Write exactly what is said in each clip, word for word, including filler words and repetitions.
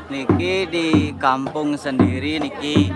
Niki di kampung sendiri niki.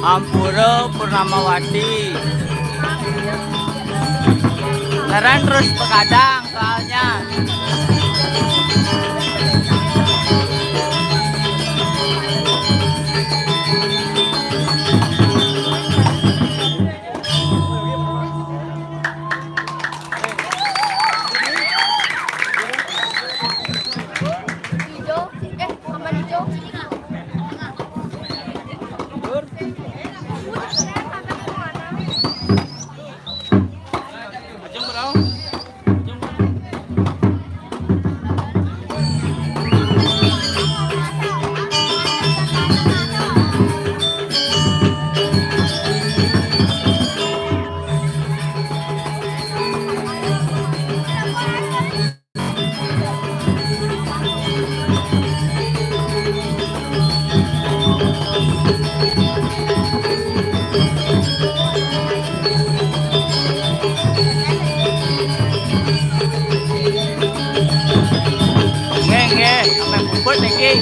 Ampura Purnamawati. Neren terus begadang soalnya. Nggih, nggih, sampai puput niki.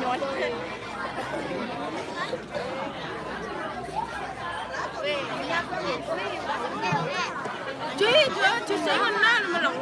Chứ, chứ, chứ, chứ, mình nói là mình lỏng.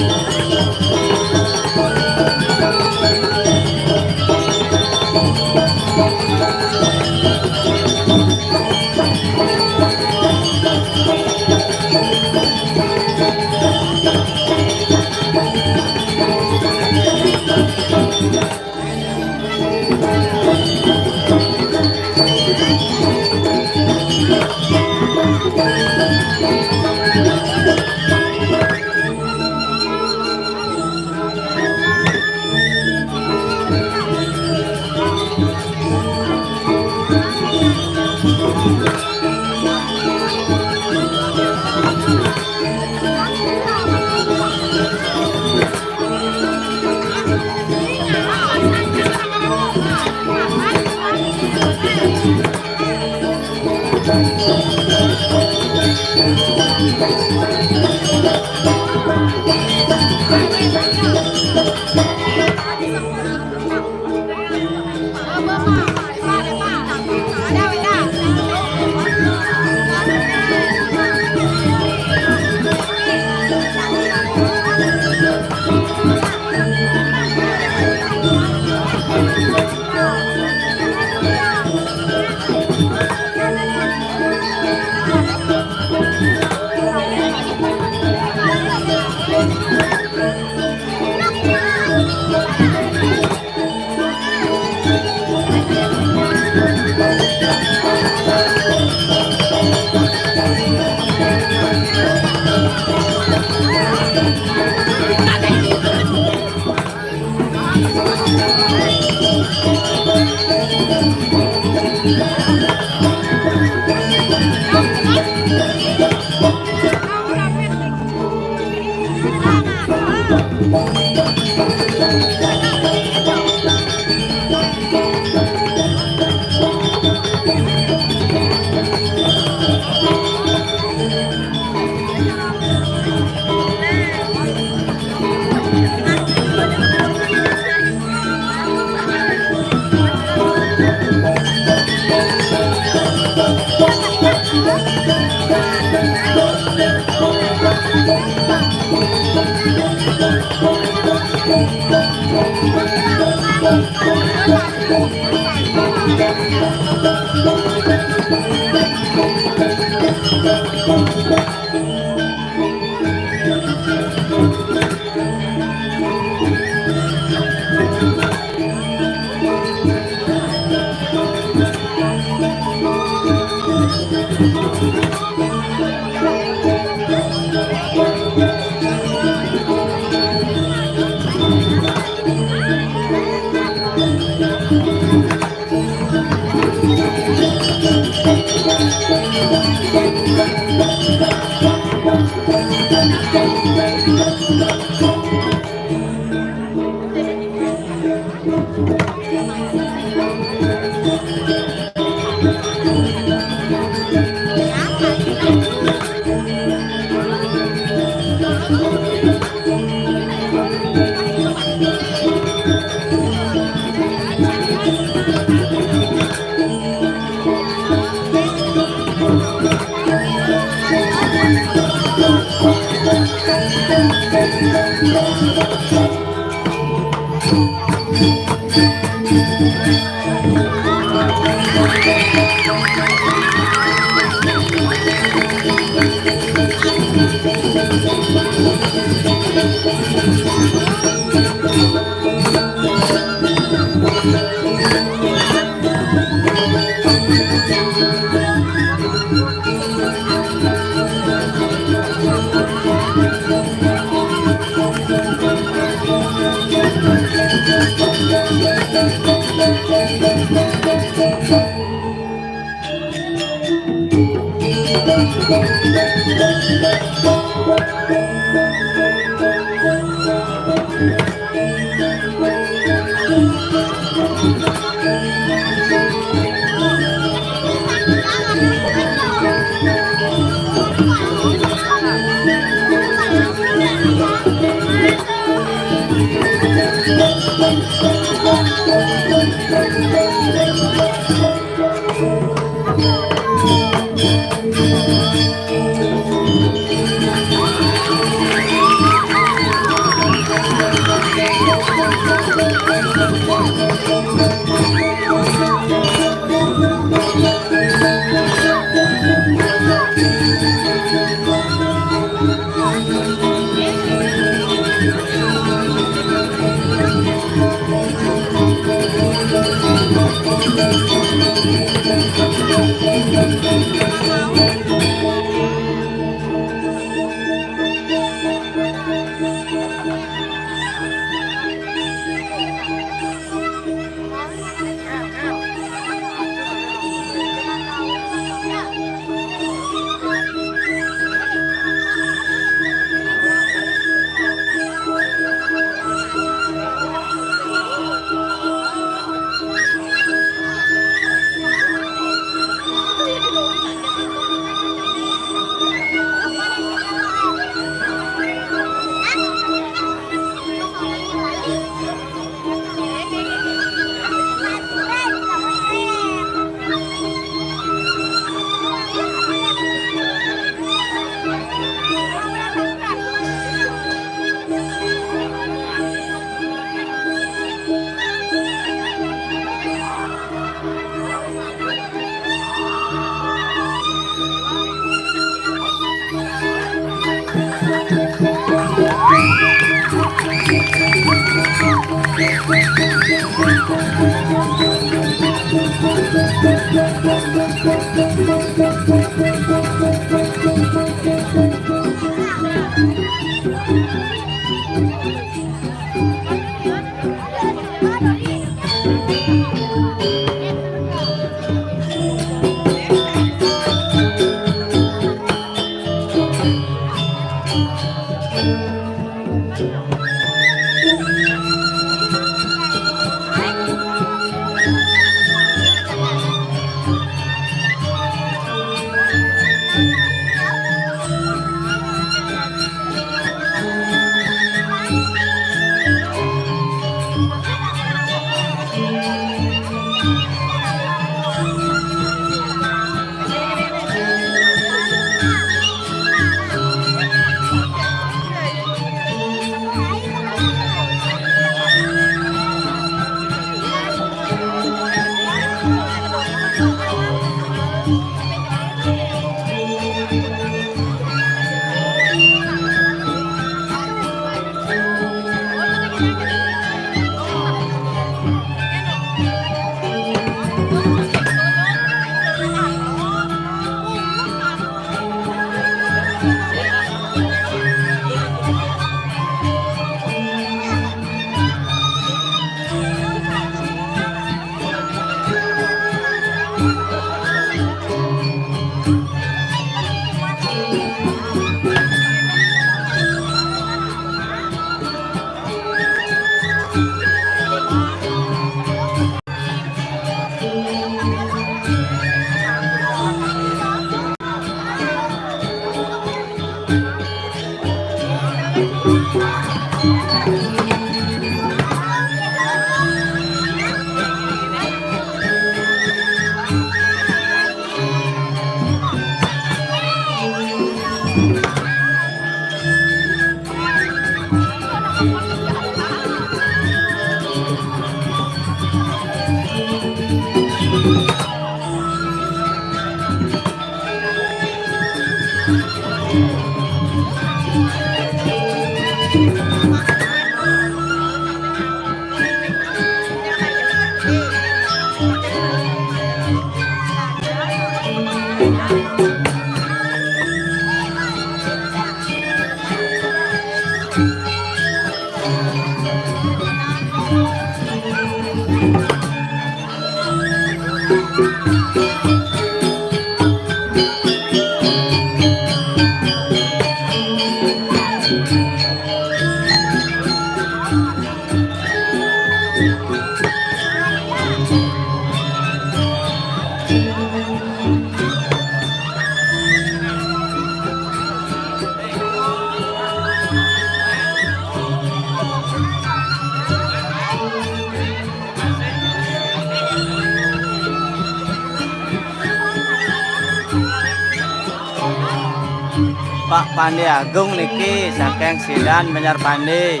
Pak Pandi Agung niki saking Sidan, Banjar Pandi.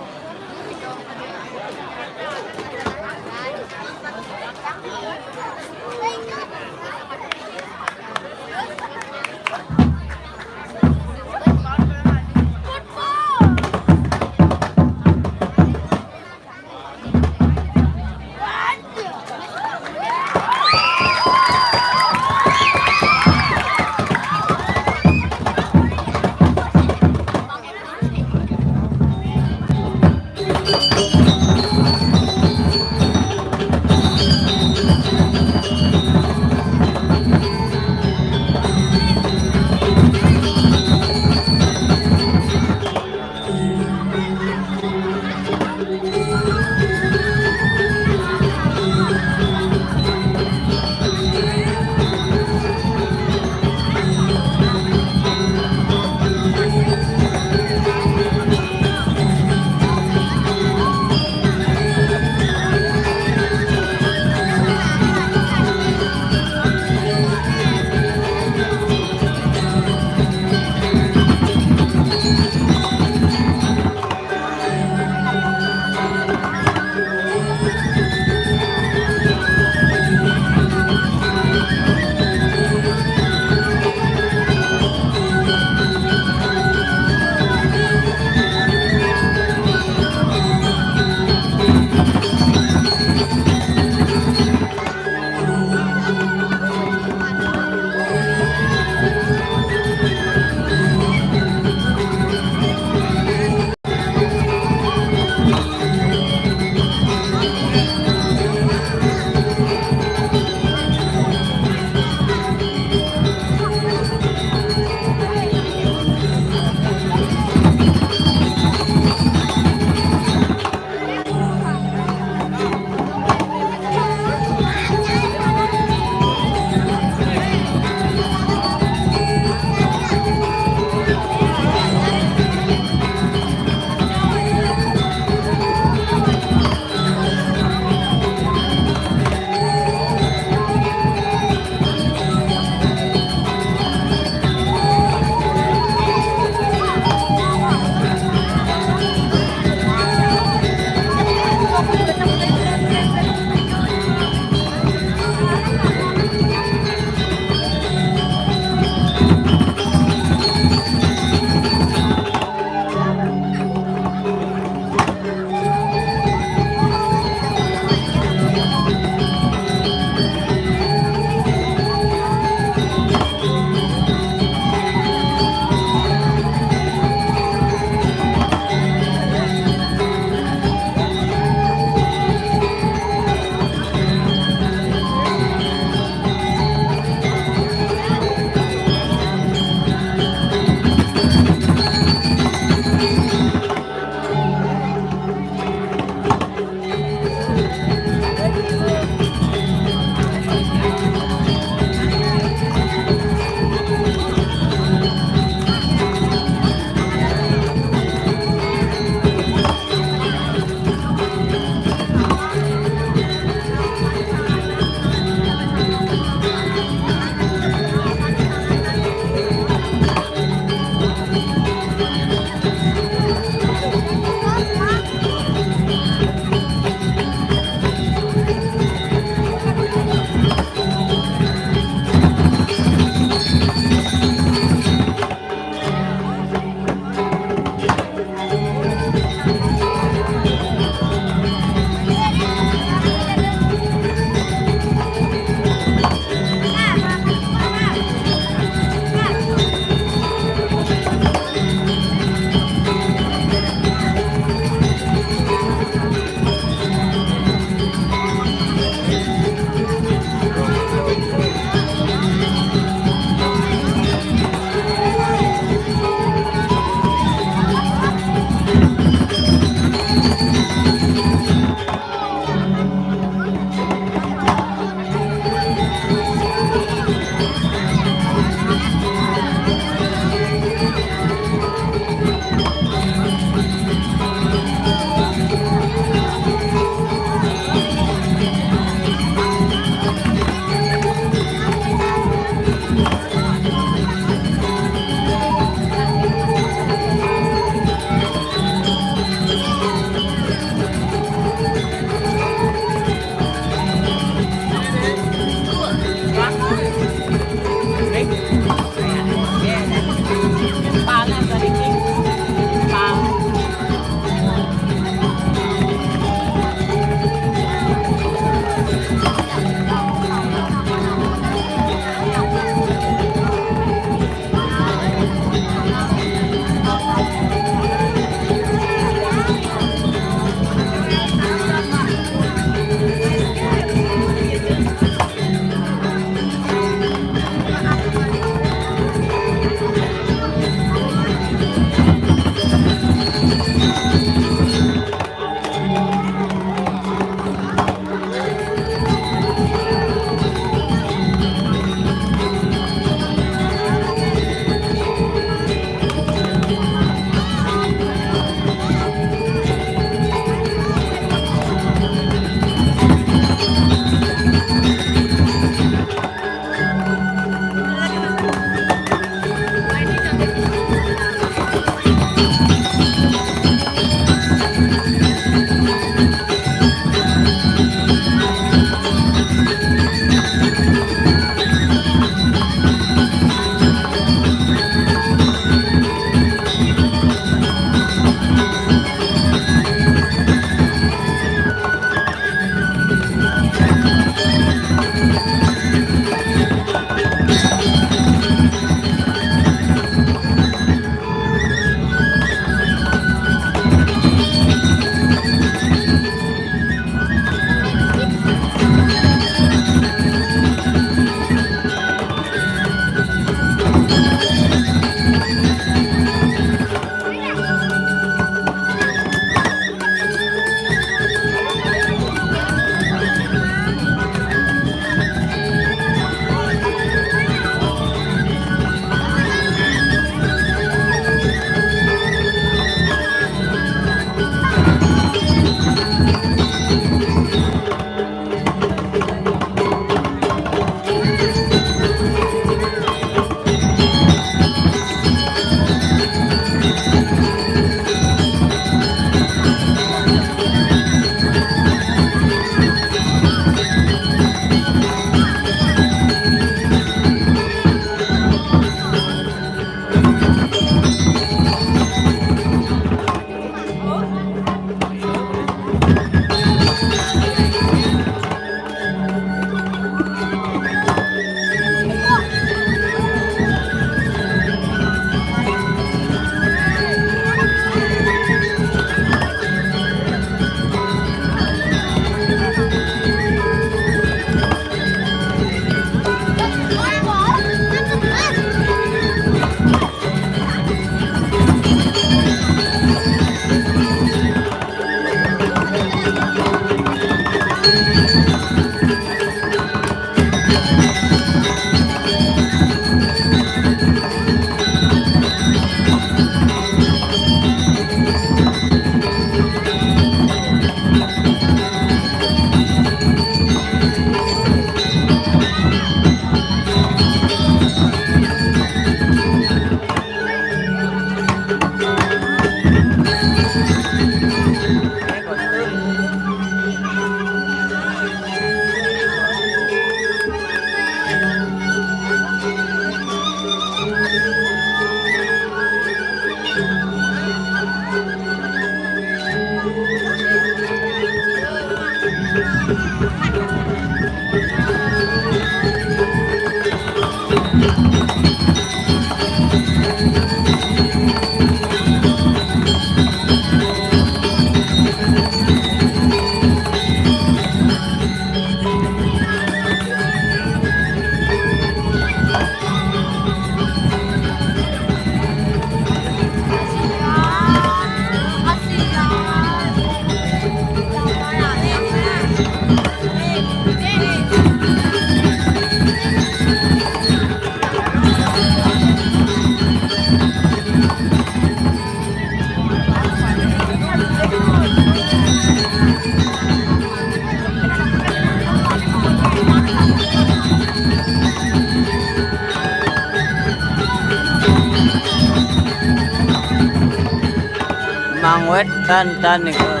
Mangwet tan-tan niku.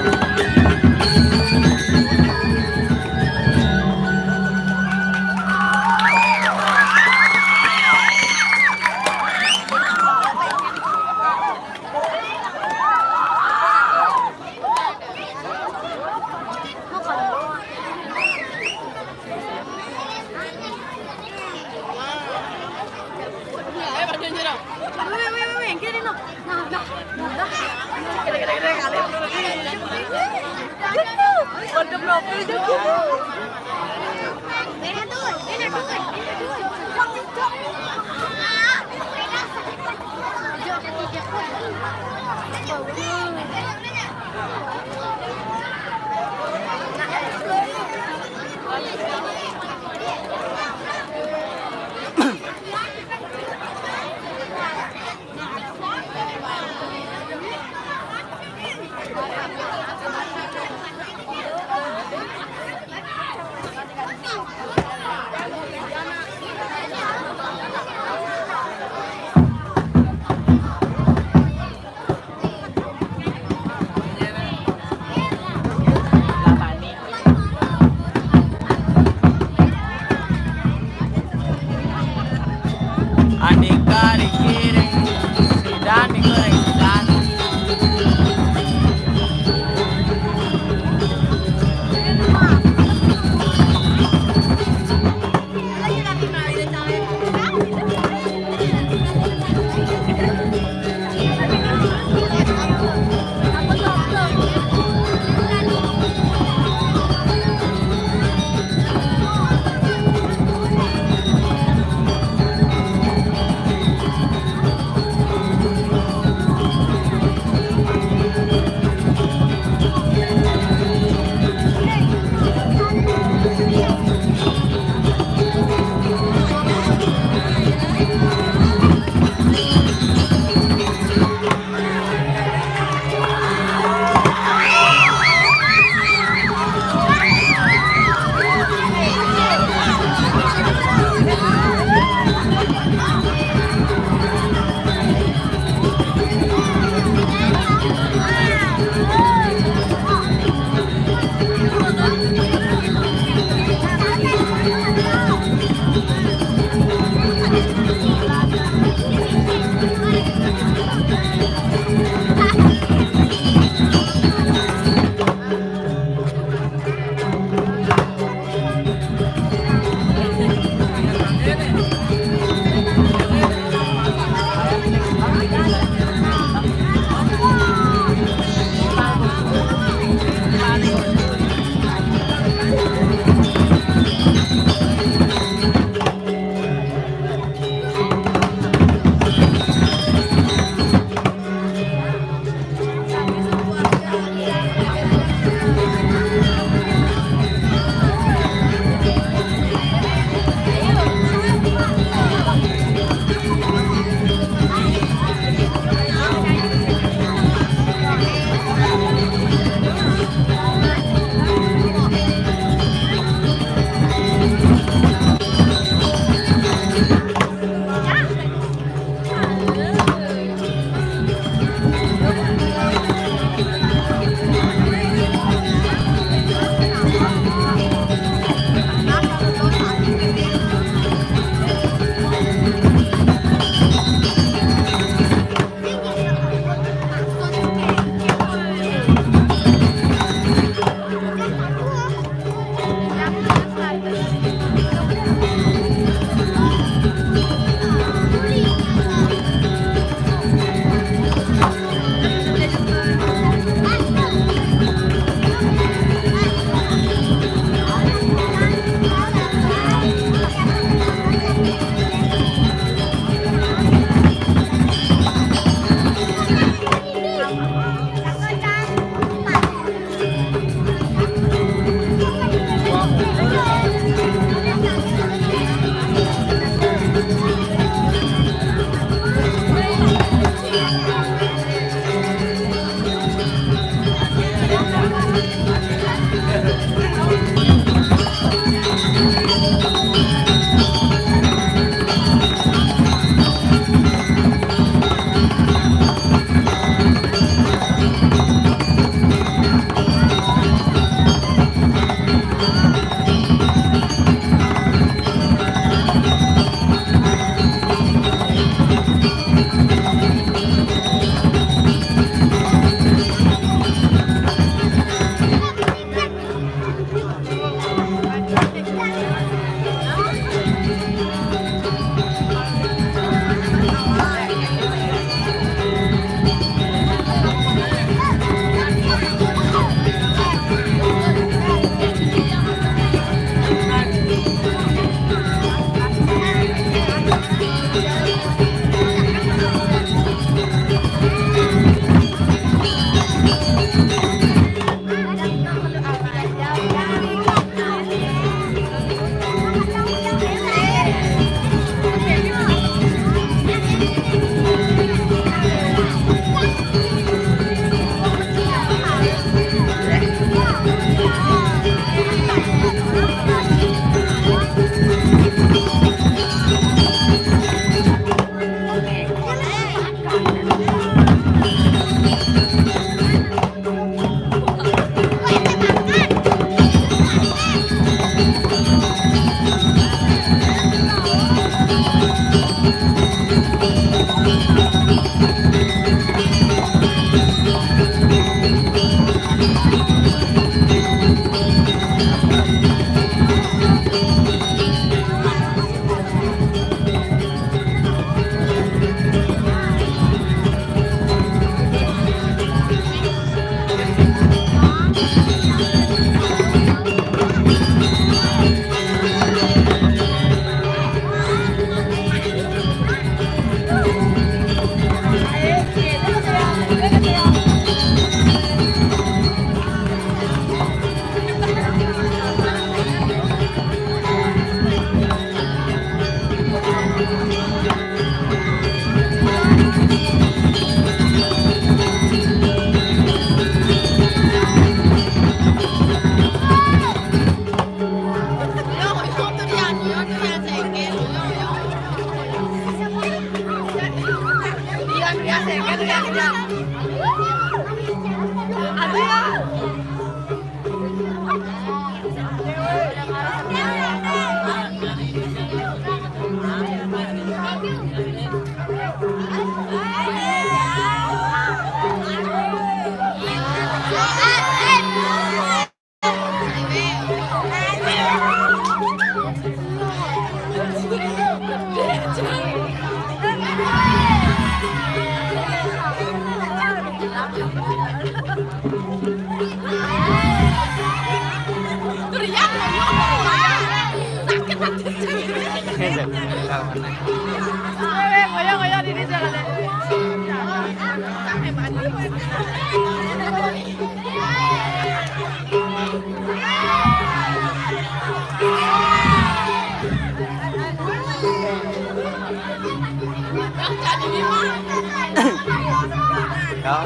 Kau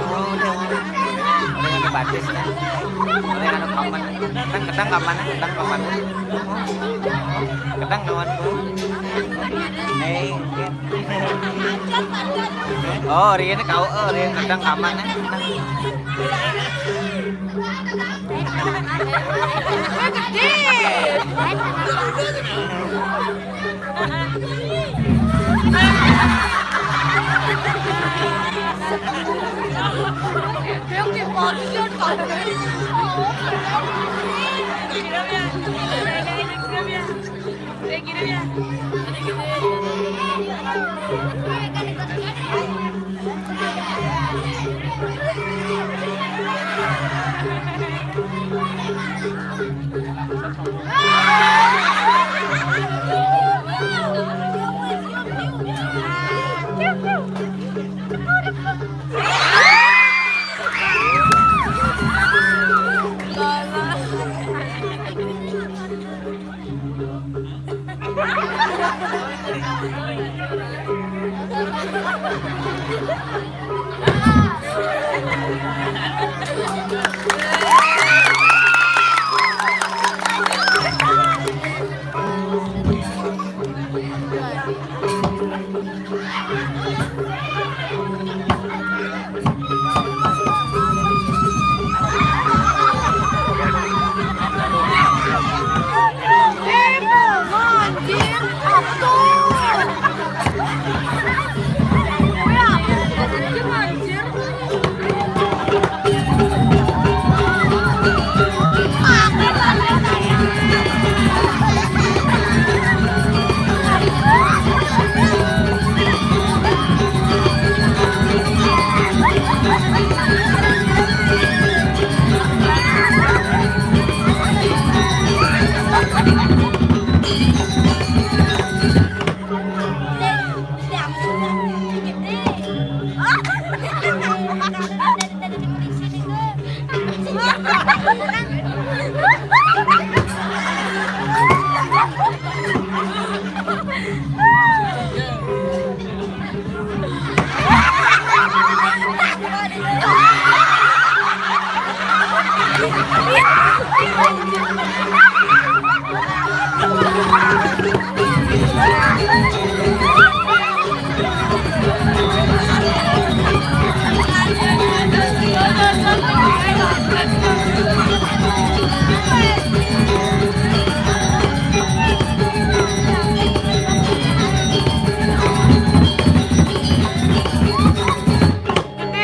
udah, udah anu batis nah. Udah anu kaman. Kedang, kedang kaman, kedang kaman. Kedang kamanku. Hei. Oh, rian kau, oh, rian kedang kaman nah.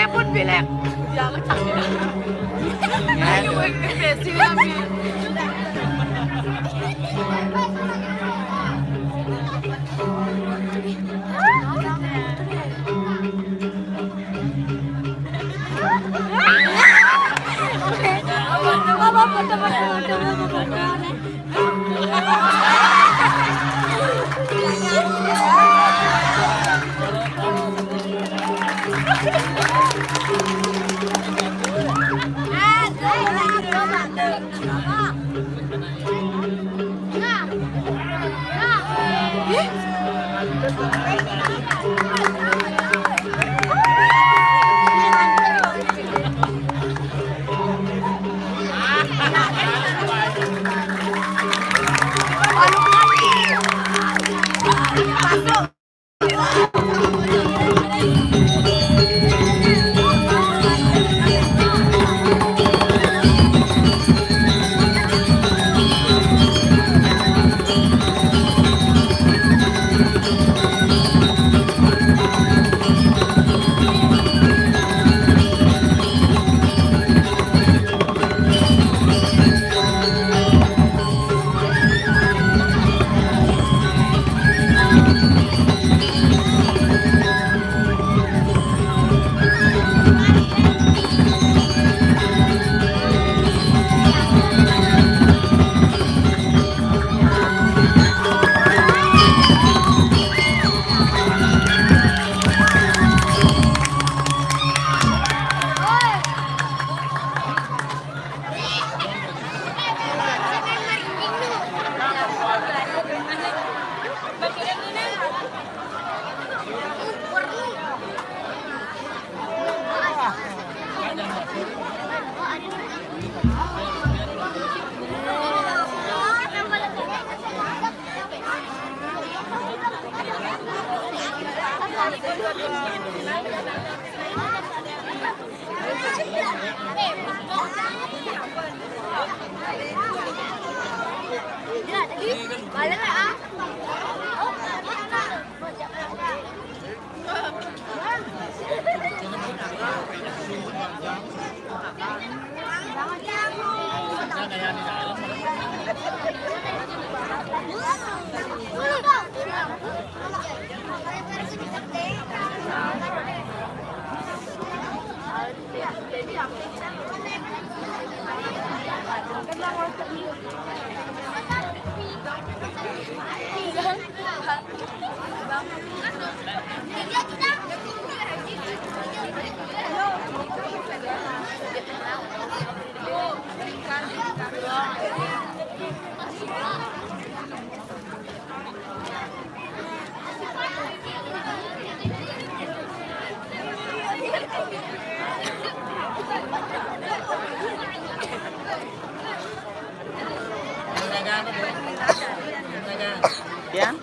Telepon bilek. Ya, kecak ya. Ayo, ekspresi kami. Yan?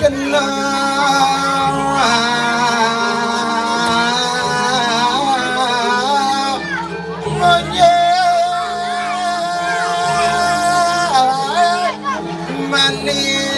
Kena monyet manis.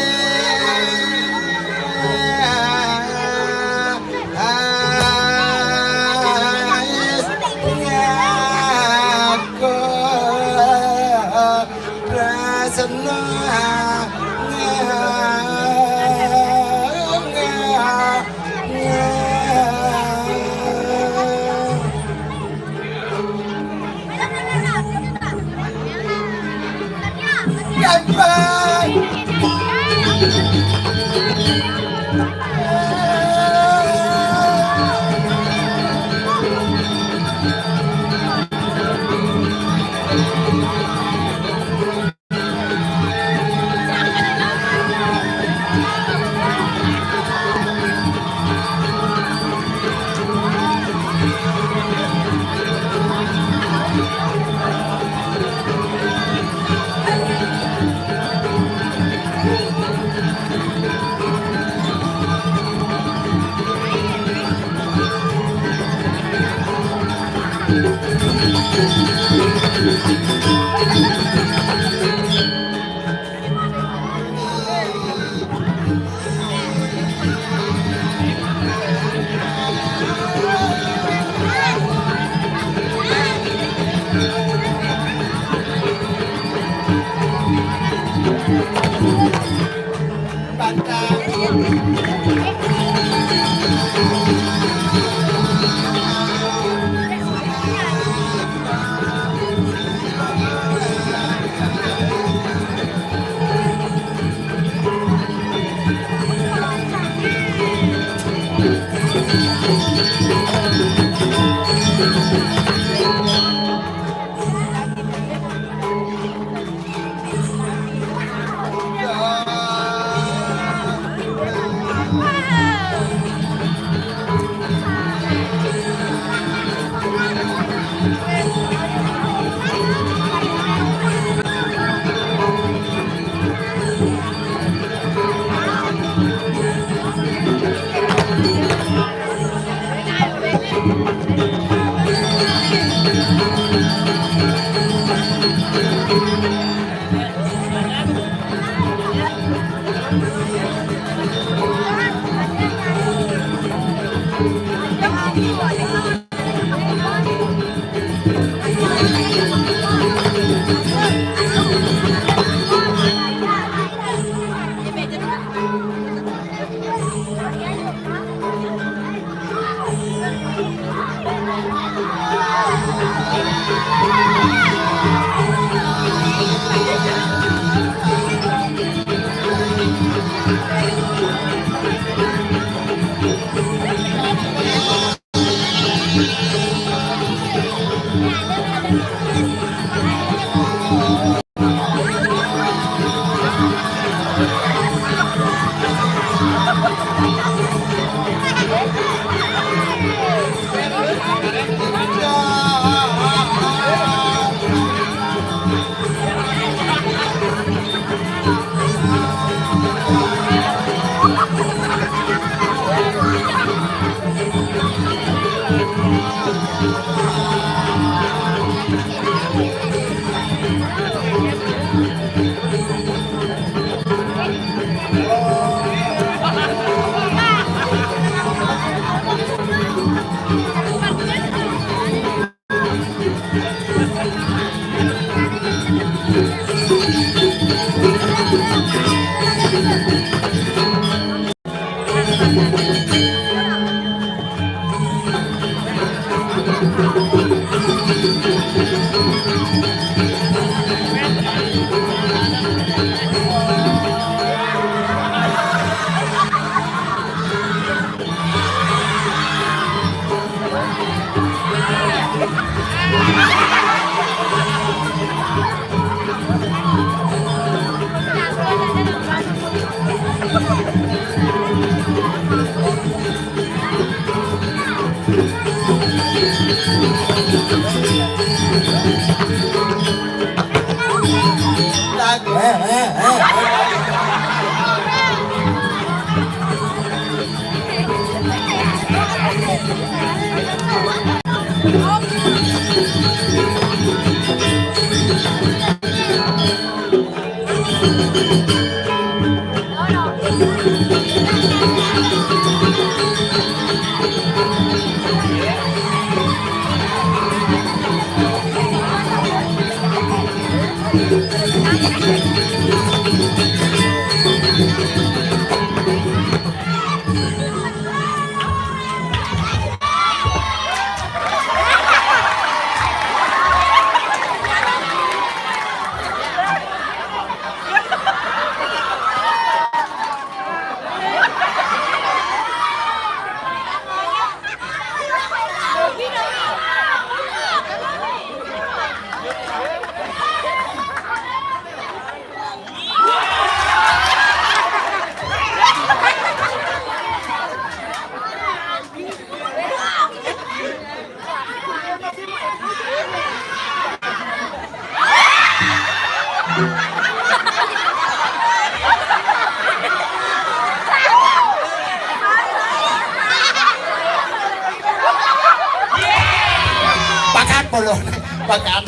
Pakat puluh, pakat.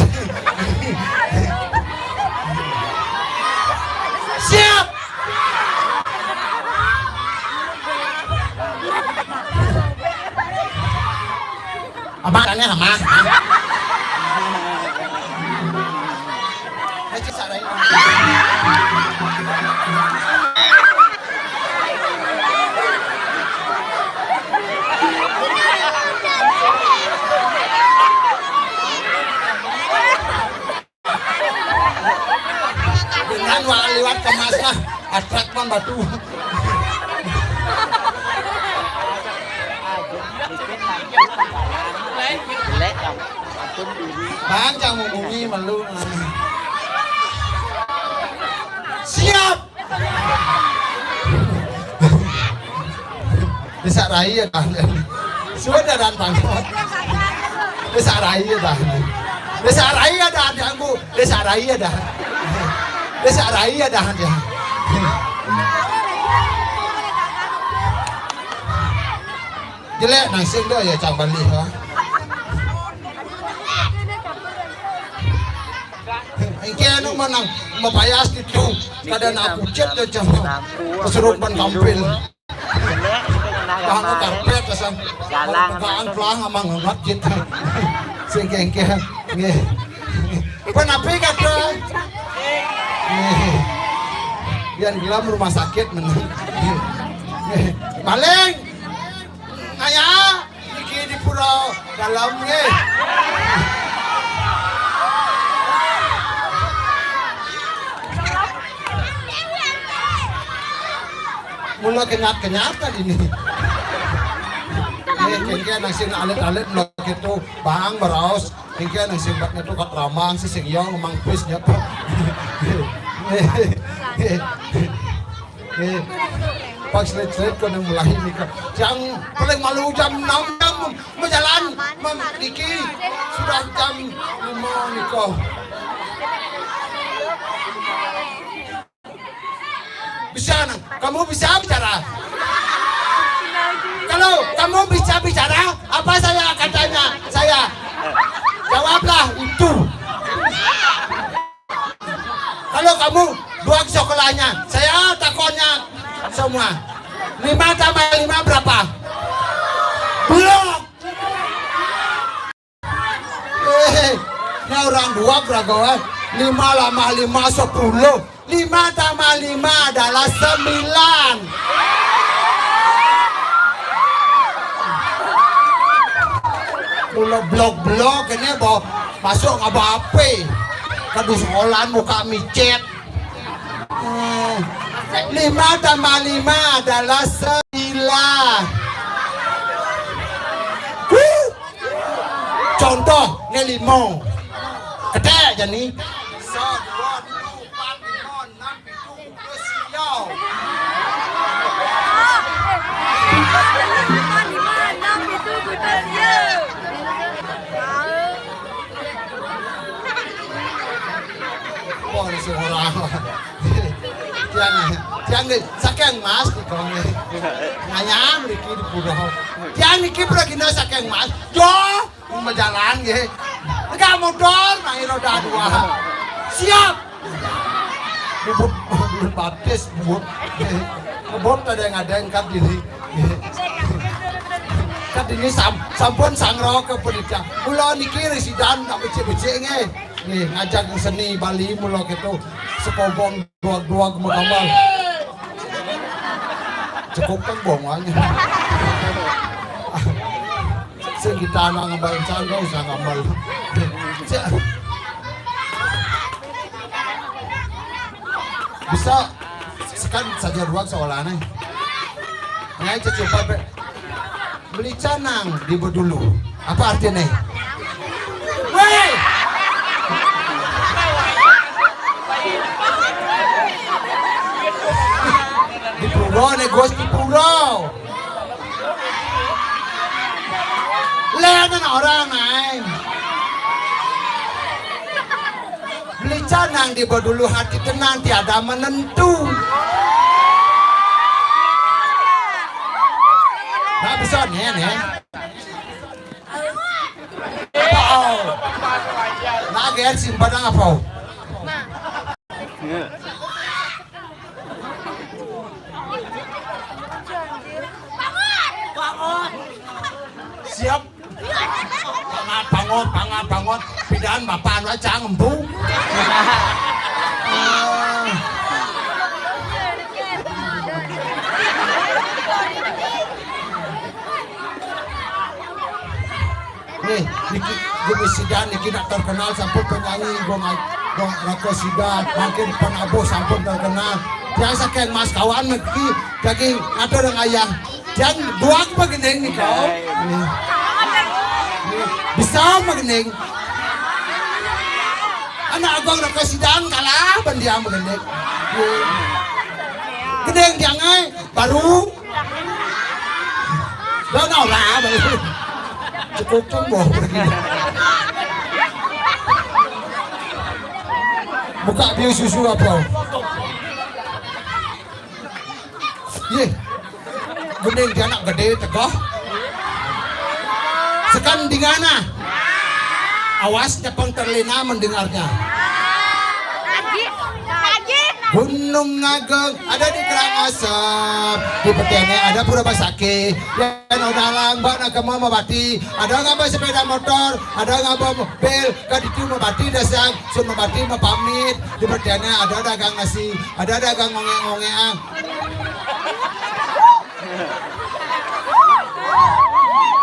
Siap. Apa katanya sama? Dengan wak liwat kemas lah, atrak pun batu. Jelek kamu. Ampun diri. Bang, jangan ngomongin malu. Siap. Desa Rai ya dah. Sudah datang. Desa Rai ya dah. Desa Rai ya dah, Anggu. Desa Rai ya dah. Desa Rai ya dah dia. Jelek nasib dah ya cang balik ha. Engke anu manang mapayas gitu. Kada nak kucet dah cang. Kesurupan tampil. Jelek itu kena Bang gambar. Karpet asan. Jalan. Bukaan pelang amang ngengat gitu. Sing kengkeng. Nggih. Penapi kata? Nggih. Yang gelem rumah sakit menang. Nggih. Maling. Ngaya niki di pura dalam nggih. Mula kenyat-kenyat tadi ni. Nggih, kengke nang sing alit-alit mula gitu, bang meraos. Kengke nang sing bat ngetu kat ramang si sing yong mang pis nyapa. Eh, pas seret-seret ko nang mulai ni ko. Yang paling malu jam enam jam berjalan mem- niki sudah jam lima ni ko. Bisa nang, kamu bisa bicara? Kalau kamu bisa bicara, apa saya akan tanya? Saya jawablah itu. Kalau kamu dua sekolahnya, saya takonnya semua. Lima tambah lima berapa? Belum. Eh, nah orang dua beragawan. Lima lama lima sepuluh. Lima tambah lima adalah sembilan. Mula blok-blok ini bawa masuk ngaba ape? Kadu sekolahan muka micet. Eh, lima tambah lima adalah sembilan. Huh! Contoh, ni lima. Ketek je ni. Sa, dua, telu, empat, lima, enam, pitu, kumpul, siau. Wah, ni seorang. Tiang, tiang ni, saking mas ni kau ni. Ngayam niki di pura. Tiang niki pura kena saking mas. Jo, majalan nggih. Enggak motor, main roda dua. Siap. Bubut, bubut batis, bubut. Bubut ada yang ada yang kat diri. Kat ini sam, sampun sangro ke pendidikan. Mula niki residan tak becik-becik nggih. Nggih, ngajak seni Bali mula gitu. Sekobong duag-duag mengambal. Cukup kan bongannya. Sing kita anak ngambal, canggo usah ngambal. Bisa sekan saja ruang sekolahnya. Ngai cecupa pe. Beli canang di bedulu. Apa artinya? Weh! Di pura nih, Gus, di pura. Lenen orang naik. Beli canang di bedulu hati tenang tiada menentu. Nah, bisa nih, nih. Apa au? Nah, gen simpan apa au? Siap. Pangat, pangot, pangat, pangot. Pidan bapak anu aja ngembu. Nih, niki gumi sidan niki nak terkenal sampun penyanyi gong gong rako sidan, makin penabuh sampun terkenal. Tiang saking mas kawan niki daging ngatur dengan ayah. Tiang duak begening nih kau. Nih. gending. Anak abang dah ka sidang kalah ban dia mah gending. Gending dia ngai baru. Dah nau lah baru. Cukup tumbuh. Buka biu susu apa? Yeh. Gending dia anak gede tegah. Sekan dingana. Awas nyepeng terlena mendengarnya. Gunung Agung ada di Karangasem, di Petiane ada Pura Basaki. Yang udah lambak nak kemana mabati, ada ngaba sepeda motor, ada ngaba mobil, kaditu mabati dasar, sun mabati mapamit, di Petiane ada dagang nasi, ada dagang ngongek-ngongek.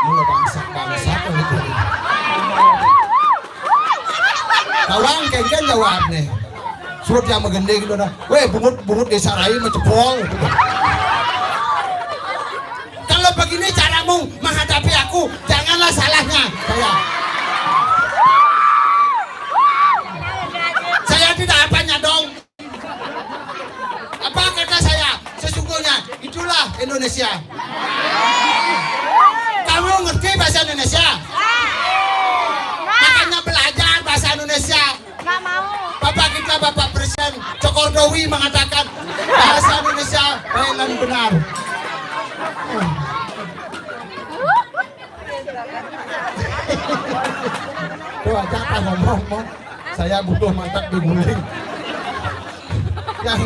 Mula bangsat-bangsat gitu. Kawang kengken jawab nih. Suruh dia menggending gitu dah. Weh, bungut-bungut desa rai mencepol. Kalau begini caramu menghadapi aku, janganlah salahnya saya. Saya tidak apanya dong. Apa kata saya? Sesungguhnya itulah Indonesia. Kamu ngerti bahasa Indonesia? Makanya belajar bahasa Indonesia. Nggak mau. Bapak kita, Bapak Presiden Jokowi mengatakan bahasa Indonesia baik dan benar. Tuh aja apa ngomong, ngomong. Saya butuh mantap diguling. Yang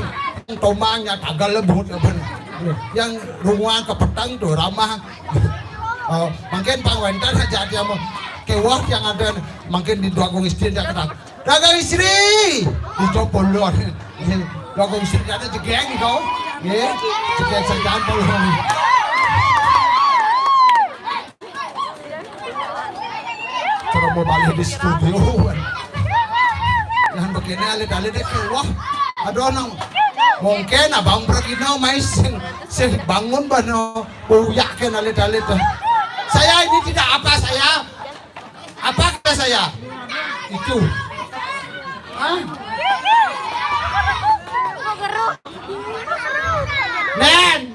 tombangnya tagal lebut, lebut. Yang runguan kepetang tuh ramah. Oh, mungkin pang wénten aja dia mau kewah yang ada mungkin di dua istri dia kata, "Dagang istri!" Itu polon. Dagang istri ada jegeng itu. Ya, jegeng saja polon. Cara mau balik di studio. Yang begini alit-alit deh, wah, aduh nang mungkin abang pergi no mais sing sing bangun bano buyak kan alit-alit tuh. Saya ini tidak apa saya. Apa kata saya? Itu. Hah? Nen.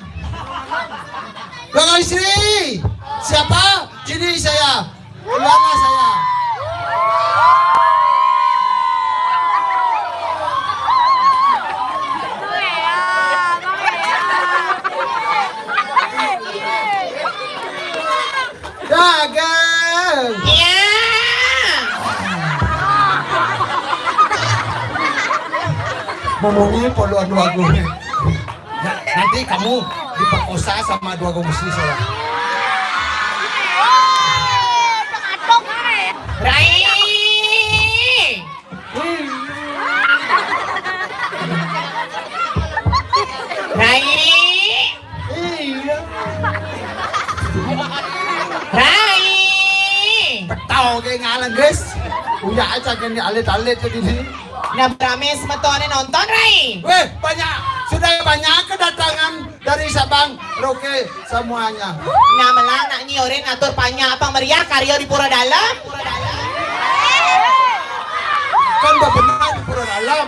Bapak istri, siapa? Sini saya. Keluarlah saya. Dagang. Iya. Ngomongin poluan wagu. Nanti kamu diperkosa sama dua gengsi saya. Rai. Rai. Iya. Rai. Betau ge ngalan, guys. Uya aja gini alit-alit ke dini. Nah, rame semetone nonton, Rai. Weh, banyak, sudah banyak kedatangan dari Sabang, Merauke, semuanya. Nah, melang nak nyorin atur panya apa meriah karya di Pura Dalam. Kan udah benar di Pura Dalam.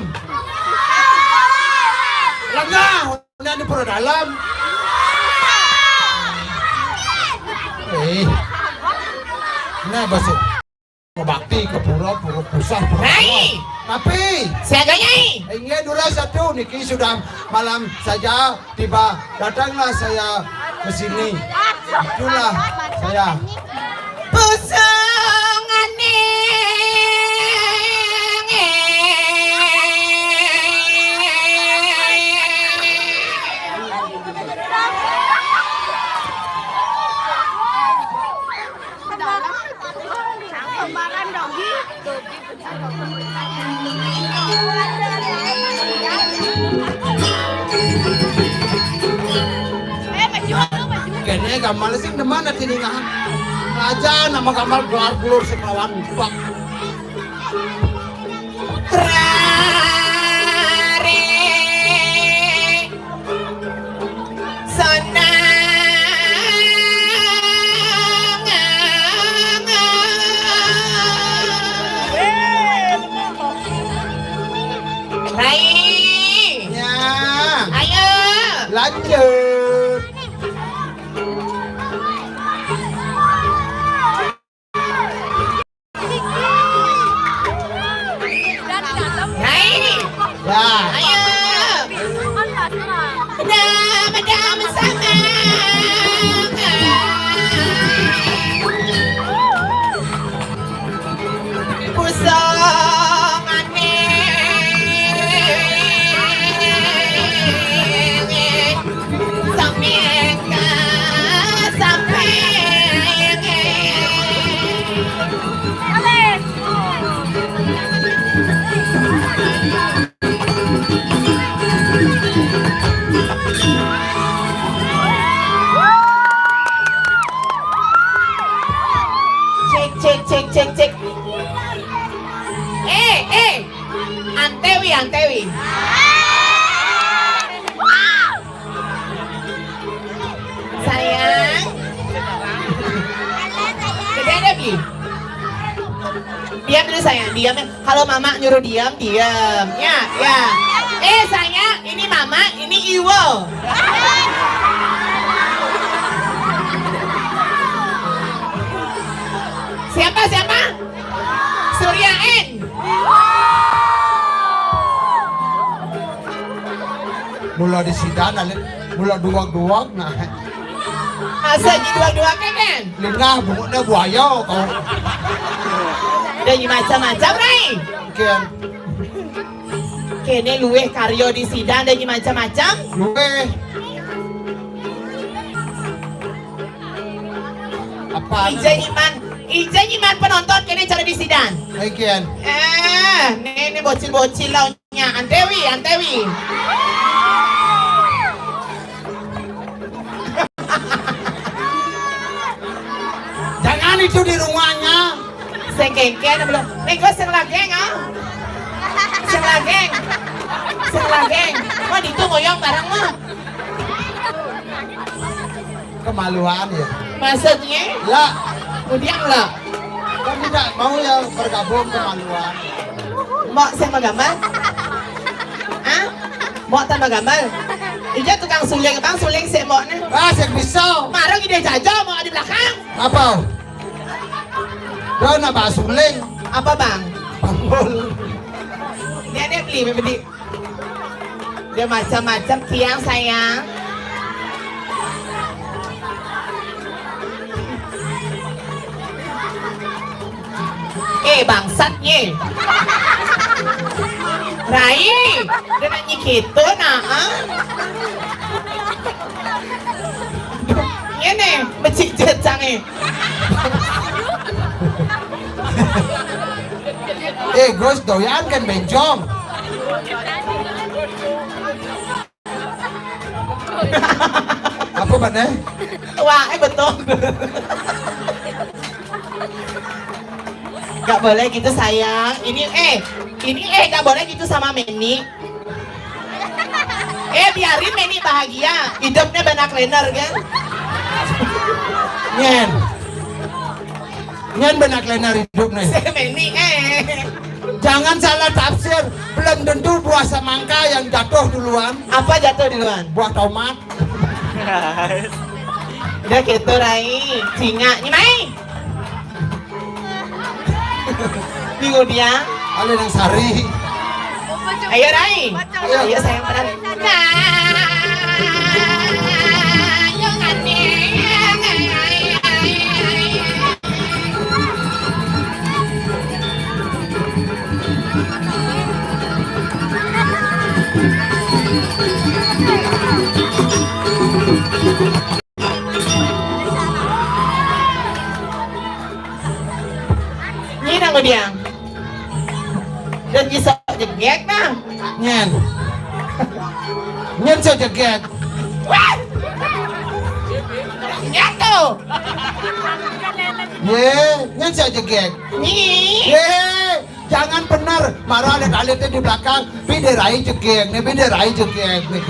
Lengah, benar di Pura Dalam. Eh. Nah, basuh. Bakti ke pura, pura pusah, pura Rai. Tapi siaga, Nyai. Ingat dulu satu, niki sudah malam saja tiba. Datanglah saya ke sini. Itulah saya. Pusung aning. Kene gamal sing demen ati ningahan. Aja nama gamal gelar gelur sing lawan bak. Rare. Sonang. Lanjut. Nah, ini. Ya. Ayo. Dah, dah, sama. Pusong ane. Sampai ka, sampai. Cek, cek, cek, cek, cek. Eh, eh. Antewi, Antewi. Sayang. Gede ada, Bi? Diam dulu, sayang. Diam, ya. Kalau mama nyuruh diam, diam. Ya, ya. Eh, sayang, ini mama, ini Iwo. Siapa, siapa? Surya N. Mula disidan, mula duwag-duwag, nah. Masa ji duwag-duwag kan? Lingah, bungut dia buaya, kau. Dah ji macam-macam, Rai. Kian. Kene luweh karya disidan, dah ji macam-macam. Luweh. Apa? Ija nyiman, ija nyiman penonton kene cara disidan. Hai, Kian. Eh, ne, ne bocil-bocil lah nya. Antewi, Antewi. Jangan itu di rumahnya. Sing kengken belum. Nih, gue sing lageng, ah. Sing lageng. Sing lageng. Wah, ditu ngoyong bareng mah. Kemaluan ya. Maksudnya? Lah. Kemudian lah. Kan tidak mau ya bergabung, kemaluan. Mau sing magambar? Hah? Mau tan magambar? Ija tukang suling, Bang, suling sik mau ne. Ah, sik bisa. Marah ide jaja mau di belakang. Apa? Dah nak bahas suling. Apa, Bang? Panggul. Dia, dia beli, beli. Dia macam-macam tiang, sayang. Eh, bangsat nye. Rai, dia nak nyi kita nak, ah? Ini, becik jecang, eh. Eh, Gus, doyan kan bencong? Apa mana? Wah, eh, betul. Gak boleh gitu, sayang. Ini, eh, ini, eh, gak boleh gitu sama Meni. Eh, biarin Meni bahagia. Hidupnya benak lener, kan? Nyen. Nyen benak lener hidup nih. Si Meni, eh. Jangan salah tafsir. Belum tentu buah semangka yang jatuh duluan. Apa jatuh duluan? Buah tomat. Udah gitu, Rai. Singa. Ini, Mai. Minggu dia. Ada yang sari. Ayo, Rai. Ayo. Ayo, sayang, peran. Nah. Ayo, Kak. Nyi nang udiang. Dan bisa jegek nah. Nyen. Nyen so jegek. Wah! Nyatu. Ye, nyen so jegek. Nyi. Ye, jangan bener. Marah alit-alitnya di belakang. Bide Rai jegek nih, bide Rai jegek nih.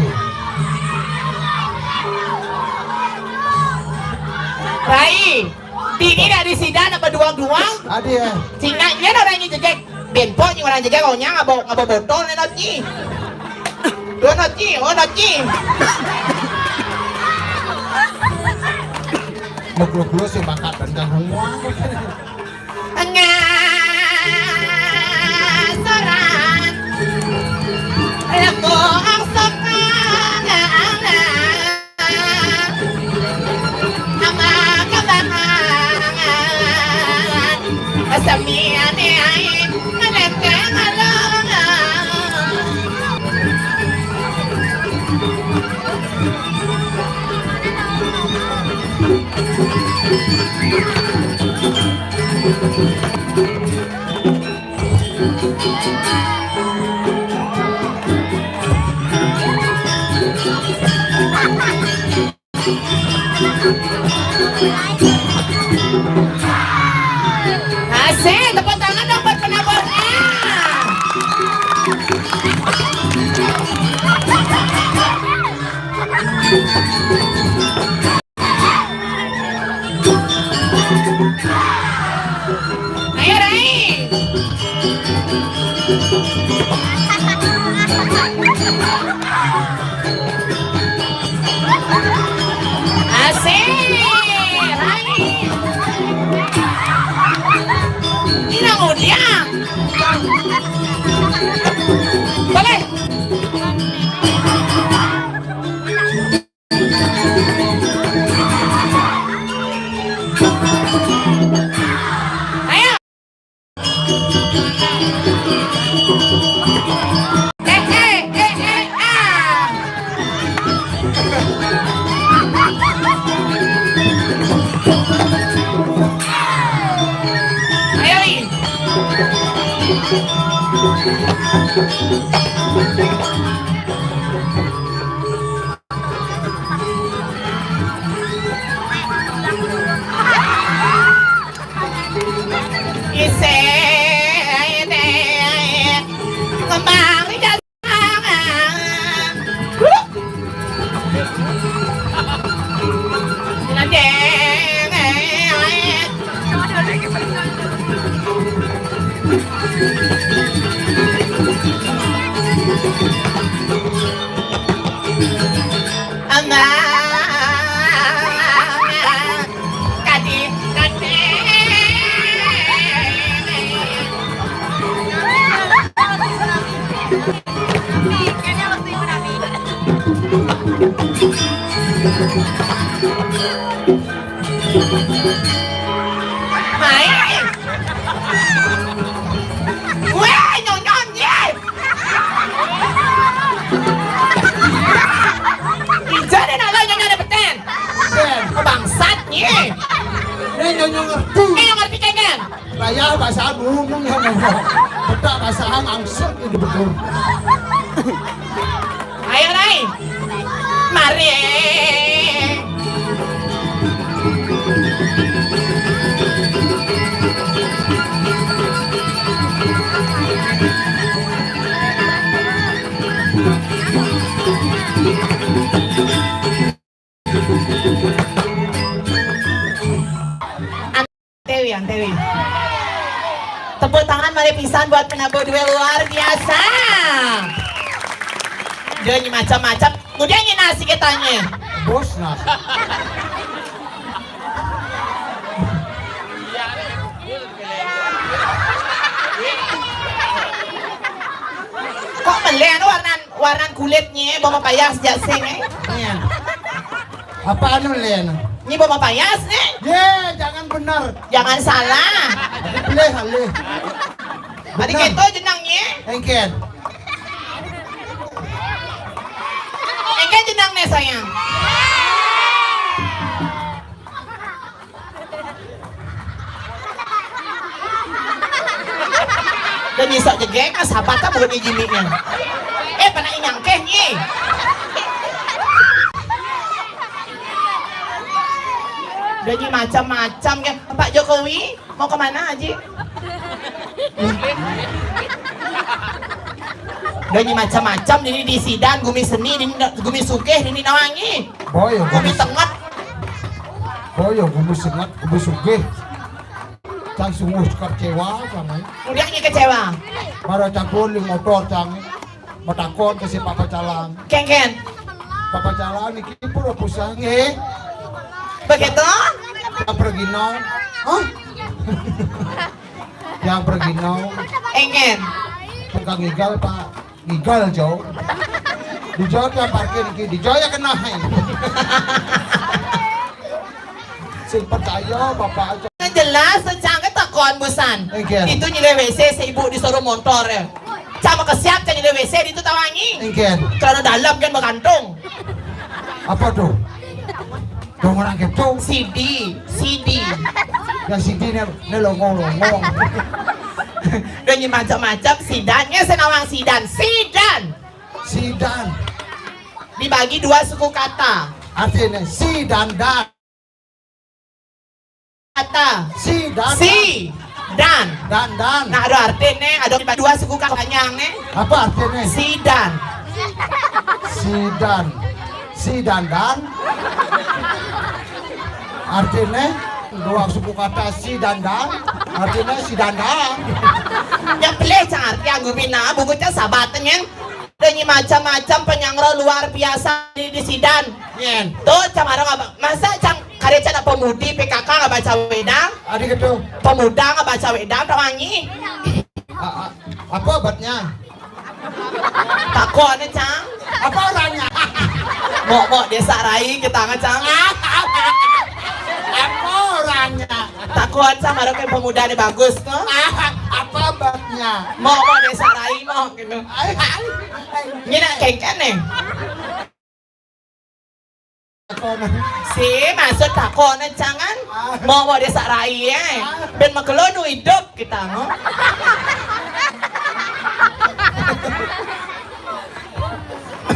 Rai. Dini dari sidan apa duang-duang? Adi ya. Cina nyen orang nyi jegek. Benpo nyi orang jegek, oh nya ngabo, ngabo botol nenot nyi. Donot nyi, oh, donot nyi. Muglo-glo sing bakat dendeng semua. Ngasoran lego angsok ama kabangan samiane ai ngelenteng along. Asik, tepuk tangan dong buat penabangnya. Ayo, Rai. Asik, Rai. Ini nang udah. Boleh. Ayo. Eh, eh, eh, eh, ah. Ayo, Wi. Isih, kembang di dalam. Nanti. Ama kadi kadi. Hai. Weh, nyonyon, ye. Ija deh, nak lah nyonyon deh, beten. Beten. Bangsat, ye. Ini nyonyon ngerti. Eh, yang ngerti, kengken. Raya bahasa ngomong ya ngomong. Betak bahasa hang angsur ini betul. Ayo, Rai. Mari. Antewi, Antewi. Tepuk tangan malih pisan buat penabuh duel luar biasa. Dia nyi macam-macam. Kemudian nyi nasi katanya. Bos nasi. Kok meleh anu warnan warnan kulitnya bawa payas jasing eh. Iya. Apa anu, Len? Ini bawa payas nih. Ye, jangan benar. Jangan salah. Ada pelih alih. Tadi Benar. Keto jenangnya. Engken. Engken jenang nih sayang. Udah nyisok jegek, ah, sabar kan bukan jiminya. Eh, pernah inyang keh, nyi. Udah nyi macam-macam ya. Pak Jokowi, mau kemana, Haji? Udah nyi macam-macam, ini di sidan, gumi seni, ini gumi sugih, ini nawangi. Boy, gumi gumi sengat. Boy, gumi sengat, gumi sugih. Cang sungguh kecewa, cang. Udah nyi kecewa. Para campur di motor, cang. Matakon ke si Papa Calang. Kengken. Papa Calang niki pura pusang, nggih. Begitu? Yang pergi no. Hah? Yang pergi no. Engen. Tukang igal, Pak. Igal, Jo. Di Jo yang parkir iki. Di Jo ya kena, hai. Sing percaya, Bapak aja. Yang jelas, Cang, takon busan. Enggak. Itu nyilih W C, seibu disuruh motor ya. Sama kesiap, Cang, nyilih W C itu tawangi. Enggak. Karena dalam kan bergantung. Apa tuh? Dong orang gitu. Sidi, sidi. Yang sidi ne, ne longong-longong. Dan yang macam-macam, sidannya senawang sidan. Sidan. Sidan. Dibagi dua suku kata. Artinya sidan dan. Kata. Sidan. Si. Dan. Dan, dan. Nah, ada artinya, ada dua suku kata panjang nih. Apa artinya? Sidan. Sidan. Sidan dan. Artinya dua suku kata sidan dan. Artinya sidan dan. Yang pilih cang arti anggu bina, bukunya sahabatnya. Dan ini macam-macam penyangro luar biasa di, di sidan. Nyen. Tuh, cang orang apa? Masa cang karya cang pemudi P K K nggak baca wedang? Ada gitu. Pemuda nggak baca wedang, tawangi. A- a- apa obatnya? Takon, Cang. Apa orangnya? Mok-mok desa rai kita nge, Cang. Apa orangnya? Takon, Cang, ada kayak pemuda nih bagus tuh. Apa obatnya? Mok-mok desa rai, mok gitu. Ini nak kengken nih. Si maksud takon, Cang, kan? Mau mau desa rai, eh. Ben makelo nu hidup kita, no.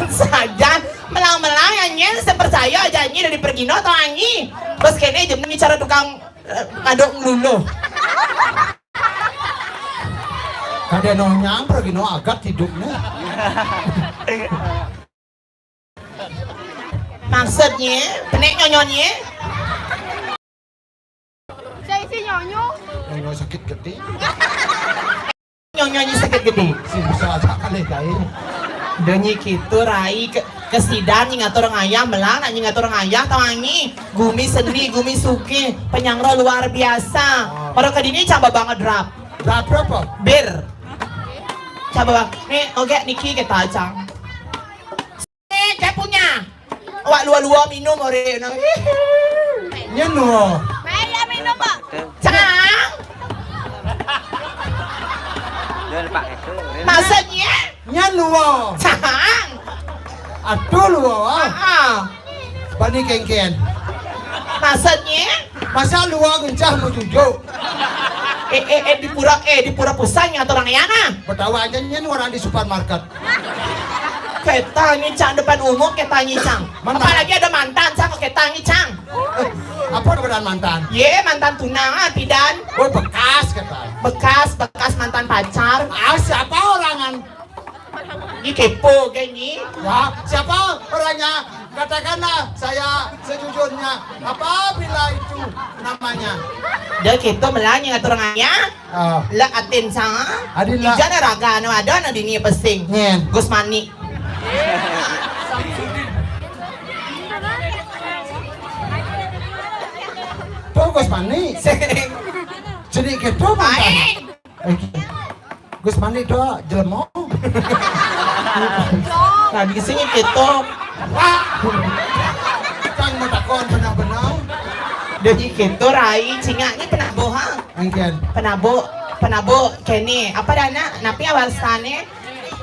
Saja melang-melang yang nyen, saya percaya aja nyi dari pergi no atau anyi. Terus kene jam bicara tukang eh, ngaduk ngeluluh. Kada no nyamper gino agat hidupnya. Maksudnya, penek nyonyonye? Saya isi nyonyo. Nyonyo sakit gede. Nyonyonye sakit gede. Si bisa aja kali kai. Denyi gitu rai ke kesidan nyi ngatur ngayah melang nak nyi ngatur ngayah tawangi gumi seni gumi suke penyangro luar biasa. Oh. Pada kedini cang babang drap. Drap apa? Bir. Coba bang, nih oke niki kita cang. Eh, kayak punya. Awak lua-lua minum ore nang. Nyen lua. Saya minum, Pak. Cang. Maksudnya? Nyen lua. Cang. Aduh lua. Ah. Bani kengken. Maksudnya? Masa lua gencah mau cucuk. Eh, eh, eh, di pura, eh, di pura pusatnya atau orang yana? Betawa aja nyen orang di supermarket. Ketangi cang depan umum ketangi cang. Mana? Apalagi ada mantan cang ketangi cang. Eh, apa keberadaan mantan? Ye mantan tunangan pidan. Oh bekas kata. Bekas bekas mantan pacar. Ah siapa orangan? Ini kepo kan ni? Ya siapa orangnya? Katakanlah saya sejujurnya. Apabila itu namanya. Dah keto melanya ngatur ngaya. Ah. Lak atin sanga. Adin lak. Ijana raga anu ada anu dini pesing. Nyen. Gus Mani. Tuh Gus Mani. Sing. Jadi gitu mantan. Baik. Eh, Gus Mani tuh jelema. Nah di sini gitu. Pak. Kan mau takon benar-benar. Jadi gitu rai cingaknya pernah bohong. Engken. Penabuk, penabuk kene. Apa dana? Napi awasane?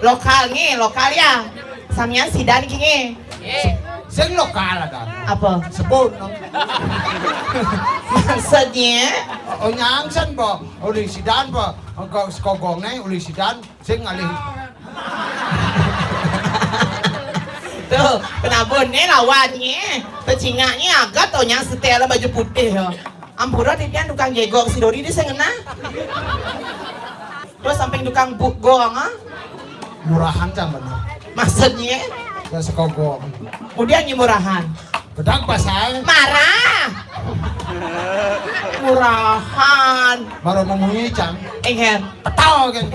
Lokal nih, lokal ya. Samian sidan kini. Sing lokal ada. Apa? Sebut. Maksudnya? Oh nyangsen po. Oh di sidan po. Engkau sekogong nih, uli sidan sing ngalih. Tuh, penabun nih lawannya. Pecingaknya agak tau nyang setel baju putih ya. Ampura titian tukang jegok si Dori di sengena. Terus samping tukang bu gong ah. Murahan cang bener. Maksudnya? Ya sekogong. Kemudian nyi murahan. Bedak pasal. Marah. Murahan. Baru memunyi cang. Enggak. Petau kan.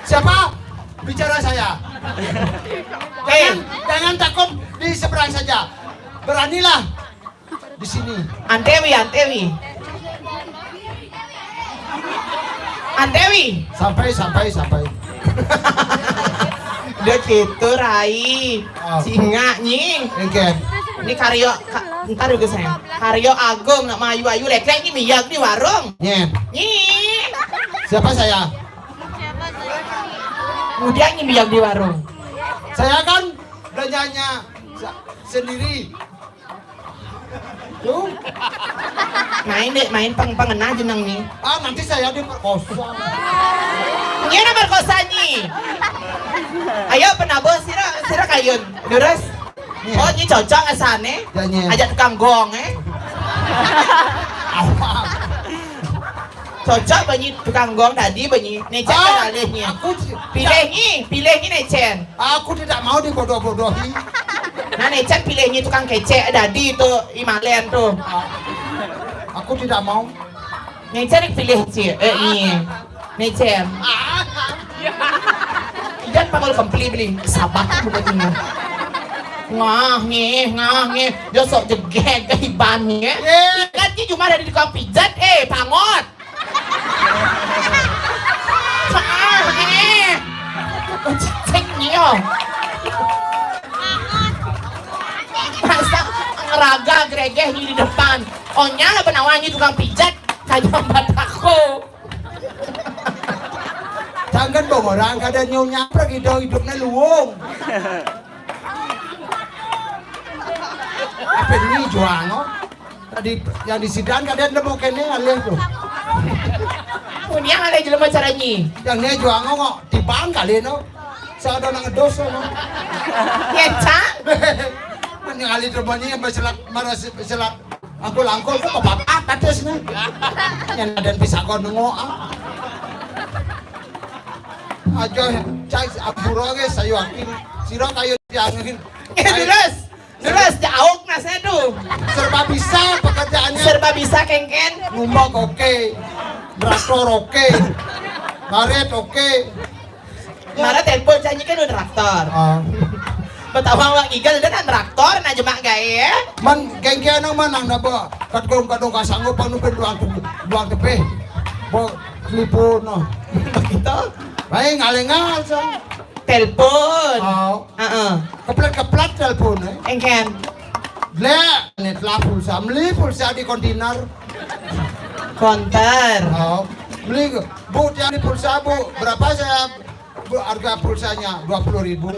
Siapa? Bicara saya. Eh. Jangan, jangan takut di seberang saja. Beranilah. Di sini. Antewi, Antewi. Antewi. Sampai, sampai, sampai. Udah gitu, Rai. Oh. Singa, Nyi. Oke. Ini karyo, ka-, ntar juga saya. Karyo Agung, nak mayu-ayu, leklek, Nyi, miyag di warung. Nyen. Nyi. Siapa saya? Udah, Nyi, miyag di warung. Saya kan belanjanya sa-, sendiri. Tuh. Main deh, main peng-, pengenah jeneng nih. Ah, nanti saya diperkosa. Ini nomor kosa nih. Ayo, penabuh, sira, sira kayun. Durus. Iya. Oh, ini cocok asane. Ya, iya. Ajak tukang gong, eh. Apa? Cocok banyi tukang gong tadi banyi. Necen. Ah, alihnya. Aku ti-, pilih nih, pilih nih, Necen. Aku tidak mau dibodoh-bodohi. Nah, Necen pilihnya tukang kecek tadi itu, Imalen tuh. Ah, aku tidak mau. Necen pilih, Ci. Eh, iya. Necen. Idan pangul kempli beli. Sabar bukan ini. Ngah, ngeh, ngah, ngeh. Dia sok jegeg ke hiban, ya. Eh. Ingat, Ci, cuma ada di tukang pijat. Eh, pangot. Ah, eh. Cicing nih, yo. Masa ngeraga gregeh di depan. Onya lah penawar ini tukang pijat. Kayak obat aku. Jangan dong orang kada nyonya pergi dong hidupnya luwung. Apa ini juang, oh? Tadi yang di sidan kada nemu kene alih tuh. Punya alih jelema cara nyi. Yang ini juang, oh, kok tibang kali no. Saya ada nang dos no. Ya, Cak. Mending alih terbani yang berselat, marah se-, selat. Aku langkul ke papat atas nih. Yang ada pisah kau nengok, ah. Aja cai ampura ge sayu akin. Sira kayu tiangin. Eh, terus. Terus jauk nasnya tuh. Serba bisa pekerjaannya. Serba bisa, kengken. Ngumbak oke. Traktor oke. Karet oke. Mara telepon janji kan udah traktor. Ah. Pertama wak Igal udah kan traktor, nah jemak gae ya. Man, kengken mang nang napa? Kadung-kadung kasanggup anu ben duang te-, duang tepeh. Bo telepon no. Begitu. Baik, ngalengal, so. Telepon. Oh. Heeh. Keplat-keplat telepon, eh. Engken. Lek, ini telah pulsa. Beli pulsa di kontainer. Konter. Oh. Beli, Bu, tiang di pulsa, Bu. Berapa saya, Bu, harga pulsanya? Dua puluh ribu.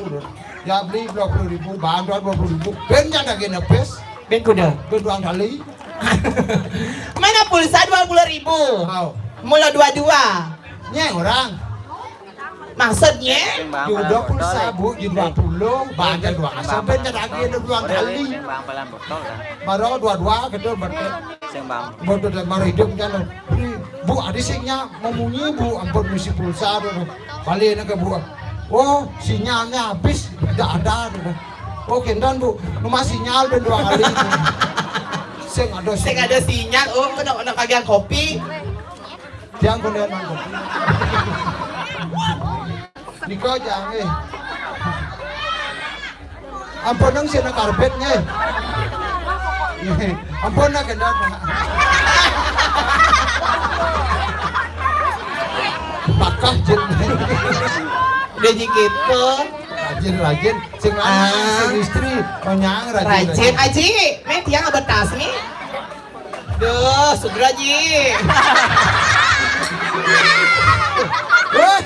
Ya, beli dua puluh ribu. Bantuan dua puluh ribu. Ben nyanda gini, pes. Ben kuda. Ben duang kali. Mana pulsa dua puluh ribu? Oh. Mula dua dua. Nye orang. Maksudnya? Di dua puluh sabu, di dua puluh, banyak dua. Sampai terakhir ada dua kali. Baru dua-dua gitu, betul. Betul, dan baru hidup kan. Bu, ada sihnya memunyi, Bu, ampun, misi pulsa tuh. Balik ke Bu. Oh, sinyalnya habis, tidak ada tuh. Oh, kendan, Bu, rumah sinyal dan dua kali. Sing ada, sing ada sinyal, oh, kena, kena bagian kopi. Tiang kono nang kopi. Niko jang, eh. Ampun nang sini karpet, eh. Ampun nak kendat. Pakah jin. Udah gitu. Rajin, rajin. Sing lanang, ah, sing istri, konyang rajin, rajin. Rajin. Aji, meh tiang abetas nih. Duh, sugra, Ji. Weh,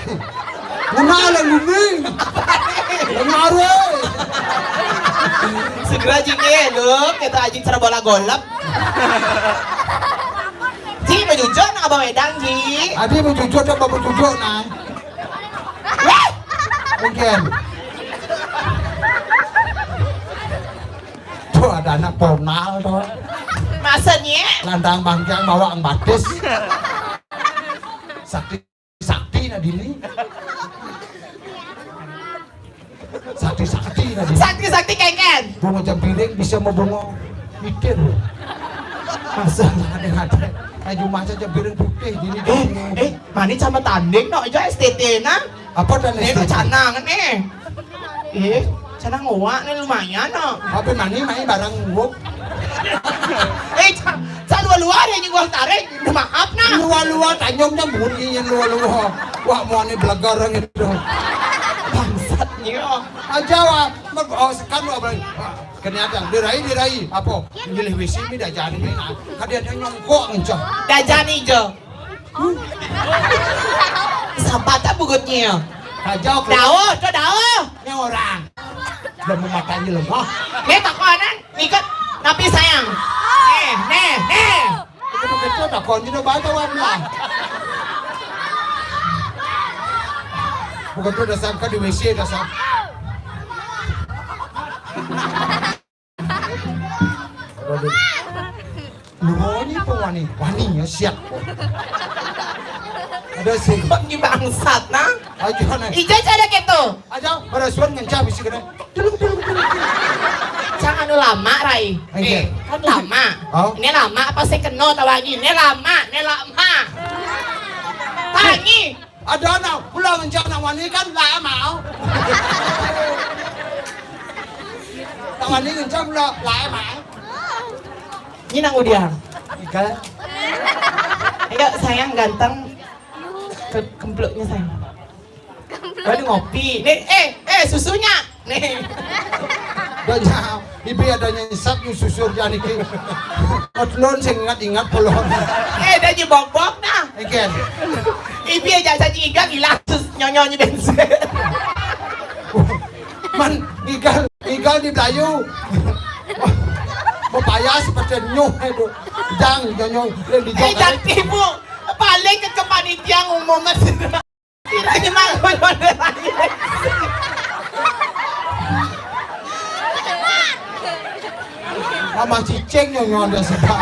guna lah gumi. Dengar, weh. Sugra, Ji, nih, duh, kita aji cara bola golep. Ji, bejujur nak abang wedang, Ji. Adi bejujur, coba bejujur, nah. Weh. Mungkin. Tuh, ada anak ponal tuh. Masanya? Landang bangkiang bawa ang batis. Sakti, sakti nadini. Sakti, sakti nadini. Sakti, sakti kengken. Bunga jampiring bisa mau bunga mitir. Masa ada, ada. Ayo masa jampiring putih dini. Eh, eh, mani sama tanding no, aja S T T na. Apa dan nih, S T T? Canang nih. Eh, canang ngoak nih lumayan, no. Apa mani, mani barang nguk? Eh, ca, ca lua-lua deh nyinggung tarik. Minta maaf nah. Lua-lua tanyong nyambut ieu lua-lua. Wah, mau ane belegar gitu. Bangsat nih. Aja wah, mer-, oh, sekan wah, bang. Wah, kenyataan dirai, dirai apa? Nyilih W C mi dah jani mi nah. Kadang nyongkok ngencah. Dah jani jo. Sampata bugutnya. Kajau ke Dauh, tuh dauh. Ini orang. Belum matanya lemah. Nih takonan, ikut napi sayang. Nih, nih, nih. Itu betul takon juga baca wamlah. Bukan tuh dasar kan di W C dasar. Waduh. Lu ini pun wani, wani ya siap. Ada sih. Kok ini bangsat nah? Aja nih. Ija cara gitu. Aja pada suan ngencah bisi kena. Tulung, tulung, tulung, tulung. Jangan anu lama, Rai. Oke. Eh, kan lama. Oh. Ini lama apa sih kena tawangi? Ini lama, ini lama. Tangi. Ada anak pulang rencana wani kan lama. Tangan ini rencana pula lama. Ini nang udah. Igal. Ayo sayang ganteng. Ke kempluknya sayang. Baru ngopi. Nih, eh, eh susunya. Nih. Banyak. Ibi ada nyesat nih susur janiki. Otlon sing ingat-ingat polon. Eh, dah nyebok-bok dah. Eken. Ibi aja saja igang hilang terus nyonyonyi bensin. Man, igal, igal di Dayu. Mau payah seperti nyuh itu. Jang nyonyong, lain di Eh, jok. Jangan tipu. Paling ke kepanitiaan umum. Kiranya malu model aja. Mama cicing yang nyonya sebab.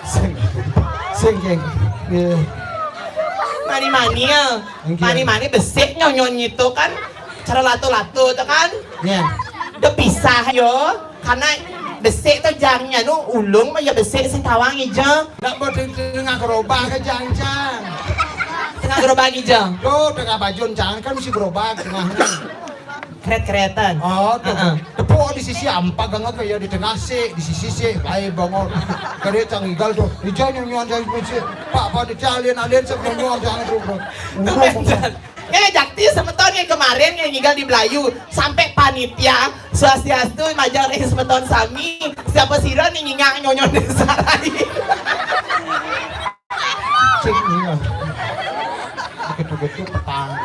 Sing, sing, geng. Iya. Mani-mani ya. Oke. Mani-mani besik nyonyonyi itu kan. Cara latu-latu itu kan. Iya. Udah pisah yo. Karena besik tuh jangnya nu ulung mah ya besik sing tawang ija. Ndak mau di tengah gerobak ke jang-jang. Tengah gerobak ija. Yo, tengah bajun jangan kan mesti gerobak tengahnya. Keret-keretan. Oh, tuh. Heeh. Tepuk di sisi ampak banget ya di tengah sih, di sisi sih, baik banget. Kare cang igal tuh. Ija nyonyoan jangan mesti. Pak, Pak, di jalin alin sep nyonyoan jangan tuh, bro. Tuh, Benjan. Eh, jakti semeton yang kemarin yang tinggal di Belayu sampai panitia swastiastu majang ring semeton sami siapa sira nih nyingak nyonyon desa rai. Cek iya. Begitu-begitu petang.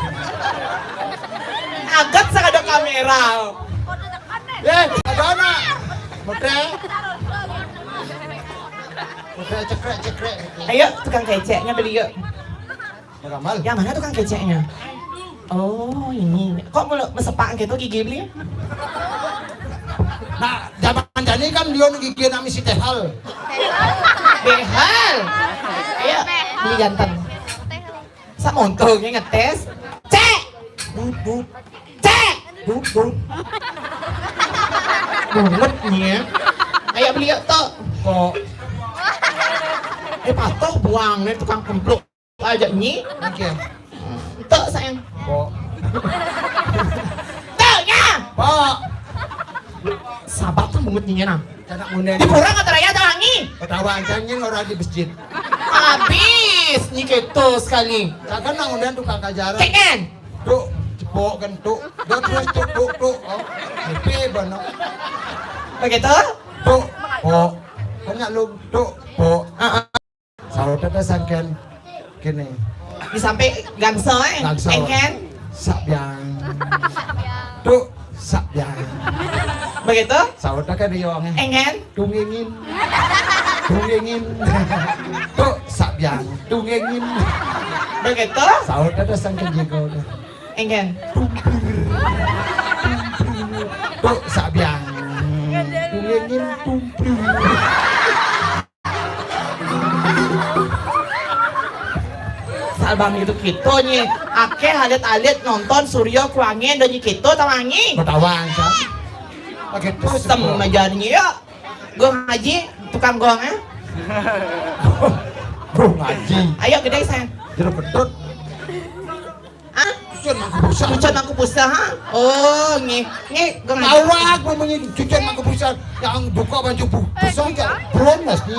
Agat sing ada kamera. Eh, ada anak. Model. Model cekrek-cekrek. Ayo tukang keceknya beli yuk. Beramal. Yang mana tukang keceknya? Oh, ini. Kok mulai mesepak gitu gigi beli? Nah, zaman jani kan lion gigi nami si Tehal. Behal. Ayo, beli ganteng. Sa monto ini ngetes. Cek. Dut, dut. Cek. Dut, dut. Bunget nih ya. Ayo beli yuk tuh. Kok. Eh patuh buang nih tukang kempluk. Aja nyi. Oke. Tek sayang. Pok. Tek nya. Pok. Sabar tuh bungut nyinya nah. Anak muda. Di pura kata raya ada wangi. Ketawa aja nyi orang di masjid. Habis nyi keto sekali. Kakak nak undang tukang kajaran. Cek kan? Tuh, cepok kan tuh. Dia terus tuh tuh tuh. Oh, happy banget. Begitu? Tuh, pok. Banyak lu tuh, pok. Heeh. Saut ada sangkan kene. Di sampai gangsa eh. Gangsa. Engken. Sak biang. Tuk sak biang. Begitu? Saut ada kan riong eh. Engken. Tungingin. Tungingin. Tuk sak biang. Tungingin. Begitu? Saut ada sangkan jigo. Engken. Tuk sak biang. Tungingin tumpri. Salbang itu kita nyi. Akeh alit-alit nonton Suryo Kuangen dan nyi kita tawangi. Betawa aja. Pakai terus. Sem aja nyi ya. Gong Haji, tukang gong eh. Gong Haji. Ayo gede saya. Jeruk pedut. Ah, Cucon mangku puseh, ha? Oh, nggih. Nggih, Gung Aji. Awak mempunyai cucon mangku puseh yang duka baju pu-, puseh je. Belum, Mas, ni.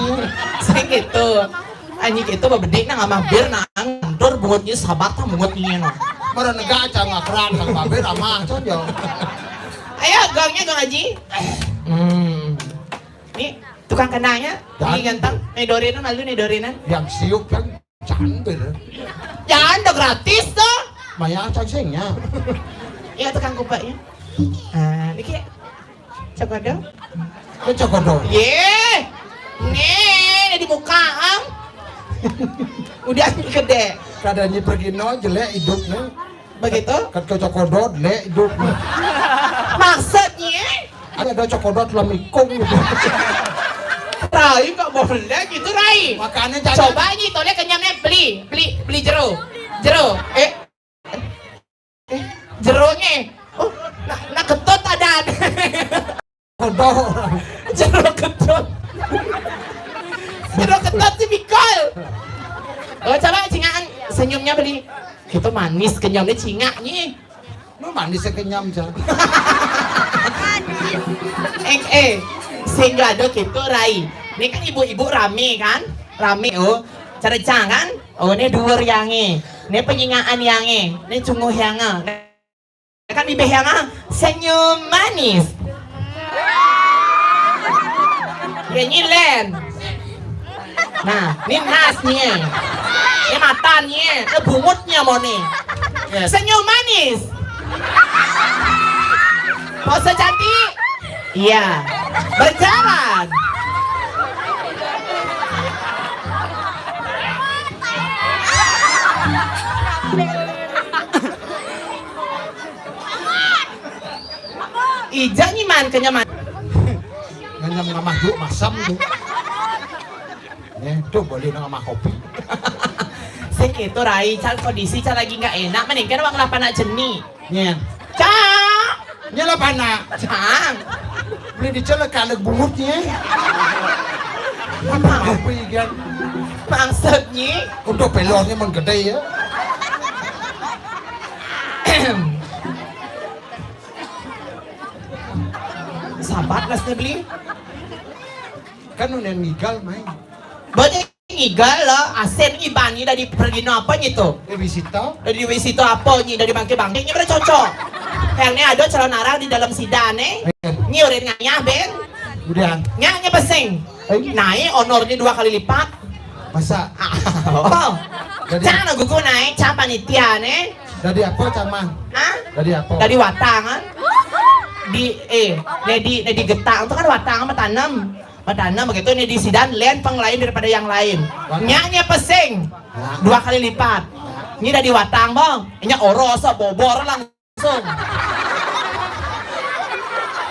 Sing gitu. Anjing gitu, bebedik nang amah bir, nang ngandur, bungutnya sabar, tah bungutnya, no. Mara negak, cang ngakran, cang babir, amah, cang jauh. Ayo, gongnya, Gung Aji. Hmm. Ni, tukang kenanya, ni ganteng. Ni dorinan, malu ni dorinan. Yang siup, kan? Cantik. Jangan, udah gratis tuh. Maya cacingnya. Iya, tukang kupaknya. Ah, niki cokodo. Ke cokodo. Ye. Nih, di muka, am. Udah gede. Kadanya pergi no, jelek hidup nih. Begitu? Kat ke cokodo, jelek hidup nih. Maksudnya? Ada, ada cokodot lah mikung gitu. Rai nggak boleh gitu, Rai. Makanya jangan. Coba ini toleh kenyamnya beli, beli, beli jero. Jero. Eh. Eh, jeronya. Oh, nak, nak ketut ada. Kodok. Jero ketut. Jero ketut si Mikol. Oh, coba cingaan senyumnya beli. Itu manis kenyamnya cingaknya. Lu manis ya kenyam, Cang. Eh, eh, sehingga ada gitu, Rai. Ini kan ibu-ibu rame kan? Rame, oh. Cara Cang kan? Oh, ini dua yange. Ini penyingaan yange. Ini cunguh yange. Kan bibih yange. Senyum manis. Ya, nyilen. Nah, ini nas nih. Ini mata nih. Ini bungutnya mau nih. Senyum manis. Pose cantik. Iya. Berjalan. Ija nyiman kenyaman. Nganyam ngamah juk masam tu. Eh, tu boleh ngamah kopi. Sing itu, Rai, cal kondisi cal lagi nggak enak, mending kan uang lapan nak jeni. Nyen. Cang. Nyen lapan nak. Cang. Beli di cal kaleg bungut nih. Apa? Kopi kan. Maksudnya? Untuk pelornya mun gede ya. Sabat lah beli. Kan udah ngigal, mai. Banyak ngigal lah, asen ibani dari pergi apa gitu. Dari wisita. Dari wisita apa nyi, dari bangke-bangke nyi bercocok. Yang ini ada calon arang di dalam sidan, eh. Iya. Nyi urin ngayah, Ben. Udah. Nyak nyi pesing. Eh. Naik honornya dua kali lipat. Masa? Oh. Jadi jangan aku naik, cap panitia, nih. Dari apa, Cang, Mang? Hah? Dari apa? Dari watang, kan? Di, eh, dari, dari getang itu kan watang sama tanam. Padahal begitu ini di sidan lain pang lain daripada yang lain. Nyanya pesing dua kali lipat. Ini dari watang, bang. Ini oros, bobor langsung.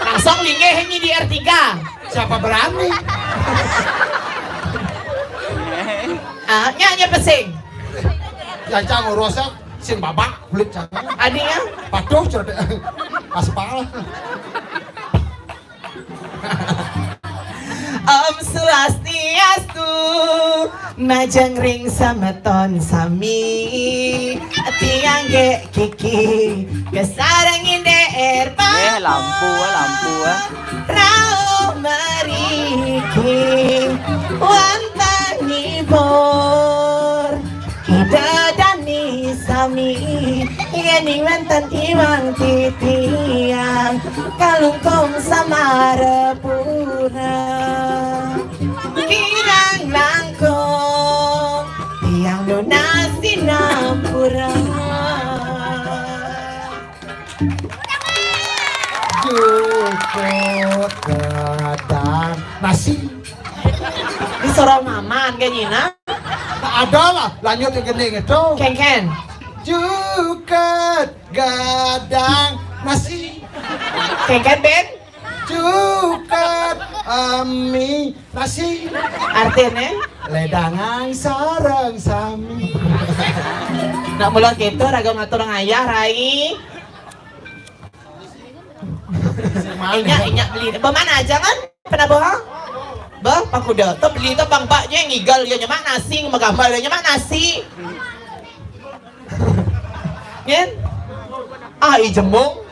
Langsung linggih ini di R tiga. Siapa berani? Ah, nyanya pesing. Yang cang oros, sing babak kulit cang. Adinya? Patuh cerdik. Aspal. Om Swastiastu, majeng ring semeton sami, tiang gek kiki, kesareng inder. Eh, lampu, lampu, eh. Rauh meriki, wantah ngibur. Ida dani sami, yening wénten iwang titiang, kalungkung samarepura. Kirang langkung, tiang nunas sinampura. Jukut gadang nasi. Di sorong maman kayaknya, nah. Nah, ada lah, lanjut yang gending itu. Ken, ken. Jukut gadang nasi. Ken, ken, Ben. Jukut ami nasi. Artinya? Ledangan sarang sami. Nak mulai gitu, raga ngatur ngayah, Rai. Inya, inya beli. Bagaimana aja kan? Pernah bohong? Bah, Pak Kuda. Tuh beli tuh Bang Baknya ngigal dia nyemak nasi, ngegambar dia nyemak nasi. Nyen? Ah, i jembung.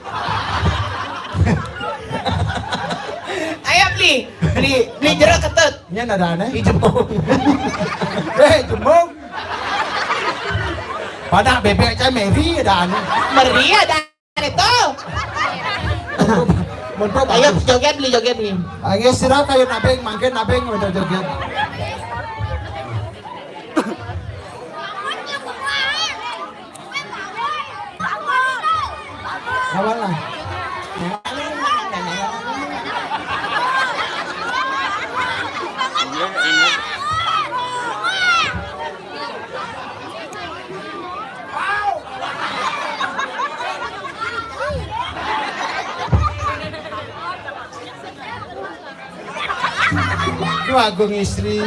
Ayo beli, beli, beli jero ketut. Nya ada aneh. I jembung. Eh, jembung. Pada bebek aja meri ada aneh. Meri ada aneh tuh. Mun tuh ayo bagus. Joget beli, joget beli. Ayo sira kayu nabeng, mangkin nabeng udah joget. Kawan lah. Itu Agung Istri.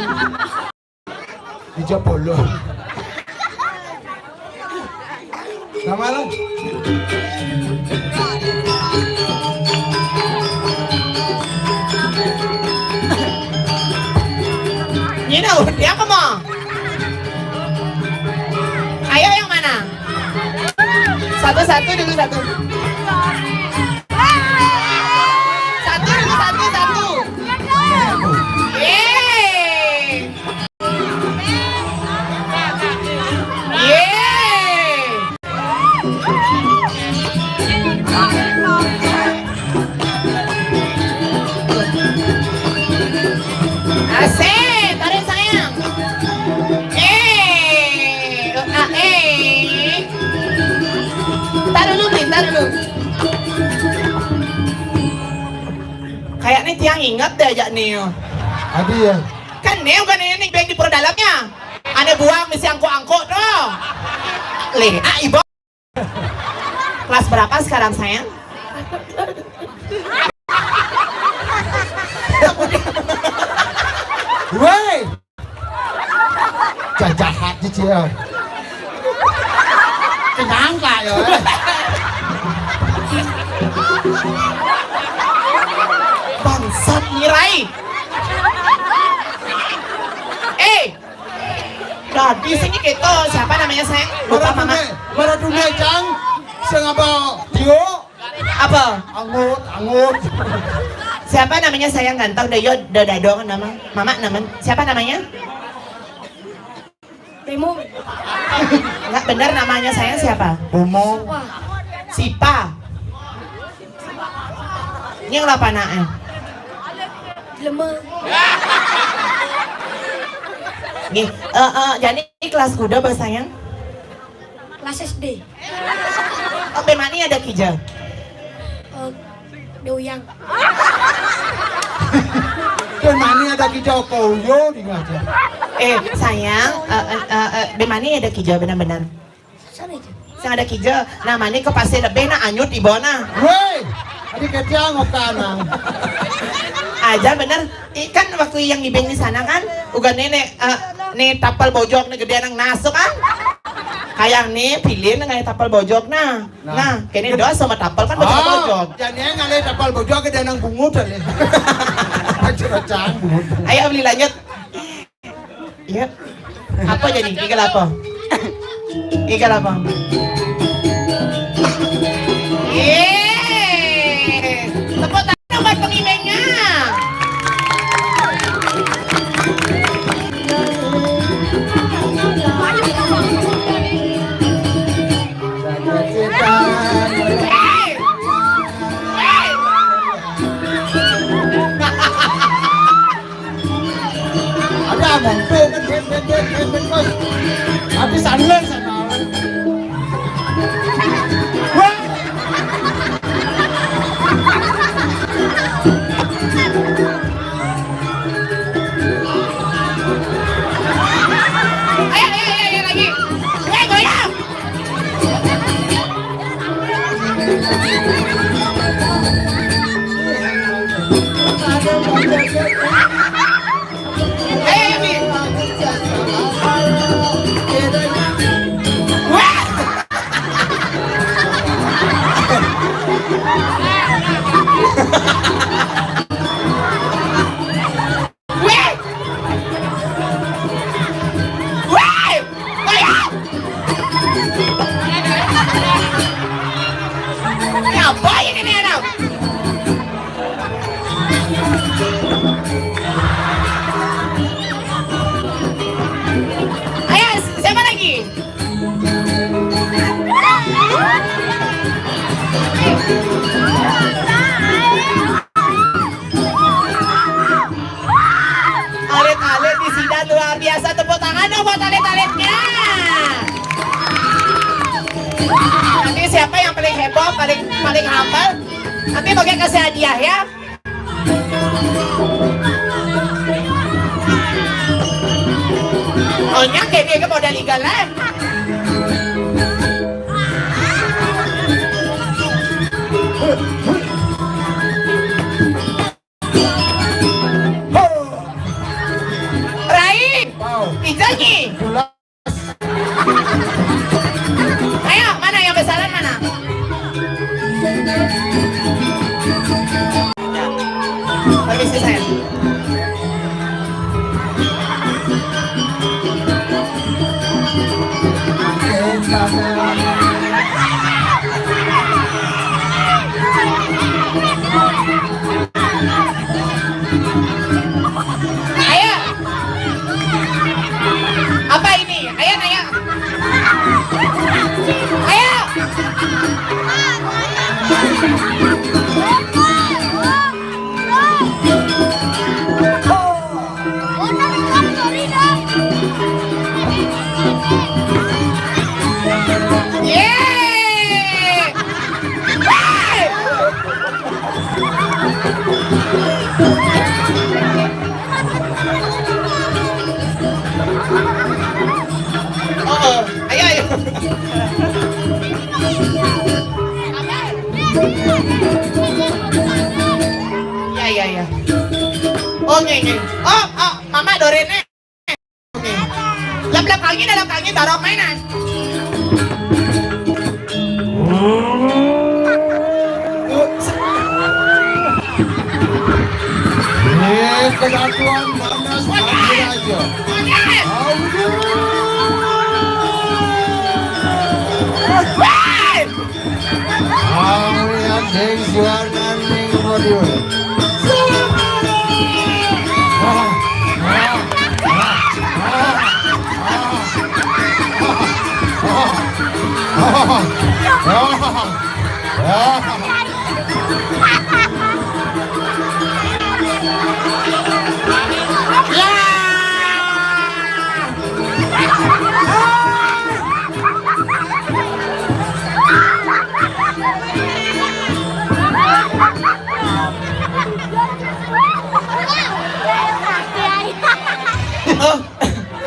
Di Jepolo. Sama lo. Ini udah apa mau? Ayo yang mana? Satu-satu dulu satu. Satu dulu satu satu. Yeay. Yeay. Asik, tarik sayang. Eh, ah, eh. Tar dulu, Bli, tar dulu. Kayaknya tiang inget deh ajak nih. Adi ya. Kan nih bukan ini yang di pura dalamnya. Ada buang di si angkuk-angkuk tuh. Leh, ah, ibu. Kelas berapa sekarang, sayang? Woi. Jajahat di dia. Kenapa ya? Bangsat ngirai. Eh, Dadi sing gitu. Siapa namanya, sayang? Lupa, Mama. Maradune, Maradune, Cang. Sing apa? Dio? Apa? Angut, angut. Siapa namanya, sayang, ganteng? Dah, yo, dah, dah dong nama. Mama nama. Siapa namanya? Bemo. Enggak benar namanya, sayang, siapa? Bemo. Sipa. Ini yang lapanaknya. Jelema. Nih, eh, eh, jadi kelas kuda, bah, sayang? Kelas S D. Oh, bemani ada kija? Eh, doyang. Bemani ada kija, koyo di ngaja. Eh, sayang, eh, eh, eh, eh, bemani ada kija benar-benar. Sana aja. Sing ada kija, namanya ke pasir lebih, nah, anyut di bawah, nah. Woi, adi ketiang okana. Aja bener. Ikan waktu yang ngibing di sana kan, uga nenek, eh, nih tapal bojok nih gede nang nasu kan. Kayak nih pilih nih kayak tapal bojok, nah. Nah. Nah, kene dos sama tapal kan bojok. Ah, bojok. Jadi yang ada tapal bojok gede nang bungut aja. Pancur cang bungut. Ayo beli lanjut. Iya. Apa jadi? Igal apa? Igal apa? Yeay. Tepuk tangan buat pengibengnya. Ada abang, ben, ben, ben, ben, ben, ben, bos. Hati sana, sana. Wah. Ayo, ayo, ayo, ayo, lagi. Ayo, goyang. Luar biasa, tepuk tangan dong buat alit-alitnya. Nanti siapa yang paling heboh, paling paling humble, nanti Bang Gia kasih hadiah ya. Onyang jadi ke modal igal lah. Rai, Ijai. Ayo, mana yang besaran mana? Permisi saya. Ayo. Apa ini? Ayo, ayo. Ayo. Yeay. Oh, oh. Ayo, ayo. Ya, ya, ya. Oh, nge, nge. Oh, oh, mama dorene. Oke. Lap-lap kaki, dalam kaki, barok mainan. Eh, kesatuan panas, panggil aja. Audio. Audio, Deng Suarnani Modul.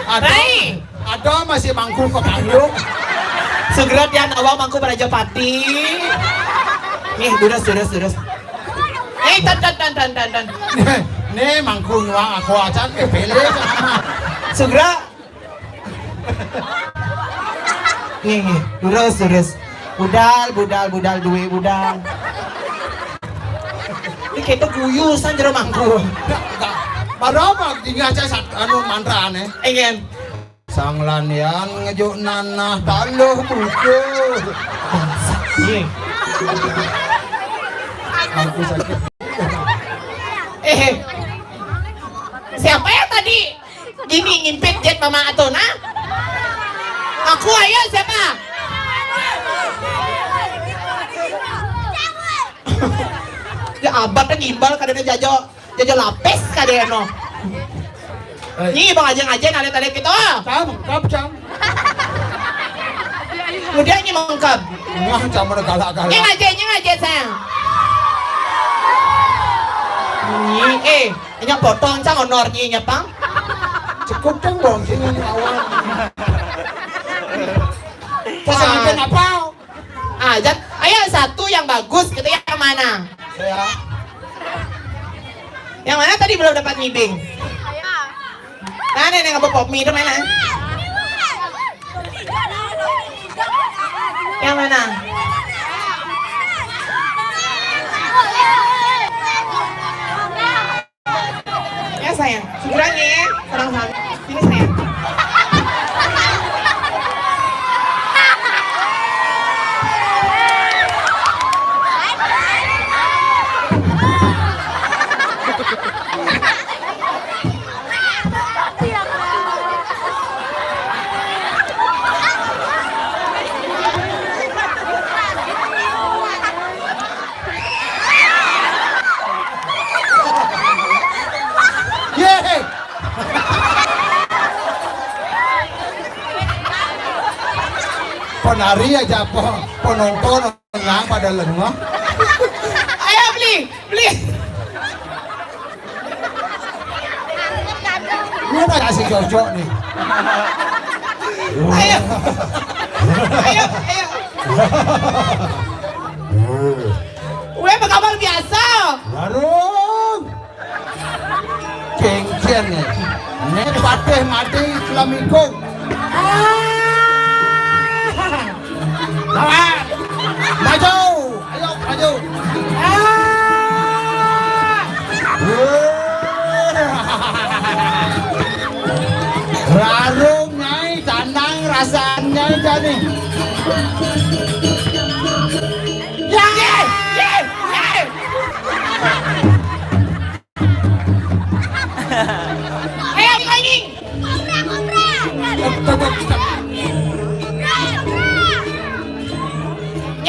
Ada, Rai. Ada masih mangkuk ke panggung. Segera dia nawa mangkuk Rajapati. Nih, durus, durus, durus. Eh, tan, tan, tan, tan, tan, tan. Nih, nih mangkuk nyuang aku acan ke pilih. Segera. Nih, nih, durus, durus. Budal, budal, budal, duit, budal. Ini kita kuyusan jero mangkuk. Padahal mah tinggal saya sat-, anu mantra aneh. Ingin. Sang lanian ngejuk nanah taluh buku. Iya. Aku sakit. Eh, siapa yang tadi gini ngimpit jet mama Atona? Aku ayo siapa? Ya abad kan gimbal kadang jajo. Jaja lapis kadéno. Eh. Nyi bang aja ngajen alit-alit gitu. Cang, mengkap, Cang. Kemudian nyi mengkap. Ngah, Cang, mana galak-galak. Nyi ngajen, nyi ngajen, sayang. Nyi, eh, nya potong, Cang, honor nyi nya, pang. Cukup, Cang, bang, sini, ini awal. Terus yang apa? Ah, jan, ayo satu yang bagus, kita yang mana? Saya. Yang mana tadi belum dapat ngibing? Mana nih ngebopop mie itu mana? Yang mana? Ya sayang, seberang ya, serang sana. Sini sayang. Yeay. Penari aja apa, penonton orang pada lengah. Ayo beli, beli. Ini udah kasih cocok nih. Ayo. Ayo, ayo. Weh, berkabar biasa. Warung. Cengcen ya. Nek patih mati selamiku. Ah. Lawan. Maju. Ayo maju. Ah. Rarung nyai tandang rasanya jadi. Ya. Ye, ye, ye. Ayo, anjing, anjing. Kobra, kobra. Kobra, kobra.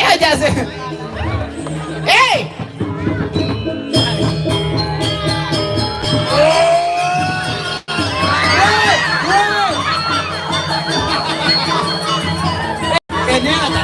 Ya, aja sih. Hei. Kayaknya ada.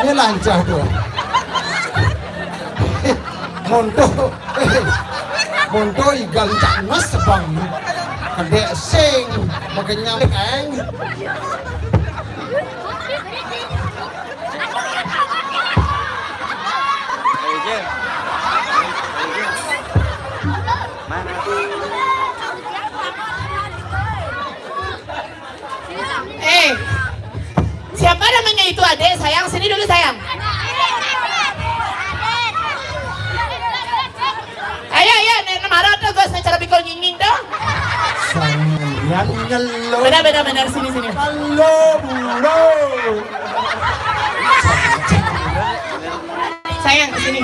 Ini lancah tuh. Monto, monto igal canas bang. Kedek sing, makanya keng. Eh, siapa namanya itu adik sayang? Sini dulu sayang. Ayo, ayo, nek marah tuh gue secara bikol nyinging tuh. Sayang nyelo. Benar, benar, benar, sini, sini. Halo, bro. Sayang, ke sini.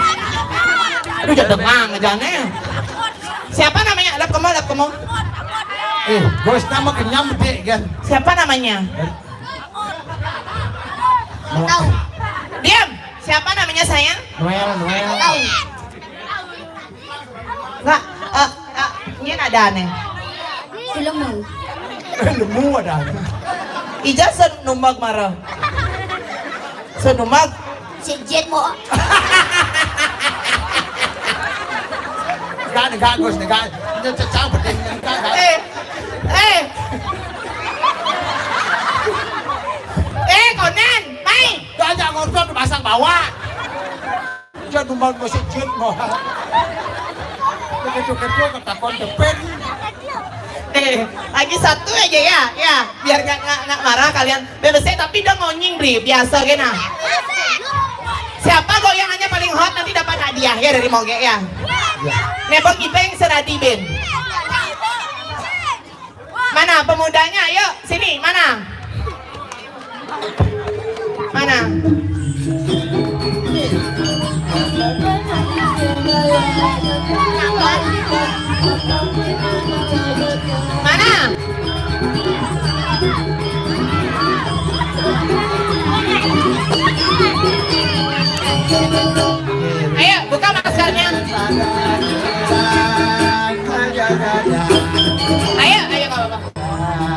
Aduh, jangan demang, jangan. Siapa namanya? Lap kemo, lap kemo. Eh, bos nama kenyam dek kan. Siapa namanya? Tahu. Diam. Siapa namanya sayang? Noel, Noel. Tahu. Enggak, eh, eh, ini ada aneh. Ilmu. Ilmu ada aneh. Ija sen numbak marah. Sen numbak. Sejit mo. Enggak, enggak, Gus, enggak. Ini cecah bedeng, enggak, enggak. Eh, eh. Eh, konan, mai. Enggak, enggak ngosot, pasang bawah. Jangan numbang masjid mah. Begitu-begitu ketakon depan. Eh, lagi satu aja ya, ya, biar nggak nggak nggak marah kalian. Bebesnya tapi udah ngonying bri, biasa gena. Siapa goyangannya paling hot nanti dapat hadiah ya dari Moge ya. Nebeng ipeng seradi ben. Mana pemudanya? Ayo, sini. Mana? Mana? Mana? Ayo, buka maskernya. Ayo, ayo, nggak apa-apa.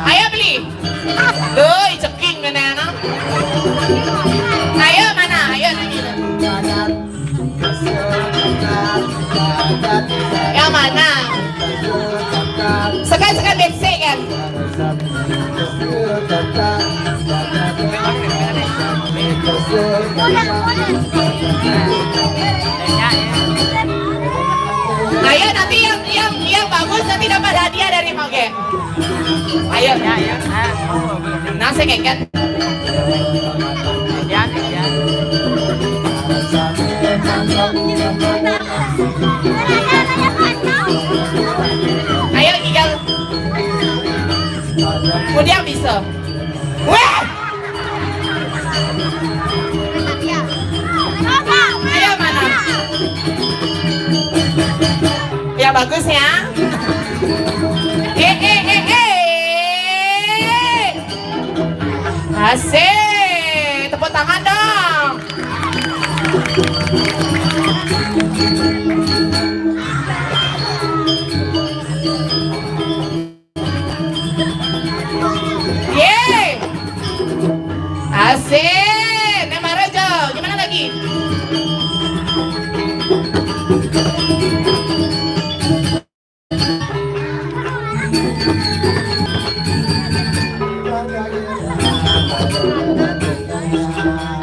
Ayo beli. Doi ceking nenek anak. Ayo mana? Ayo nanya. Yang mana? Sekan-sekan bebsek kan? Ayo nanti yang yang yang bagus nanti dapat hadiah dari Moge. Ayo. Ya, ya. Nasi keket. Ya, ya. Ayo, Igal. Kemudian bisa. Weh! Ayo, mana? Ya, bagus ya. Eh, eh, eh, eh. Asik. Tepuk tangan dong. Yeay. Asik. Nih, Marajo. Gimana lagi?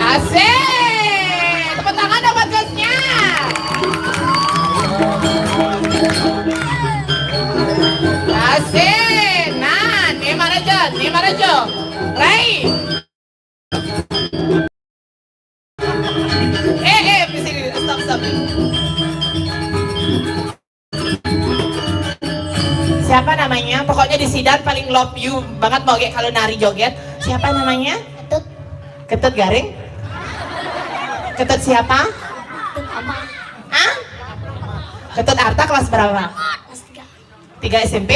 Asik. Tepuk tangan dong buat Gusnya. Asik. Nah, nih Marajo, nih Marajo. Rai. Eh, eh, di sini. Stop, stop. Siapa namanya? Pokoknya di Sidan paling love you banget, mau kayak kalau nari joget. Siapa namanya? Ketut. Ketut Garing? Ketut siapa? Ketut apa? Hah? Ketut Arta kelas berapa? Kelas tiga. Tiga S M P?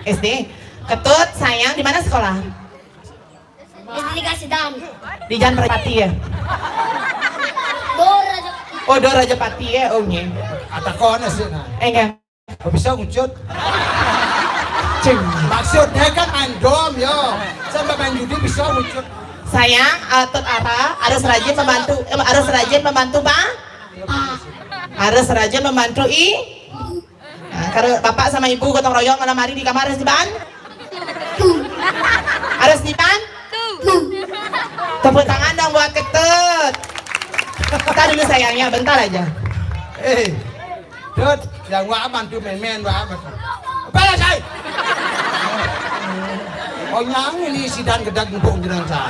S D. Ketut sayang, di mana sekolah? S D tiga Sidan. Di Jalan Rajapati ya? Dor aja. Oh, Dor Rajapati ya, oh nggih. Kata kono sih, nah. Eh, enggak. Kok bisa ngucut? Cing. Maksudnya kan main dom, yo. Sampai main judi bisa ngucut. Sayang, eh, Tut Ara harus rajin membantu, eh, harus rajin membantu, Pak. Harus rajin membantu i. Nah, kalau bapak sama ibu gotong royong malam hari di kamar harus diban. Harus diban. Tepuk tangan dong buat Ketut. Kita dulu sayangnya, bentar aja. Eh, Dut, yang wa aman tuh memen wa aman. Balas ay. Oh, nyang ini Sidan gedeg empuk jenang sa.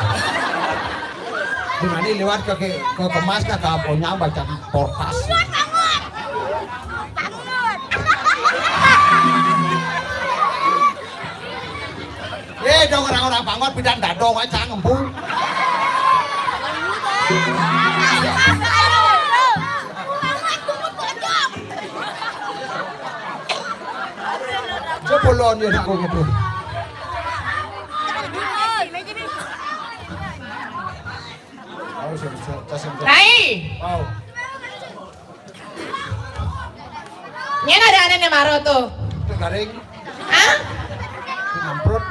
Dengan ini lewat ke ke, ke kemas ke, ke Ponyang baca portas. Eh, dong orang-orang Bangot pidan dadong aja ngempung. Coba lo nih aku gitu. Oh, sudah, sudah, sudah. Rai. Wow. Nyen ada aneh nih Maro tuh. Itu garing. Hah? Itu nyemprot.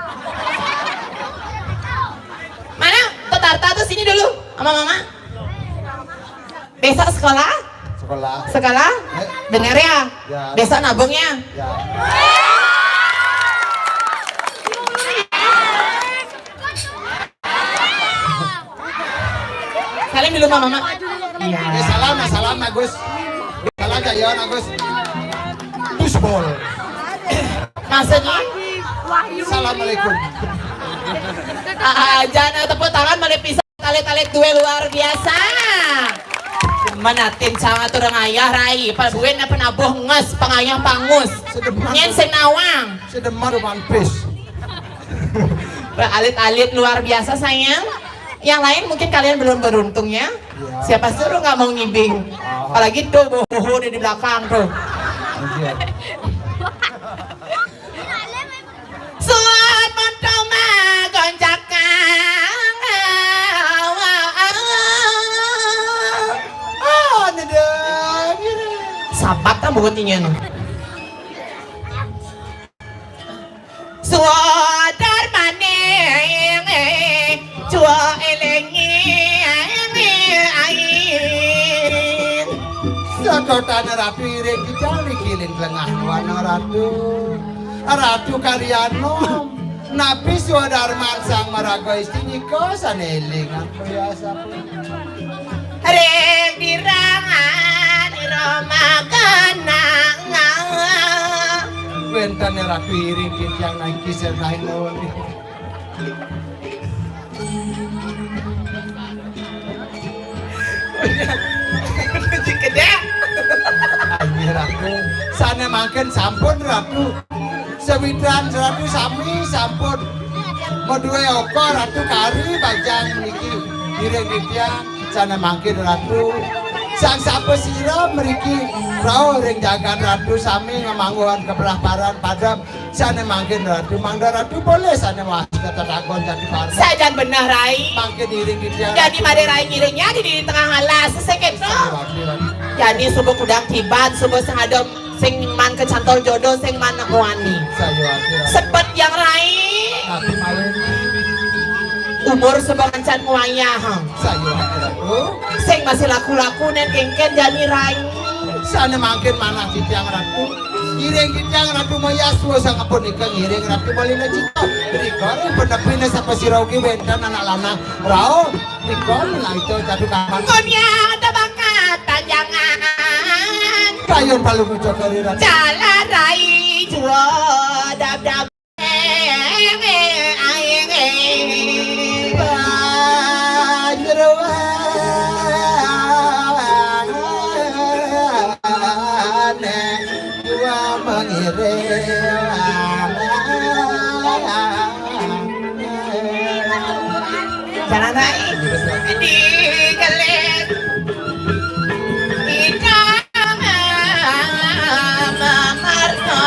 Mana? Tuh Tarta tuh sini dulu sama mama. Besok sekolah? Sekolah. Sekolah? Eh. Bener ya? Ya. Besok nabung ya? Ya. Salim dulu sama mama. Iya. Eh, salam, salam, Agus. Salam, Cak Yon, Agus. Tusbol. Maksudnya? Assalamualaikum. Ah, ah, jangan tepuk tangan, malah bisa talit-talit duwe luar biasa. Menatin sama turang ayah, Rai. Pak Buen apa nabuh nges, pengayah pangus. Sedeman. Nyen sing nawang. Sedeman rupan pis. Alit-alit luar biasa, sayang. Yang lain mungkin kalian belum beruntung ya. Iya. Siapa suruh nggak mau ngibing? Oh. Apalagi tuh boho di belakang tuh. Iya. Suat montong mah goncakan. Oh, nedeng. Sabat kan buat inya nih. Suadar maning, cua elengi ain. Sedotan Ratu Iring Kijang niki lin lengah wana Ratu. Ratu Karyanom, napi suadarman sang maraga isti nika sané éling apa ya sapa? Ring dirangan ira magenang. Wénten Ratu Iring Kijang nangkis lain lawan. Kedek. Ayo Ratu, sané mangkin sampun Ratu. Sawitraan Ratu sami sampun. Madué oka Ratu kari bajang niki. Ngiring titiang sané mangkin Ratu. Sang sapasira mriki rauh ring jagat Ratu sami ngamangguhan kebelah paran padem sané mangkin Ratu. Mangda Ratu polih sané wasta tetagon Jati Parma. Sajan beneh, Rai. Mangkin ngiring titiang. Dadi Ratu. Madé Rai ngiringnya di, di tengah alas, sekéto. Sané wasta, Ratu. Jani suba kudang tiban, suba sing ada sing man kacantol jodoh, sing man muani. Sayu ati, Ratu. Sepet yang Rai. Ati malih. Umur suba ngancan ngwayah. Sayu ati, Ratu. Sing masih laku-laku nén kénkén jani Rai. Sané mangkin manah titiang, Ratu. Ngiring titiang, Ratu, mayaswa sangapunika ngiring Ratu Malina Cita. Rika ring penepiné sapasira ugi wénten anak lanang rauh. Nika menawi to jatuh kapan. Kunyah tebakat tanjangan. Kayun palu ngucap dari Ratu. Jalan rai jua dab-dab. Panjeroan jua mengiring. Jalan naik di gelis. Idam mamarno.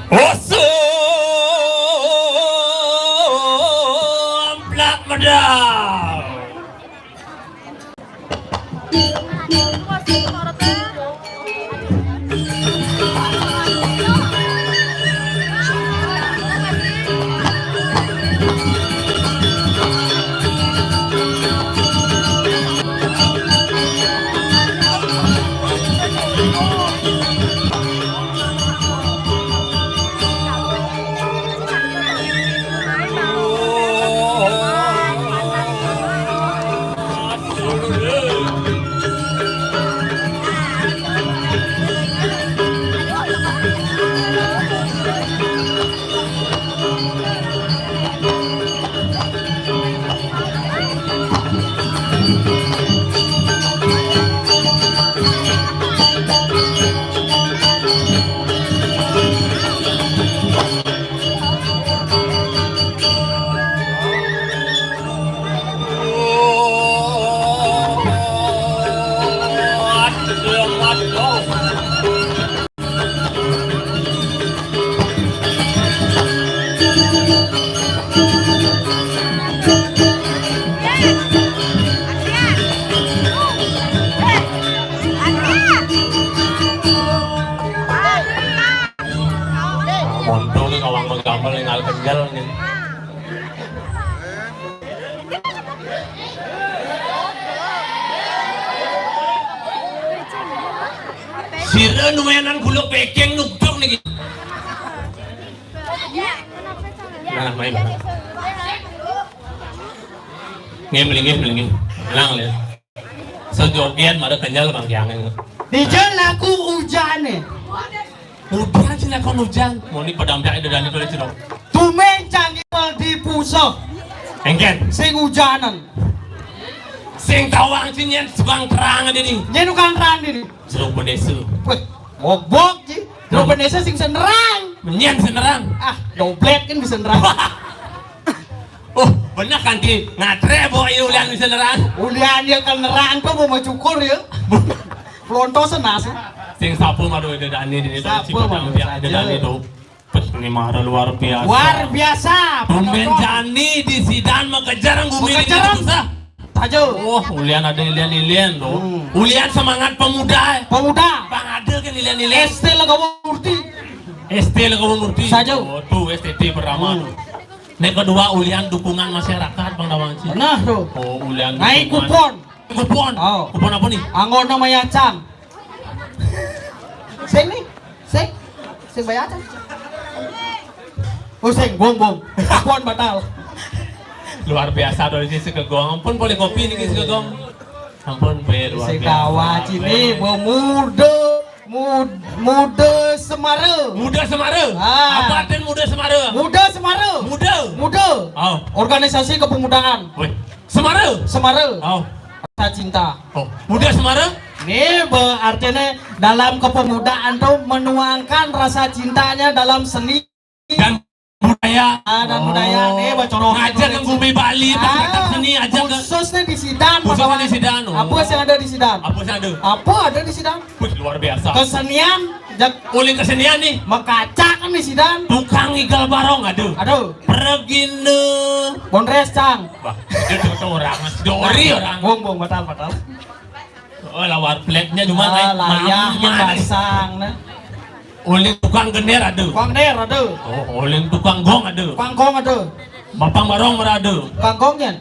Usum plak medal. Monto nih kawang menggamel ning al kenyel nih. Sira nuenan gula peking nugduk niki. Nah, main. Nggih, mlinggih, mlinggih. Lang, le. Sejogéan mara kenyel Bang Kiange. Dija laku ujané. Udan sing lakon ujan. Muni padampiake dedane kali jero. Tumben cangipel di pusuh. Engken. Sing ujanen. Sing tawang sing nyen tukang terang dini. Nyen tukang terang dini. Jero bendesa. Weh, bok-bok ji. Jero bendesa sing senerang. Nyen senerang. Ah, doblek kan bisa nerang. Oh, bener kan di ngatre bo ya ulian bisa nerang. Ulian ya kan nerang tuh mau cukur ya. Pelontosan nasi. Sing sapa madu dedane dini to. Sapa madu saja. Dedane to. Pes ni mara luar biasa. Luar biasa. Tumben jani di sidan makejar ngumi. Makejar. Susah. Saja. Oh, ulian ada ilian-ilian to. Hmm. Ulian semangat pemuda. Pemuda. Bang ada kan ilian-ilian. S T Legawa Murti. S T Legawa Murti. Saja. Oh, tuh S T T pertama. Hmm. Nek kedua ulian dukungan masyarakat Bang Dawanci. Nah, tuh. Oh, ulian naik dukungan. Kupon. Kupon. Oh. Kupon apa nih? Anggona mayacang. Sing nih. Sing. Sing mayacang. Oh, sing bong bong. Kupon batal. Luar biasa dari sisi kegong. Ampun boleh kopi nih sisi kegong. Ampun be luar biasa. Sing Dawanci nih, pemuda. Mud-, muda Semara. Muda Semara. Ah. Apa artinya Muda Semara? Muda Semara. Muda. Muda. Oh. Organisasi kepemudaan. Weh. Semara. Semara. Oh. Rasa cinta. Oh. Muda Semara. Ini be- artinya dalam kepemudaan tuh menuangkan rasa cintanya dalam seni dan budaya. Ah, dan budaya nih, bacorokan. Ngajak ke bumi Bali, ah, seni, ajak ke khususnya di Sidan, khususnya di Sidan, oh. Apa yang ada di Sidan? Apa yang ada? Apa ada di Sidan? Wih, luar biasa. Kesenian, jak- oleh kesenian nih. Mekacak kan di Sidan. Tukang igal barong ada. Aduh. Pergine. Bondres, Cang. Wah, itu tuh orang, dori orang. Bong, bong, batal, batal. Oh, lawar pleknya cuma ah, naik layahnya mama. Pasang, nah. Oleh tukang gender ada. Tukang gender ada. Oh, oleh tukang gong ada. Tukang gong ada. Bapang barong mara ada. Tukang gongnya.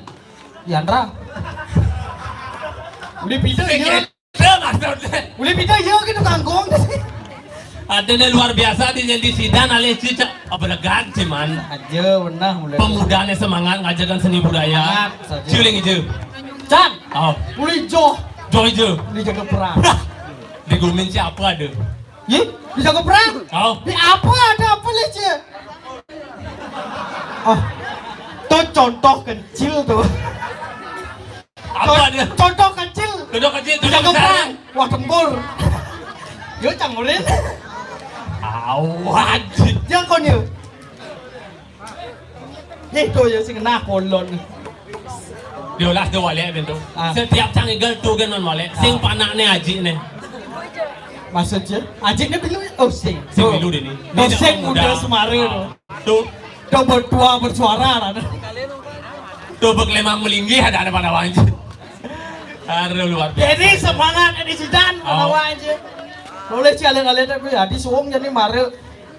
Yandra. Udah pindah ya. Ada maksudnya. Udah pindah ya gitu tukang gong. Ada nih luar biasa di, di Sidan alih cicak. Apa legan sih, man? Aja, benar, mulai. Pemudanya semangat ngajarkan seni budaya. Semangat, saja. Ciling aja. Can. Oh. Uli Jo. Jo aja. Uli jaga perang. Digumin siapa ada? Ih, dijaga perang? Oh. Di apa ada apa nih, Ci? Oh. Tuh contoh kecil tuh. Apa dia? Contoh kecil. Contoh kecil, contoh besar. Wah, tempur. Yo, canggurin. Awat. Jangan kau ni. Nih, tuh ya, sing kena kolon. Diolah tu walek bentuk. Ah. Setiap cang igal tu kan man walek. Sing ah. Panak ni aji ni. Maksudnya? Aji ni bilu, oh, sing. Sing bilu dia ni. Tuh, sing muda semara tu. Ah. Tu. Dah bertua bersuara lah. Tu berkelemang melinggih ada, ada pada wanci. Aduh, luar biasa. Jadi semangat di Sidan pada wanci. Boleh sih alit-alit tapi ya di suwung jadi mara.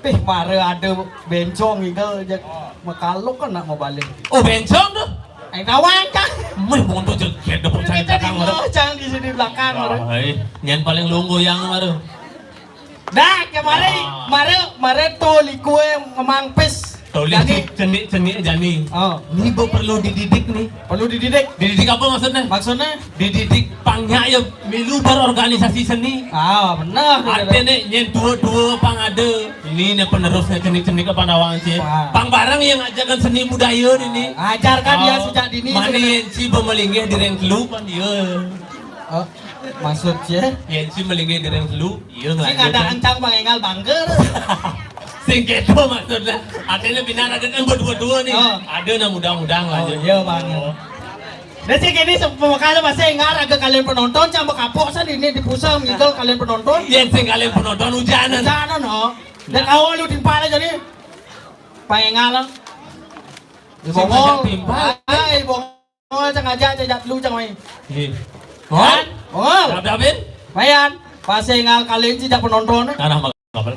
Pih mara ada bencong igal jak mekaluk kan nak mau balik. Oh, bencong tu? Ai kawan kan. Meh monto jeget depan cari belakang. Oh, jangan di sini belakang. Ai, nyen paling lunggu yang baru. Dah, kemarin, ah. Mare, mare to likue ngemang pis. To lik jani. Cenik-cenik jani. Oh. Ni be perlu dididik ni. Perlu dididik. Dididik apa maksudnya? Maksudnya? Dididik pang nyak ya milu berorganisasi seni. Ah, benar. Artinya nyen tua-tua pang ada. Ini ni penerusnya cenik-cenik apa nawang sih. Wah. Pang bareng yang ajarkan seni budaya ni. Ajarkan dia sejak dini. Mana yang si pemelinggih di rentelu kan dia. Oh, maksud sih? Yang si melinggih di rentelu. Iya, sing ngelanjut ada kan. Ancang pangengal bangker. Sing keto maksudnya. Artinya bina ada kan berdua-dua nih. Oh. Ada nah mudah-mudahan. Oh, lanjut. Iya, Bang. Oh. Dan sih gini, se- pemekalan masih engar agak kalian penonton sama kapok san ini di pusat ngigal kalian penonton. Iya, sing kalian penonton hujanan. Hujanan, oh. Dan nah. Awal lu timpal aja nih. Pangengal. Sing bongol. Timpal. Hai, bongol. Oh, cang aja, cang jat lu, cang mai. Iya. Kan? Oh. Dap-dapin? Mayan. Pas saya ngal kalian sih, jak penonton. Tanah mah kabel.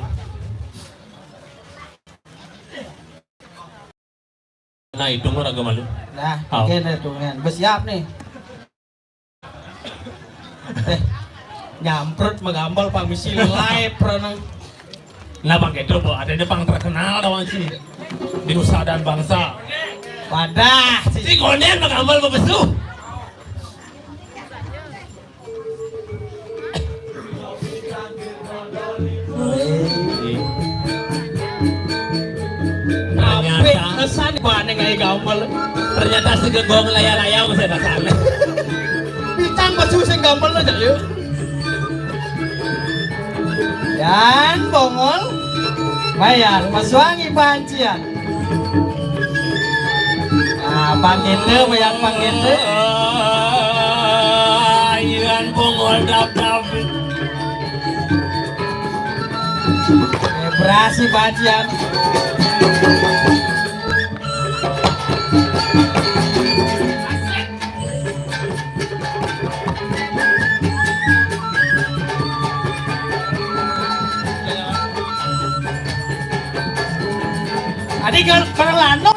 Nah, itu mah raga malu. Nah, oh. Oke, nih, tuh, kan. Bersiap, nih. Eh, nyamprut, megambal, pamisi, live, pernah. Nah, Bang Kedo, Bu, ada dia pang terkenal lawan si di Nusa dan Bangsa. Wadah, si Konden Bang Ambal bebesu. Apik kesan paning ae gampel. Ternyata si gegong laya-laya masih ada sana. Bintang besu sing gampel aja yuk. Yan bongol. Bayar, masuangi pancian. Ah, panggete, bayar panggete. Yan bongol dap-dap. Eh, berasi pancian. Adi kalau kalau lanok.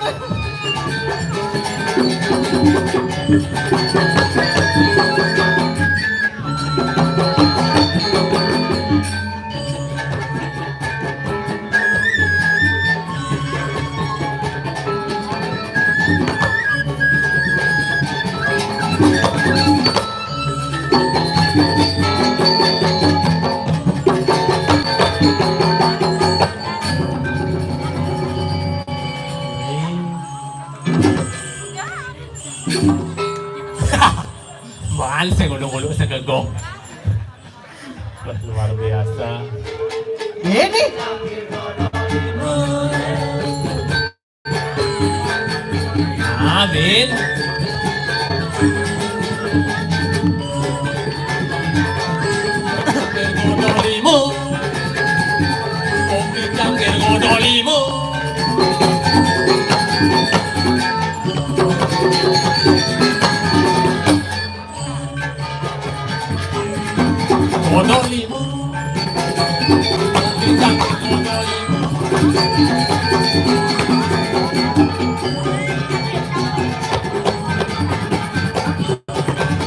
Luar biasa. Ini. Amin. Kodok limo.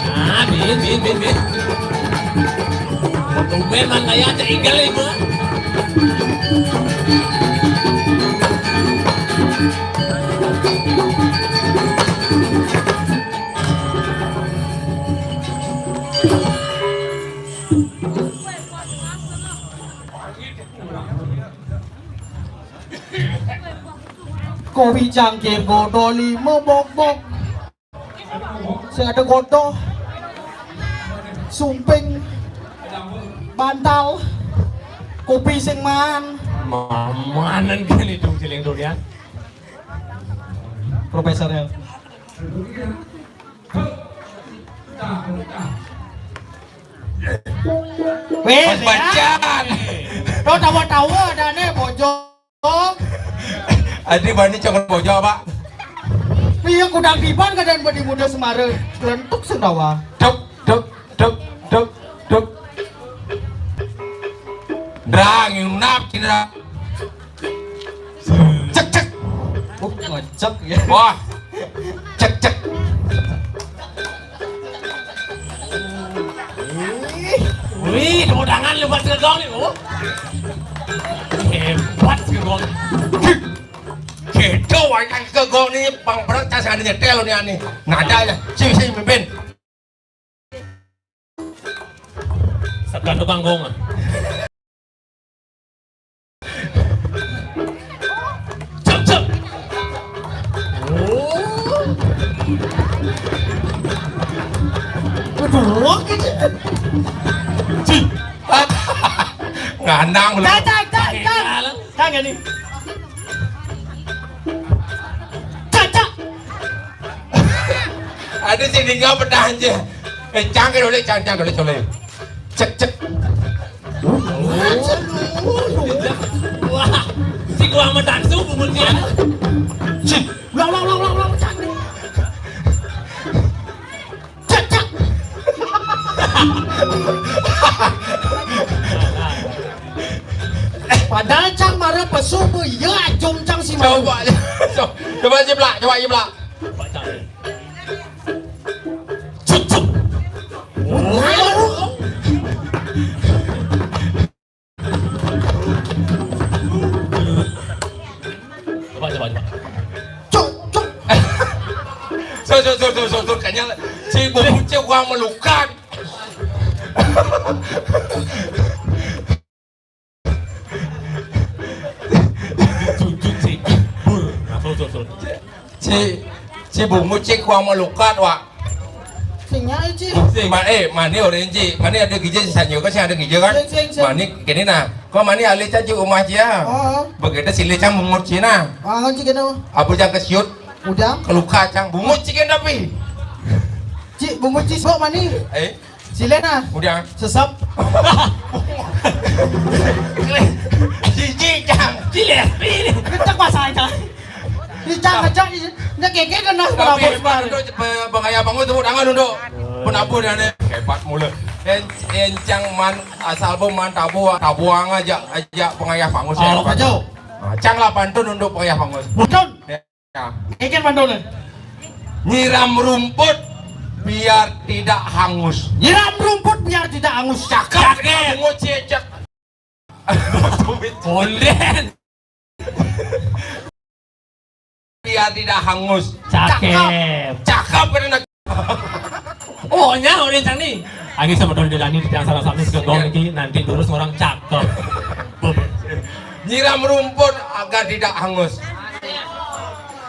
Ah, bin, bin, bin, bin. Tumben man kaya ada igel ibu. Kopi cangkir godoli mebok-bok. Sing ada godoh, sumping, bantal, kopi sing man. Mamanen kene dong, jeling dong ya. Profesornya. Weh, Mas Bacan. Lo tawa-tawa dane bojong. Adi bani cokot bojong, Pak. Iya, kudang diban kadang badi muda semara. Lentuk sendawa. Dok, dok, dok, dok, dok. Drang, yang nap, cina. Cek, cek. Oh, ngecek ya. Wah. Cek, cek. Wih, tepuk tangan lebat ke gong nih. Oh. Hebat ke gong. Gitu, wajah ke gong nih, pang perang cas ada nyetel nih, nih. Nada ya, sih, sih, mimpin. Segan tukang gong. Cep, cep. Oh. Aduh, gitu. Cih. Ngandang lu. Cak, cak, cak, cak. Cak, gini. Cak, cak. Ada sini nggak pernah aja. Eh, cangkir oleh, cang-, cangkir oleh, oleh. Cek, cek. Wah, si gua sama Tansu bungut dia. Cek. Ulang, ulang, ulang, ulang, ulang, cangkir. Cek, cek. Padahal cang mara pesu bu, iya, acung cang si mau. Coba, coba, coba jiplak, coba jiplak. Cucuk. Coba, coba, coba. Cucuk. Sur, sur, sur, sur, sur, sur, kayaknya si bumbu cek uang melukat. Cucuk si bur. Nah, sur, sur, sur. Si, si bungut cik wa melukat, wa. Sing nyai, Ci. Sing. Ma-, eh, mani orang, Ci. Mani ada gija si sanyo kan, sing ada gija kan? Sing, sing, sing. Mani kene nah. Kok mani alih, Ci, umah, Ci, ya? Oh. Begitu silih, Ci, bungut, Ci, nah. Ah, Ci, kene. Apa, Ci, kesiut? Udah. Keluka, Ci, bungut, Ci, kan, tapi. Ci, bungut, Ci, sok mani. Eh? Silih nah. Udah. Sesep. Cici, Cang. Silih. Kenceng pasang, Cang. Di Cang aja, di, nya keke kena. Tapi penabur hebat semar. Untuk pe-, pengayah bangun tepuk tangan untuk penabur dan hebat mula. En-, encang man asal bo man tabuang, tabuang aja, aja pengayah bangun. Oh, hebat. Kacau. Nah, Cang lah pantun untuk pengayah bangun. Pantun. Ya. Ikan mandornya. Nyiram rumput biar tidak hangus. Nyiram rumput biar tidak hangus. Cakep. Cakep. Bungut cecek. Konden. Biar tidak hangus. Cakep. Cakep. Cakep kena. Oh, nya orang cang ni. Agi sama Don Delani di tiang salah satu segegong iki nanti terus orang cakep. Nyiram rumput agar tidak hangus.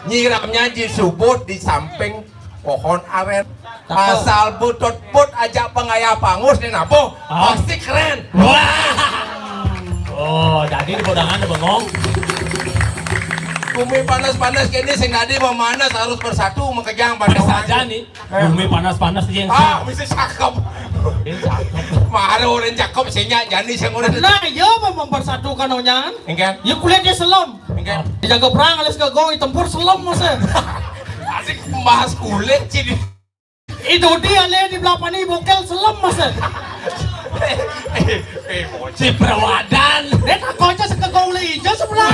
Nyiramnya di subuh di samping pohon aren. Asal butut-but aja pengayah pangus nih nabuh. Hah? Pasti keren. Wah. Oh, jadi di bodangan bengong. Bumi panas-panas gini sing tadi memanas harus bersatu makejang pada saja nih. Bumi panas-panas aja yang Ah, bisa cakep. Ini cakep. Maro orang cakep sing nyak jani sing orang. Nah, iya mempersatukan onyangan. Engken. Ya kulit dia selem. Engken. Dijaga perang alis ke gong tempur selem masa. Asik membahas kulit sih. Itu dia le di belakang ni bokel selem masa. Eh, eh, eh, si perawadan. Dia tak kocok sekegong le hijau sebelah.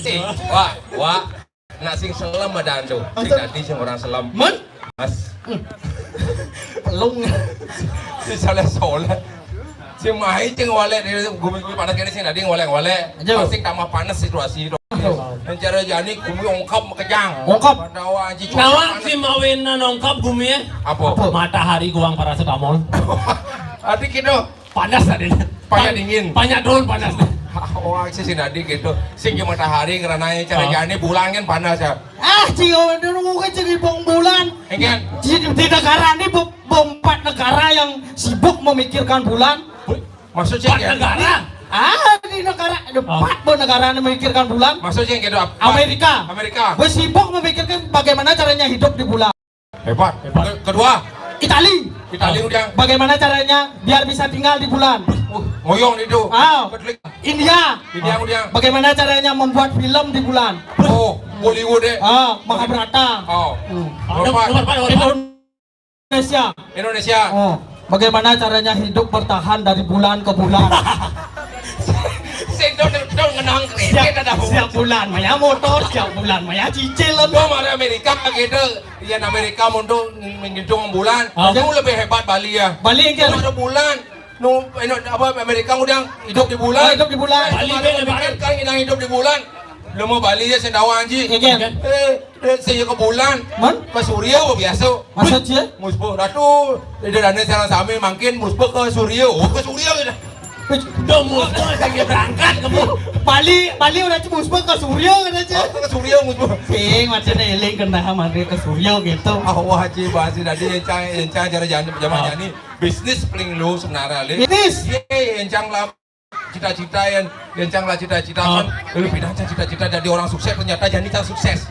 Eh, wah, wah. Nak sing selem ada antu. Sing tadi sing orang selem. Men? Mas. Pelung. Si soleh-soleh. Si mai cing walek di gumi-gumi panas kene sing tadi walek-walek. Aduh. Pasti tambah panas situasi tu. Aduh. Yang cara jani gumi ongkap makejang. Ongkap. Pandawa anji Nawang si mawin nongkap gumi eh. Apa? Apa? Matahari guang paracetamol. Adi gitu. Panas tadi. Banyak dingin. Banyak turun panas. Oh, aksi si tadi gitu. Sing matahari karena cara jani bulan kan panas ya. Ah, cio dulu mungkin jadi bong bulan. Engken. Di, di negara ini be- empat negara yang sibuk memikirkan bulan. Maksudnya Empat negara. Ah, di negara ada empat be negara yang memikirkan bulan. Maksudnya gitu apa? Amerika. Amerika. Gue sibuk memikirkan bagaimana caranya hidup di bulan. Hebat. Hebat. Ke- kedua. Itali. Itali udah. Bagaimana caranya biar bisa tinggal di bulan? Uh, ngoyong itu. Ah. India. India udah. Bagaimana caranya membuat film di bulan? Oh, Bollywood deh. Ah, Mahabharata. Oh. Hmm. Nomor empat. Nomor empat, nomor empat. Indonesia. Indonesia. Oh, bagaimana caranya hidup bertahan dari bulan ke bulan? Sing dong dong ngenang kredit ada. Setiap bulan maya motor, setiap bulan maya cicil. Dong ada Amerika gitu. Iya, Amerika untuk menghitung bulan. Ah. Itu lebih hebat Bali ya. Bali kan? Ada bulan. Nu, eno, apa Amerika udah hidup di bulan. Oh, hidup di bulan. Bali kan kan hidup di bulan. Lu mau Bali ya sendawa anji. Iya. Eh, eh, saya ke bulan. Man? Ke Surya biasa. Maksudnya? Musbah ratu. Tidak ada salah sami makin musbah ke Surya. Oh, ke Surya gitu. Dong musbah saya berangkat kamu. Bali, Bali udah musbah ke Surya kan aja. Oh, ke Surya musbah. Sing macam eling kena mari ke Surya gitu. Ah, wah, Haji bahasa tadi encang encang cara jani jamaah jani. Bisnis paling lu sebenarnya le. Bisnis. Ye, encang lah cita-cita yang encang lah cita-cita kan. Lu pindah aja cita-cita jadi orang sukses ternyata jadi tak sukses.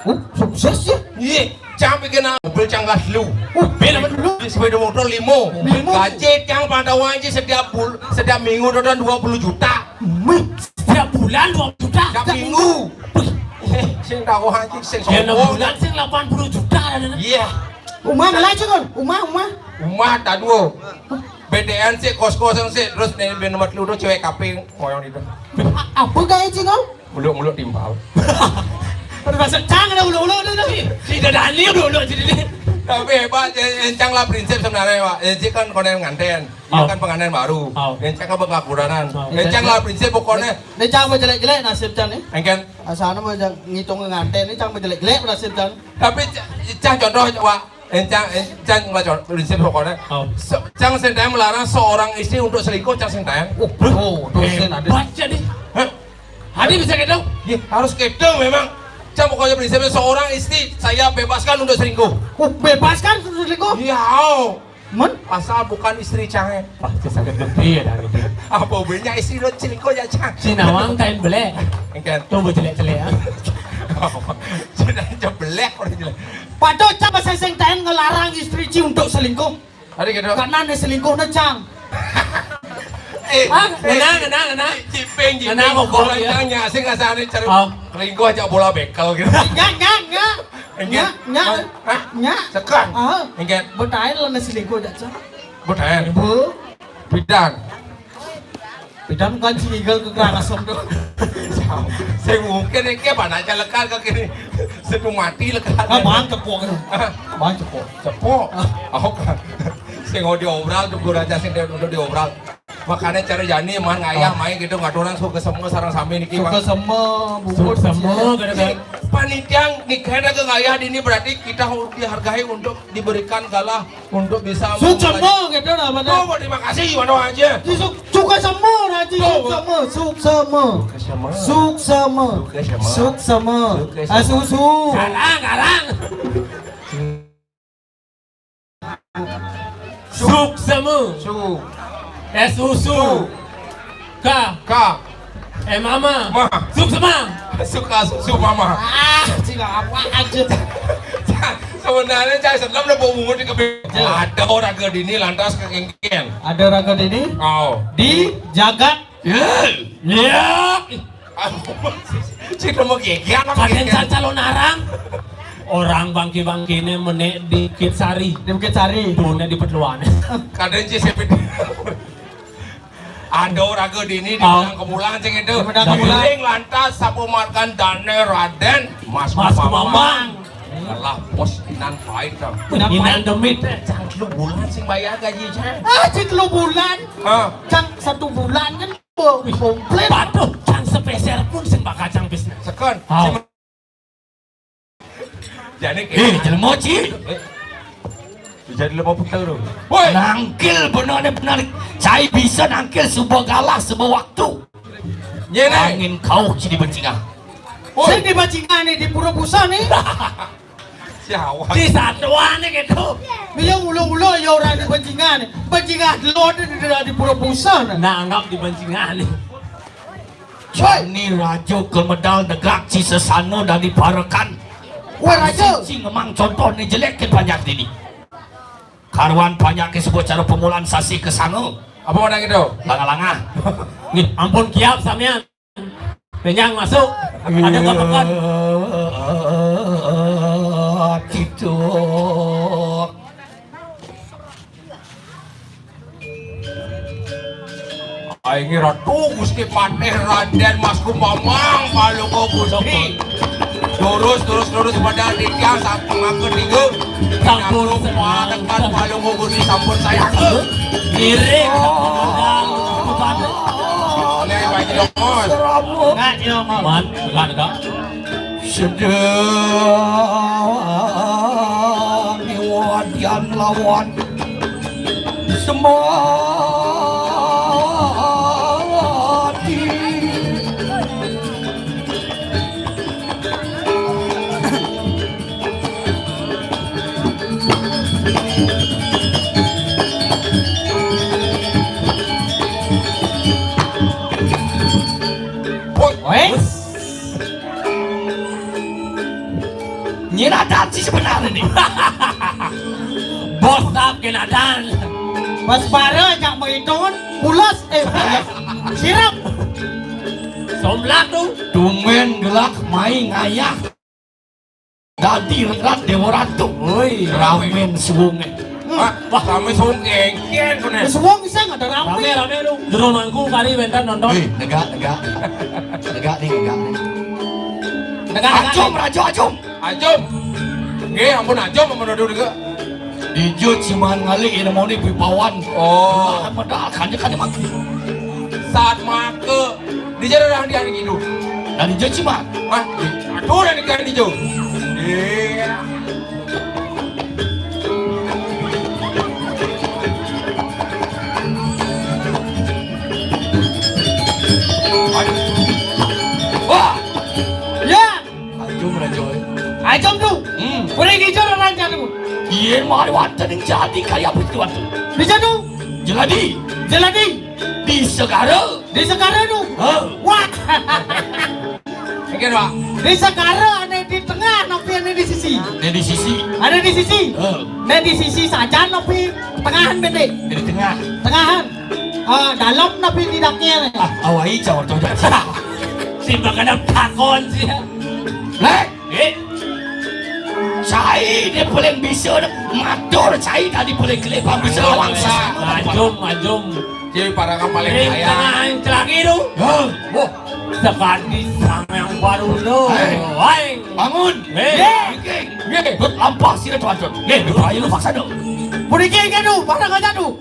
Oh, sukses ya? Iya, cang bikin mobil cang gas lu. Oh, bela dulu. Di sepeda motor limo. Limo. Gaji cang pantauan aja setiap bul setiap minggu udah dua puluh juta. Setiap bulan dua puluh juta. Setiap minggu. Sing tahu anjing sing sombong. Bulan sing delapan puluh juta. Iya. Umah ngelai cekol. Umah, umah. Umah tak dua. B T N sih kos-kosan sih terus nih ben nomor lu tuh cewek kaping koyong itu. Apa gaya cekol? Muluk-muluk timpal. Pada masa cang ada muluk-muluk tu tapi. Tidak ada ni muluk-muluk jadi ni. Tapi hebat, encang lah prinsip sebenarnya, Pak. Encik kan konen nganten. Dia kan pengantin baru. Encang kan bakal kuranan. Encang lah prinsip pokoknya. Ni cang berjelek-jelek nasib cang ni. Engken. Asana mau ngitung nganten ni cang berjelek-jelek nasib cang. Tapi cah contoh, Pak. Encang, encang lah contoh prinsip pokoknya. Cang sentayang melarang seorang istri untuk selingkuh, cang sentayang. Oh, tuh sen ada. Baca deh. Hah? Hadi bisa gitu? Iya, harus gitu memang. Cang pokoknya prinsipnya seorang istri saya bebaskan untuk selingkuh. Oh, bebaskan untuk selingkuh? Iya. Men? Asal bukan istri cang. Pasti sakit gede ya dari dia. Apa banyak istri lo selingkuh ya cang? Si nawang kain belek. Engken. Tuh jelek-jelek ya. Cina aja belek orang jelek. Padahal cang seseng tain ngelarang istri ci untuk selingkuh. Ada gitu. Karena nih selingkuh nih cang. Eh, ah, eh, kena, kena, kena. Cipeng, cipeng. Kena kok, ya. Cang nyasing asal nih cari selingkuh aja bola bekel gitu. Enggak, enggak, enggak. Enggak, enggak. Hah? Enggak. Sekarang. Ah. Enggak. Betain lo nih selingkuh aja cang. Betain. Bu. Bidan. Bidan kan si Igel ke Karangasem tu. Saya mungkin ni ke mana aja lekar ke kini. Sedu mati lekar. Ah, bang cepok. Bang cepok. Cepok. Oh, kan. Sing mau diobral tu guru aja sing dia untuk diobral. Makanya cara jani man ngayah main gitu ngaturan suka semua sarang sami niki. Suka semua bubur semua. Panitia nikah ke ngayah dini berarti kita harus dihargai untuk diberikan galah untuk bisa suksema gitu lah mana. Oh, terima kasih mana aja. Suka semua raji suksema, suksema. Suksema. Suksema. Suksema. Ah, susu. Garang, garang. Semu. Su. Es susu. Su. Ka. Ka. Eh, mama. Ma. Suksema. Suka susu mama. Ah, cik apa aja. Sebenarnya cai selam udah bau bungut di kebun. Ya. Ada orang ke dini lantas kekengkian. Ada orang ke dini? Oh. Di jagat. Ya. Ya. Cik mau geger apa? Kadén geger? Caca lo narang. Orang bangki-bangkine menek di Bukit Sari. Di Bukit Sari. Dunia di Petluan. Kadén cik sepit. Ada orang ke dini di, oh, Medang Kemulan, cing itu. Di Medang Kemulan. Giring lantas sapu margan dane Raden Mas, Mas Kumambang. Kumambang. Ngelah pos inan pahit dong. Kenapa? Inan demit. Cang telu bulan sing bayar gaji cang. Ah, cing telu bulan. Hah? Cang satu bulan kan. Wih, komplit. Patuh, cang sepeser pun sing bakal cang bisnis. Sekon. Hau. Sing jadi. Eh, jelema, Ci. Eh. Jadi jelema putel tu. Woi. Nangkil bener ni bener. Cai bisa nangkil suba galah suba waktu. Nyene. Angin kauh Ci di Bencingan. Woi. Sing di Bencingan ni, di Pura Puseh ni. Siapa? Di satuan ni gitu. Dia ulu-ulu ya orang di Bencingan ni. Bencingan lo ni di, di Pura Puseh ni. Nah, anggap di Bencingan ni. Jani raja ke medal negak ci sesana dadi parekan. Wah, raja. Sing ngemang contoh ni jelek ke panjak dini. Karuan panjak ke sebut cara pemulan sasih ke sanga. Apa orang itu? Langa-langa. Nih, ampun kiap samian. Penyang masuk. Ada ke pekan. Gitu. Aingi Ratu Gusti Patih Raden Mas Kumambang Palungguh Gusti. Lurus, lurus, lurus pada titiang sampun mangke tiga. Sampun. Aku parekan Palungguh Gusti sampun saya. Ngiring. Oleh Pak Jongos. Enggak, Jongos. Man, enggak, enggak. Sedang wadian lawan semati. Woi. Nyinadan sih sebenarnya nih. Bos tap kenadan. Pas bara jak menghitung, pulas, eh, pulas. Sirap. Somplak tu. Tumben gelak mai ngayah. Dadi rat Dewa Ratu. Woi. Ramen suwunge. Wah, rame suwung kengken kene. Suwung sing ada rame. Rame, rame lu. Jero mangku kari wénten nonton. Wih, negak, negak. Negak nih, negak nih. Negak, negak. Acung, Rajo, Acung. Ajum. Nggih, ampun Ajum, ampun Ratu nika. Dijut siman ngalih yen moni pipawan. Oh. Medal kanja kanja mangke. Saat mangke di jalan di hari gitu. Dan dijut siman. Hah? Aduh, dan ikan dijut. Iya. Wah. Ya. Ajum, Rajo. Ajum tu. Hmm. Boleh dijor orang jadu. Iya, mari wanten yang jadi kaya apa itu wanten. Bisa tu. Jeladi. Jeladi. Di Segara. Di Segara tu. Ha. Wah. Pikir, Pak. Di Segara ada di tengah, tapi ada di sisi. Ada di sisi. Ada di sisi. Ha. Ada di sisi saja, tapi tengahan pendek. Di tengah. Tengahan. Ah, dalam tapi di dakil. Ah, awai cawar tu dah. Si makan takon sih. Lek. Eh. Cai dia paling bisa dah. Matur cai tadi paling kelipang bisa lawan sama. Ajum, ajum. Jadi para kapal yang kaya. Rintangan celaki tu. Hah? Wah. Sekali sang yang baru tu. Hei. Wai. Bangun. Hei. Nggih. Nggih. Lampah sira tuan. Nggih, ayo lu paksa tu. Pun iki iki tu, para kaya tu.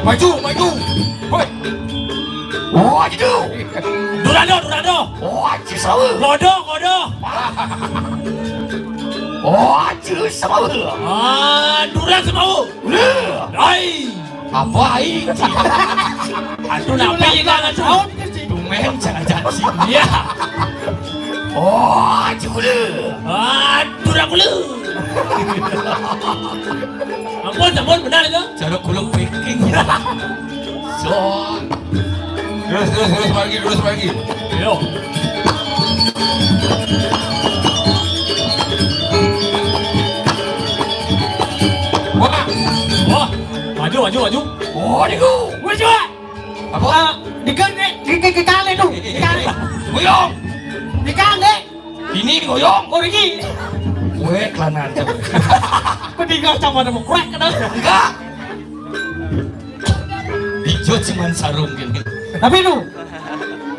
Maju, maju. Hoi. Oh, gitu. Durando, Durando. Oh, Cisawa. Kodo, Kodo. Oh, aja sama. Ah, durang sama. Udah. Ai. Apa ai? Aduh, napi ka ngasuh? Tumben cara janji. Iya. Oh, aja kula. Aduh, durang kula. Ampun, ampun, benar itu. Cara kula packing. So. Terus, terus, terus, lagi, terus, lagi. Yo. Wah. Wah. Maju, maju, maju. Oh, niku. Wis, Pak. Apa? Ah, dikene, di, di, di kali tu. Di kali. Goyong. Di kali. Ini goyong. Oh, iki. Kowe kelanan. Kok di kacamata mau crack, kan? Enggak. Ijo cuman sarung gini. Tapi lu.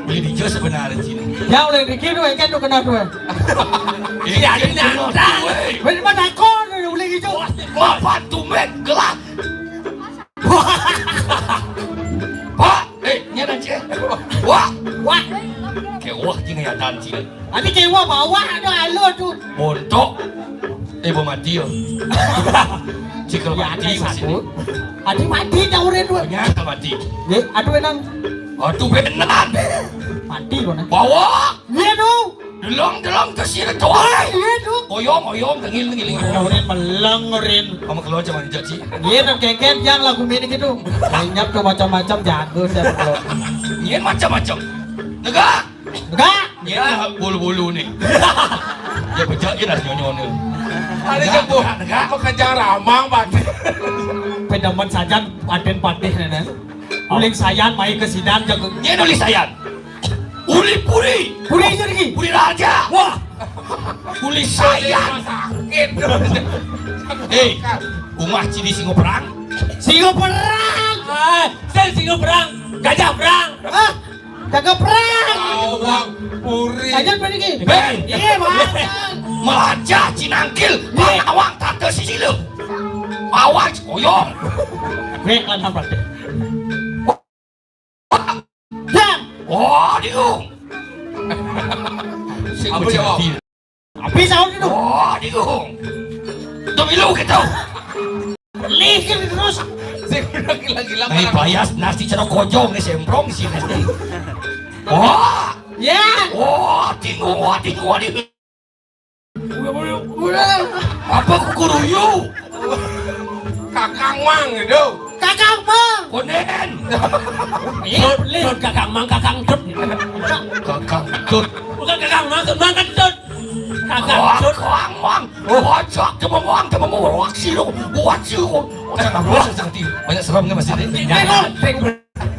Beli ijo sebenarnya sini. Ya, oleh iki lu, engke tu kena dua. Iya, ini nantang. Wis, mana kon, oleh ijo. Bapak tumben gelap. Pak, eh, nyana cek. Wah, wah. Kayak wah, gini ya, dan cek. Ati kewa bawah ada alo tu. Bontok. Eh, bo mati yo. Cikel mati masih. Ati mati dah orang tu. Ternyata mati. Ye, aduh enang. Aduh benar. Mati kau nak. Bawah. Ye tu. Delong, delong, ke sini tu. Ye tu. Oyong, oyong, tengil, tengil, tengil. Orang meleng, orang. Kamu keluar zaman jadi. Ye, nak keket yang lagu ini gitu. Banyak tu macam-macam jago saya keluar. Ye, macam-macam. Negak. Enggak. Nyena bulu-bulu nih. Ya bejak je dah nyonyo ni. Ada je buh. Apa kerja ramang, Pak? Pedaman sajan paten patih nene. Uling sayan mai ke sidan jago. Nyena uling sayan. Uli puri. Puri je lagi. Puri raja. Wah. Uli sayan. Sakit. Hei, umah cili singo perang. Singo perang. Ah, saya singo perang. Gajah perang. Hah? Jaga perang. Awang puri. Lanjut, Pak Niki. Beng. Iya, Pak. Melajah cinangkil. Iya. Awang tante sisile. Awang koyong. Wek lan apa deh? Dan. Oh, diung. Sing apa jawab? Tapi sahur itu. Oh, diung. Tuh milu gitu. Lihir terus. Sing udah gila-gila. Ini bayas nasi cerok kojong nih semprong sih nasi. Oh. Ya. Oh, tingu, tingu, tingu. Apa kukuruyu? Kakang Mang itu. Kakang Mang. Konden. Iya, Kakang Mang, Kakang Dut. Kakang Dut. Bukan Kakang Mang, Mang Kentut. Kakang Dut. Kakang Mang. Wajak cuma Mang, cuma mau wak sih lu. Buat sih lu. Oke, nggak boleh, Sakti. Banyak serem nggak masih? Ini kok,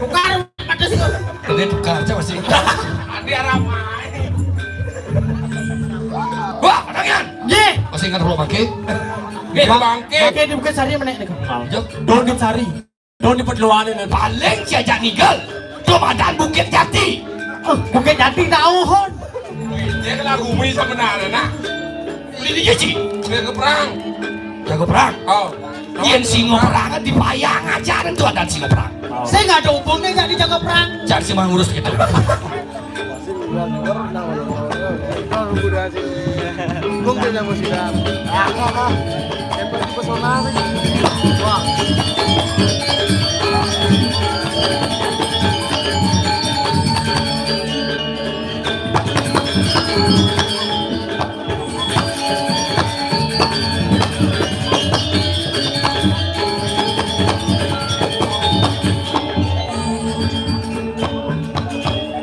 tukar, ada sih. Ini tukar aja masih. Ada ramai. Wah, tangan. Ye. Masih ingat Roh Bangke? Ye, Bangke. Bangke di Bukit Sari mana nih? Jok. Don di Sari. Don di Pedeluan ini. Paling siajak nigel. Komandan Bukit Jati. Oh, Bukit Jati tahu hon. Dia kena rumi sebenarnya, nak. Ini dia, Ci. Dia ke perang. Jago perang. Oh. Yen singo perang dipayang aja, itu ada singo perang. Saya nggak ada hubungnya jadi jago perang. Jangan sih mengurus gitu. Belum tidak mau sidang. Yang penting pesona. Wah.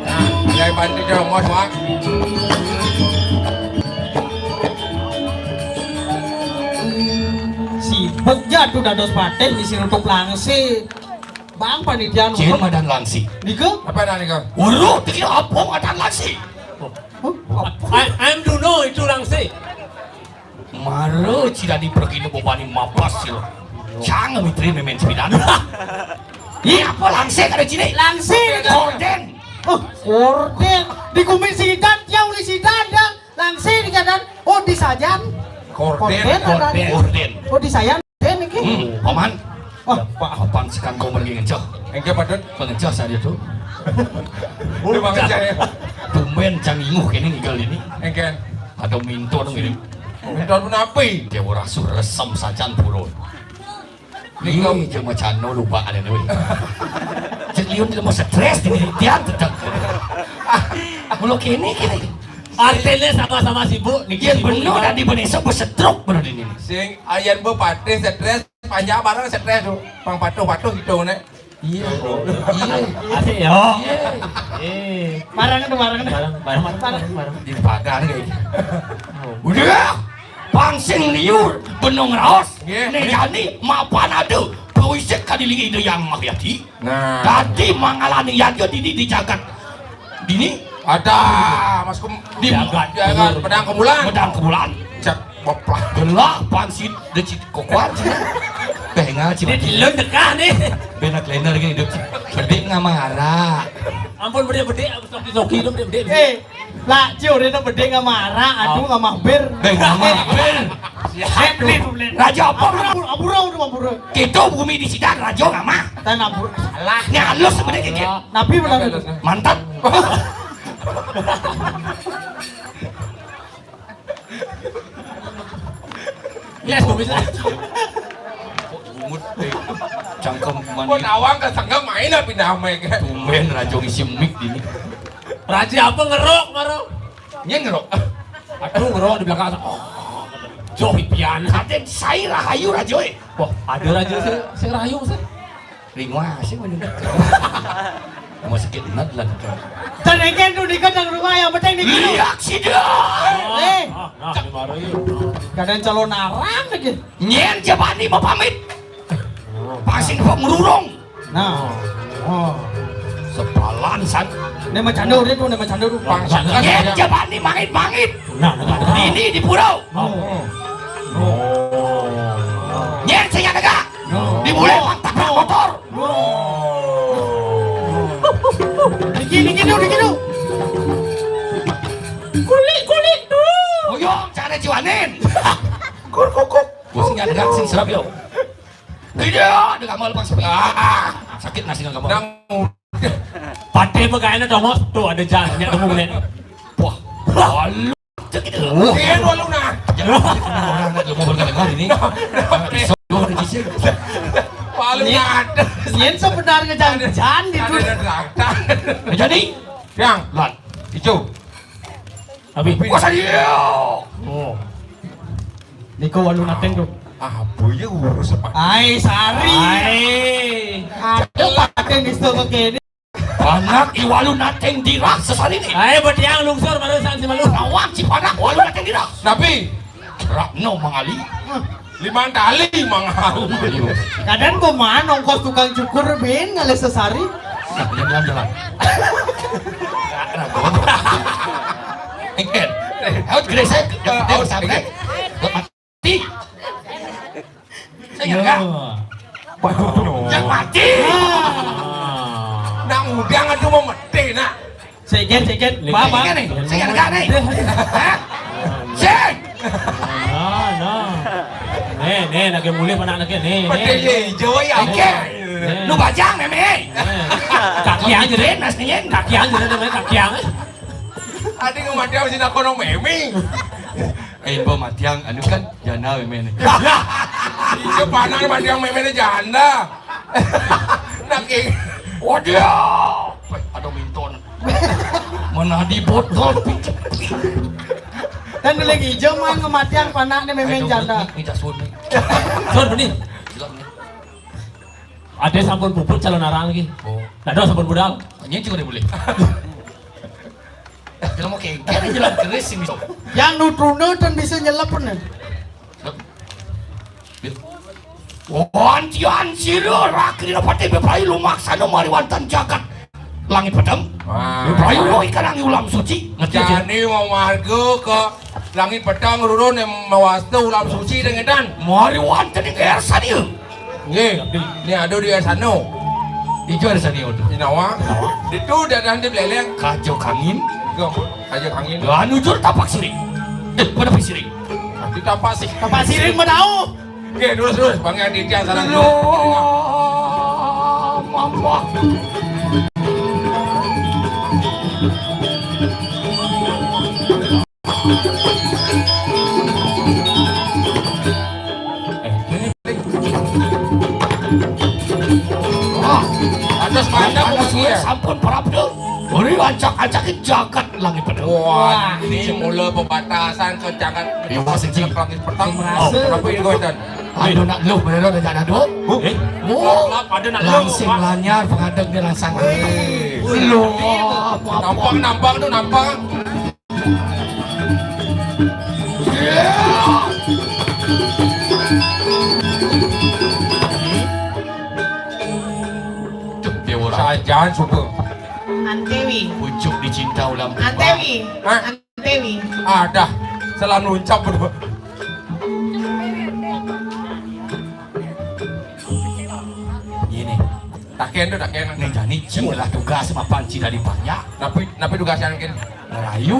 Nah, ya, bantu jongos, Mak. Sibuk ya tuh dados patih ngisi nutup langsi. Bang panitia. Cien madan langsi. Niku? Apa nih, niku? Uruh, pikir apa madan langsi? Huh? I, I'm Duno itu langsi. Mara cida di pergi nu bebani mapas sih. Cang mitri memen sepidan. Iya, apa langsi kada cini? Langsi. Korden. Oh, korden. Di kumis sidan, dia uli sidan, dah. Langsi di kanan. Oh, di sajan. Korden, korden, ada. Korden. Oh, di sayan. Den iki. Hmm, paman. Wah, Pak, papan sekan kau pergi ngencah. Engke, Pak Dut. Pengecah saja tuh. Oh, Pak Dut, ya. Tumben cang inguh kene ngigal ini. Engke. Ada minto dong ini. Minta punapi? Dia ora suh resem sajan purun. Iya, jangan macano lupa ada nih. Cek liun dia mau stres di tiang tetap. Mula kini kini. Artinya sama-sama sibuk. Niki dia sibuk bener juga. Tadi bener iso besetruk bener ini. Sing ayan bu patih stres, panjang bareng stres tuh. Pang patuh-patuh gitu nek. Iya. Iya. Asik ya. Iya. Eh, marang itu marang. Marang, marang, marang, marang. Di pagar kayak gitu. Udah. Pang sing liur benung raos. Nggih. Nek jani mapan ada. Pawisik kadilingi Ida Yang Mahyadi. Nah. Dadi mangalani yadya dini di jagat dini. Ada, Mas Kum. Di jagat. Jagat Pedang Kemulan. Pedang Kemulan. Cak boplah. Gelah pansit de cit kokoan cina. Bengal cina. Dia dilun dekah nih. Benak lender gini hidup. Bedik ngamara. Ampun bedik-bedik, aku soki-soki itu bedik-bedik. Eh, lah ciur itu bedik ngamara, aduh ngamah bir. Beng ngamah bir. Eh, beli, beli. Raja apa? Ampura, ampura, ampura, ampura. Kita bumi di sidan raja ngamah. Tan ampura. Salah. Ini halus sebenarnya gitu. Nabi benar itu. Mantap. Yes, bisa. Bungut, eh, cangkem manis. Pun awang ke sangga main apa pindah mic. Tumben rajo ngisi mic ini. Raja apa ngerok, Maro? Nya ngerok. Aduh, ngerok di belakang. Oh, joh pian. Kate saya rahayu rajo, eh. Wah, ada raja saya, saya rahayu saya. Ringu asih menunjuk. Mau sakit benar lah. Dan engken tuh di kandang rumah yang penting di kandang. Iya, sida. Eh. Nah, nah, di mari. Kadang calon arang aja. Nyen jabani mau pamit. Pasing kok ngerurung. Nah. Oh. Sepalan san. Ini macando dia tuh, ini macando tuh. Nyen jabani mangit-mangit. Nah, nah, nah. Ini di pura. Oh. Nyen sing ada gak? Dimulai pantak motor. Dikit, dikit dulu, dikit dulu. Kulik, kulik dulu. Oyong, cara jiwanin. Kur kukuk. Gua sing ada sing serap yo. Tidak, ada kamu lepas sepi. Ah, sakit nasi nggak kamu. Nang. Pate mah kayaknya dong, Mas. Tuh ada jalannya dong, nih. Wah. Lalu. Cek gitu. Iya, dua luna. Orang anak lu mau berkali-kali nih. Sok, lu udah kisi. Palu Yen, ada. Yen sebenarnya jangan-jangan itu. Ada, ada, ada. Jadi, yang lan hijau. Tapi gua saya. Oh. Niko walu nateng tuh. Ah, boye urus apa? Ai, sari. Ai. Ada paten di stok kene. Anak iwalu nateng dirah sesari ini. Ai, betiang lungsur barusan si malu. Awak si panak walu nateng dirah. Tapi Rakno mangali. Lima kali mangali. Kadang kok mana ongkos tukang cukur ben ngalih sesari. Nah, jalan-jalan. Engkel. Out gresek. Out sampai. Mati. Saya enggak. Yang mati. Nang udang aduh mau mati nak. Seket, seket. Bapa. Ini nih, saya enggak nih. Hah? Sik. Nah, nah. Nih, nih, lagi mulih mana lagi nih. Mati nih. Hijau ya. Oke. Lu bajang meme. Kaki aja deh, nasnyen. Kaki aja deh namanya kaki aja. Adi ngematian sih nak kono meme. Eh, Bo matiang, anu kan janda meme nih. Iya, panas matiang meme nih janda. Nangking. Waduh, ada minton. Mana di botol picek. Dan lagi hijau mah ngematiang panaknya meme janda. Kita sun. Sun benih. Ada sampun puput calon arang lagi. Oh. Ada sampun budal. Ini juga boleh. Kalau mau kayak gini jalan keris sih bisa. Yang nutruna dan bisa nyelep nih. Wantian sira rakri pati beprayu lumaksana mariwantan jagat langit pedem. Beprayu lo ikan angin ulam suci. Ngerti aja. Jani mau marga ke langit pedem rurun yang mawasta ulam suci dengan dan. Mariwantan yang kaya sadia. Nggih. Ni ada di sana. Ijo ada sana udah. Inawa. Itu dadah di beleleng. Kajo kangin. Kajo kangin. Anu jur tapak siring. Eh, pada siring. Tapi tapak sih. Tapak siring menau. Nggih, terus terus Bang Yandi tiang sana. Lo. Mampu. Anak anak suwe ya? Sampun prapta. Ri ancak-ancakin jagat langit peteng. Wah, ini mula pembatasan ke jagat. Iya, Mas Haji. Langit peteng. Oh, kenapa ini, Kowetan? Aduh, nak lu bener aja, aduh. Eh? Wah, ada nak lu, langsing Pak. Lanyar pengadeg dia langsang. Wih. Lu, apa-apa. Nampang, nampang tuh, nampang. Sajan suka. Antewi. Pucuk dicinta ulam. Antewi. Hah? Antewi. Ada. Salam luncap berdua. Ini. Taken tuh, taken. Nih, jani Ci lah tugas mapan Ci dari banyak. Napi, napi tugas yang ken? Ngerayu.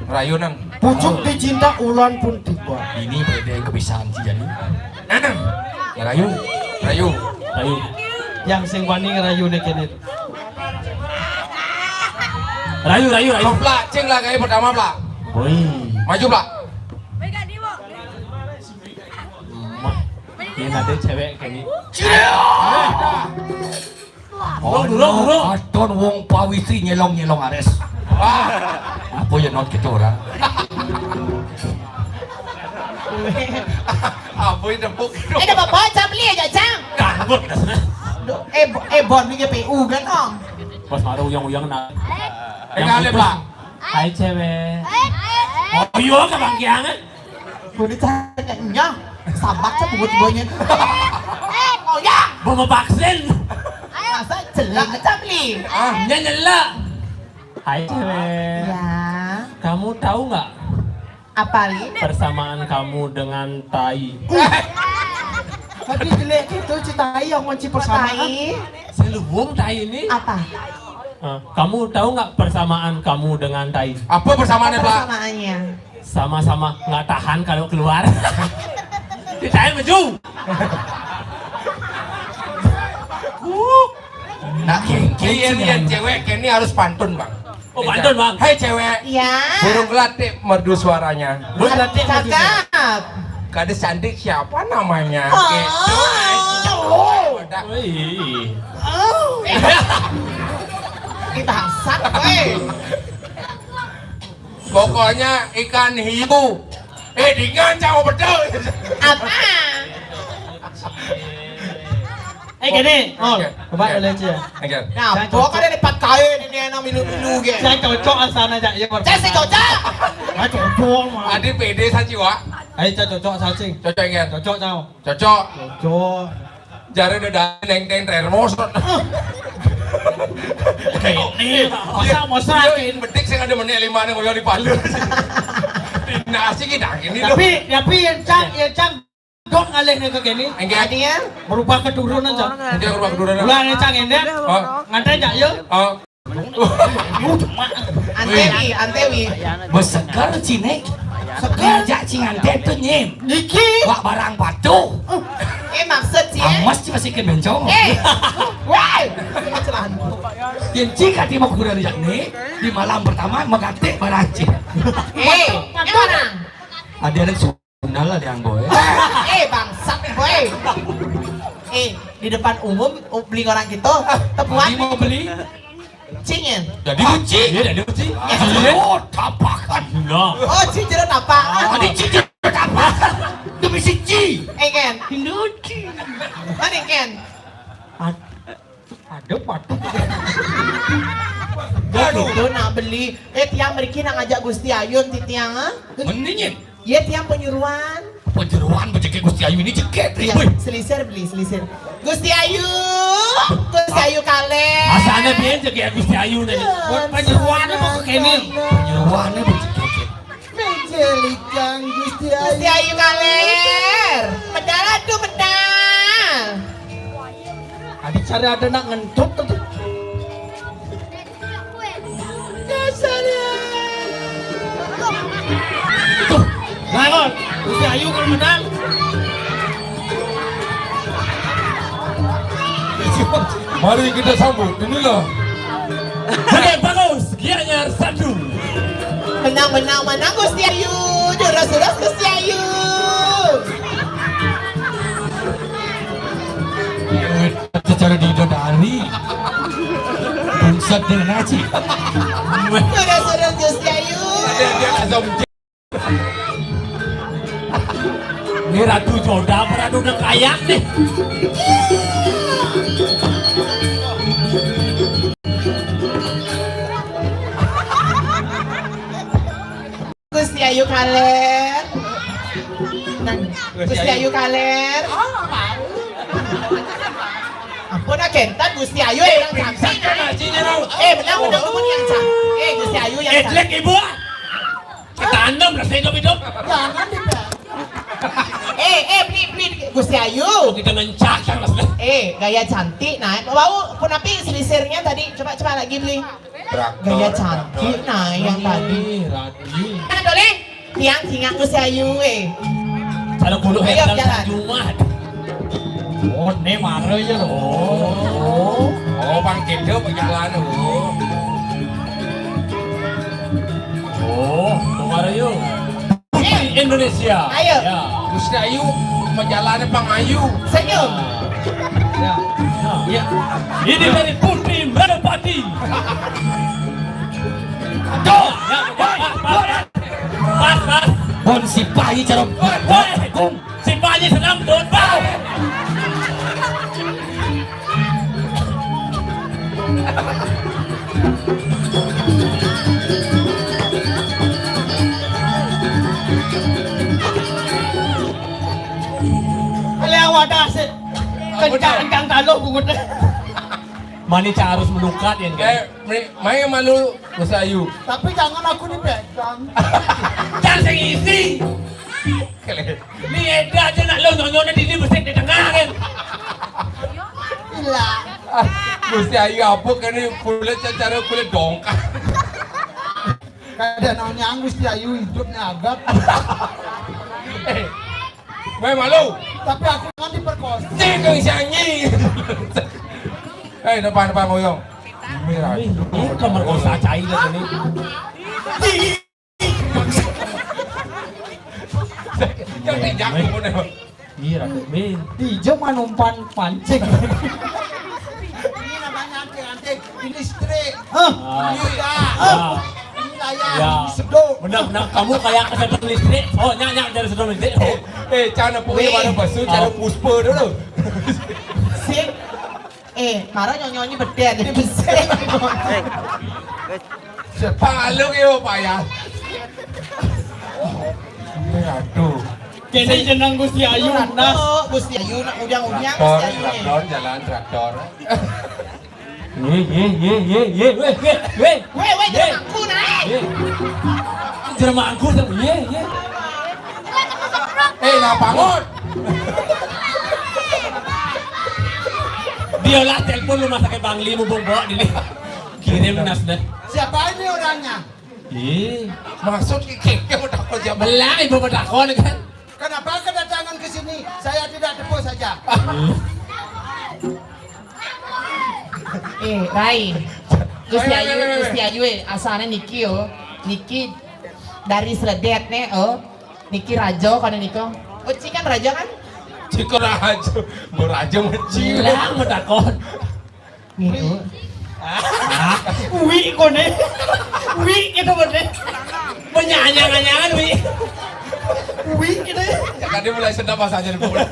Ngerayu nang. Pucuk dicinta ulan pun tiba. Ini beda yang kebiasaan Ci jani. Ngerayu. Rayu. Rayu. Yang sing wani ngerayu nih kene. Rayu, rayu, rayu. Plak, cing lah kayak pertama, Plak. Woi. Maju, Plak. Mah. Ini ada cewek kayak gini. Durung, durung, durung. Aton wong pawisi nyelong-nyelong ares. Wah. Apa ya not kita orang? Apa yang tepuk? Eh, dah bapak, Cang beli aja, Cang. Ganggut dah sana. Duh, eh, bo- eh, bon ni P U kan, Om? Pas baru uyang-uyang nak. Eh, kali, Pak. Hai, cewek. Oh, iya, ke Bang Kiang, eh? Boleh tanya. Sabar, cak buat bonya. Oh, ya. Belum vaksin. Masa celak, Cang beli? Ah, dia nyelak. Hai, cewek. Ya. Kamu tahu nggak Apa, Li? Persamaan kamu dengan tai? Tapi jelek gitu, Ci, tai yang kunci persamaan. Tai. Seluwung tai ini. Apa? Eh, kamu tahu nggak persamaan kamu dengan tai? Apa persamaannya, Pak? Persamaannya. Sama-sama nggak tahan kalau keluar. Di tai maju. Nak kengkeng. Iya, sih, iya, yang cewek ini harus pantun, Bang. Oh, pantun, Bang. Hai, cewek. Iya. Burung gelatik merdu suaranya. Burung gelatik merdu suaranya. Cakep. Gadis cantik siapa namanya? Oh. Gitu aja. Udah. Wih. Oh. Kita hasad, weh. Pokoknya ikan hiu. Eh, dengan cawa betul. Apa? Eh, gini, oh, oke, coba oke. Dulu aja. Oke. Nah, saya cocok. Pokoknya ada empat kain ini enak milu-milu, ge. Saya cocok asana aja, ya, Pak. Saya sih cocok. Saya cocok, Mas. Adi pede saja, Wak. Ayo, saya cocok, saya sih. Cocok, Ngen? Cocok, Cang. Cocok. Cocok. Jare udah dari neng teng termos. Kayak ini, masa, masa, iya, kayak ini. Betik saya ada menit lima nih, ngoyo di palu. Nasi kita gini loh. Tapi, tapi yang Cang, yang Cang Dok ngalih nih ke kene. Enggak. Artinya? Merubah keturunan, Cang. Enggak merubah keturunan. Mulai nih, Cang, ini. Oh. Ngantai, Cang, yo. Oh. Antewi, Antewi. Beseger cine. Seger. Ngajak cing ante tuh nyim. Niki. Wak barang patuh. Eh, maksud sih. Amas sih masih ke bencong. Eh. Woi. Celana. Yang cing kati mau kuda nih, di malam pertama mengganti barang cing. Eh, ini orang. Ada yang Kenal lah yang boy. Eh, bangsat, boy. Eh, di depan umum, u- beli orang gitu. Tepuan. Ini mau beli? Cingin. Jadi kunci. Iya, jadi kunci. Iya. Lo tapakan. Nah. Oh, cing jeruk apa? Tadi cing jeruk apa? Demi si Ci. Eh, Ken. Indoci. Mana, Ken? Aduh, waduh. Aduh. Itu nak beli. Eh, tiang mriki nak ngajak Gusti Ayun, ti tiang, ah? Mendingin. Iya, tiang penyuruan. Penyuruan, rezeki Gusti Ayu ini ceket. Iya, wih. Selisir beli, selisir. Gusti Ayu, Gusti Ayu kalih. Asane piye rezeki Gusti Ayu tadi? Iya, penyuruan apa kene? Penyuruan apa ceket? Menjelikang Gusti Ayu. Gusti Ayu kaler. Medal, aduh, medal. Tadi cara ada nak ngentut tadi. Dasar ya. Tuh, bangun. Gusti Ayu kalau menang. Mari kita sambut, inilah. Oke, bagus. Gianyar satu. Menang, menang, menang, Gusti Ayu. Terus, terus, Gusti Ayu. Secara di dari. Sedeng aja. Sudah, sudah, Gus Yayu. Dia, dia langsung. Ini Ratu Joda apa Ratu udah kaya nih? Gusti Ayu kaler. Nang, Gusti Ayu kaler. Ampun, agentan Gusti Ayu, eh, nang cantik, nah. Eh, benar, benar, benar, yang cantik. Eh, Gusti Ayu yang cantik. Eh, jelek, Ibu. Ketanam lah, hidup-hidup. Jangan dipegang. Eh, eh, beli, beli, Gusti Ayu. Kita mencakar lah. Eh, gaya cantik, nah. Mau pun api selisirnya tadi. Coba, coba lagi beli. Gaya cantik, nah, yang tadi. Rani. Mana boleh? Tiang tinggal Gusti Ayu, eh. Kalau bulu. Ayo, hebat jalan. Cuma. Oh, ini marah ya loh. Oh, Bang Kedo berjalan, oh. Oh, kemarin yuk. Putri Indonesia. Ayo. Ya. Gusti Ayu, majalane Bang Ayu. Senyum. Ya. Ya. Ini dari Putri Merpati. Tuh. Ya, ya, pas, pas. Pas, pas. Bon si Pai cara. Woi, woi. Kung. Si Panji senam doang. Kalian wadah sih. Kencang-kencang taluh bungut. Mani harus melukat ya, kan? Eh, main malu Gus Ayu. Tapi jangan aku dipegang. Jangan sing isi. Ni eda aja nak lo nyonyone di ni mesti di tengah kan. Gila. Ah, Gusti Ayu apa kene kulit secara kulit dongkak. Kada nanya Gusti Ayu hidupnya agak. Eh, gue malu. Tapi aku kan diperkosa. Ni kau sanyi. Eh, depan depan moyong. Ini kamu merkosa cai lah ini. Yang dijak pun. Iya, Ratu. Ijo manumpan pancing. Ini namanya anting-anting, ini listrik. Hah? Ini udah. Hah? Ini layar, ini sedot. Benar, benar. Kamu kayak kesedot listrik. Oh, nyak, nyak, dari sedot listrik. Oh. Eh, cara punya mana basu, cara puspa dulu. Sip. Eh, mara nyonyonyi beden ini besar. Palu yo payah. Aduh. Kene jeneng Gusti Ayu, Nas. Oh, Gusti Ayu nak udiang-udiang Gusti Ayu ni. Traktor, jalan traktor. Ye, ye, ye, ye, ye, weh, weh, weh. Weh, weh, jangan aku naik. Ye. Jangan aku, ye, ye. Eh, lah bangun. Dia lah telepon rumah sakit Bangli, mumpung bawa di ni. Kirim Nas deh. Siapa ini orangnya? Ih, maksud iki mau takut siapa? Belah ibu mau takut kan? Kenapa kedatangan ke sini? Saya tidak tepuk saja. Eh, Rai. Gusti Ayu, Gusti Ayu, eh, asalnya niki yo. Niki dari Seledet nih, oh. Niki Rajo, kan niko. Oh, Ci kan Rajo kan? Ciko Rajo. Mau Rajo mah Ci. Bilang mau takut. Nih, oh. Ah, Wi kone. Wi gitu kone. Menyanyang-nyanyangan Wi. Wi gitu. Ya, tadi mulai sedap rasanya di mulut.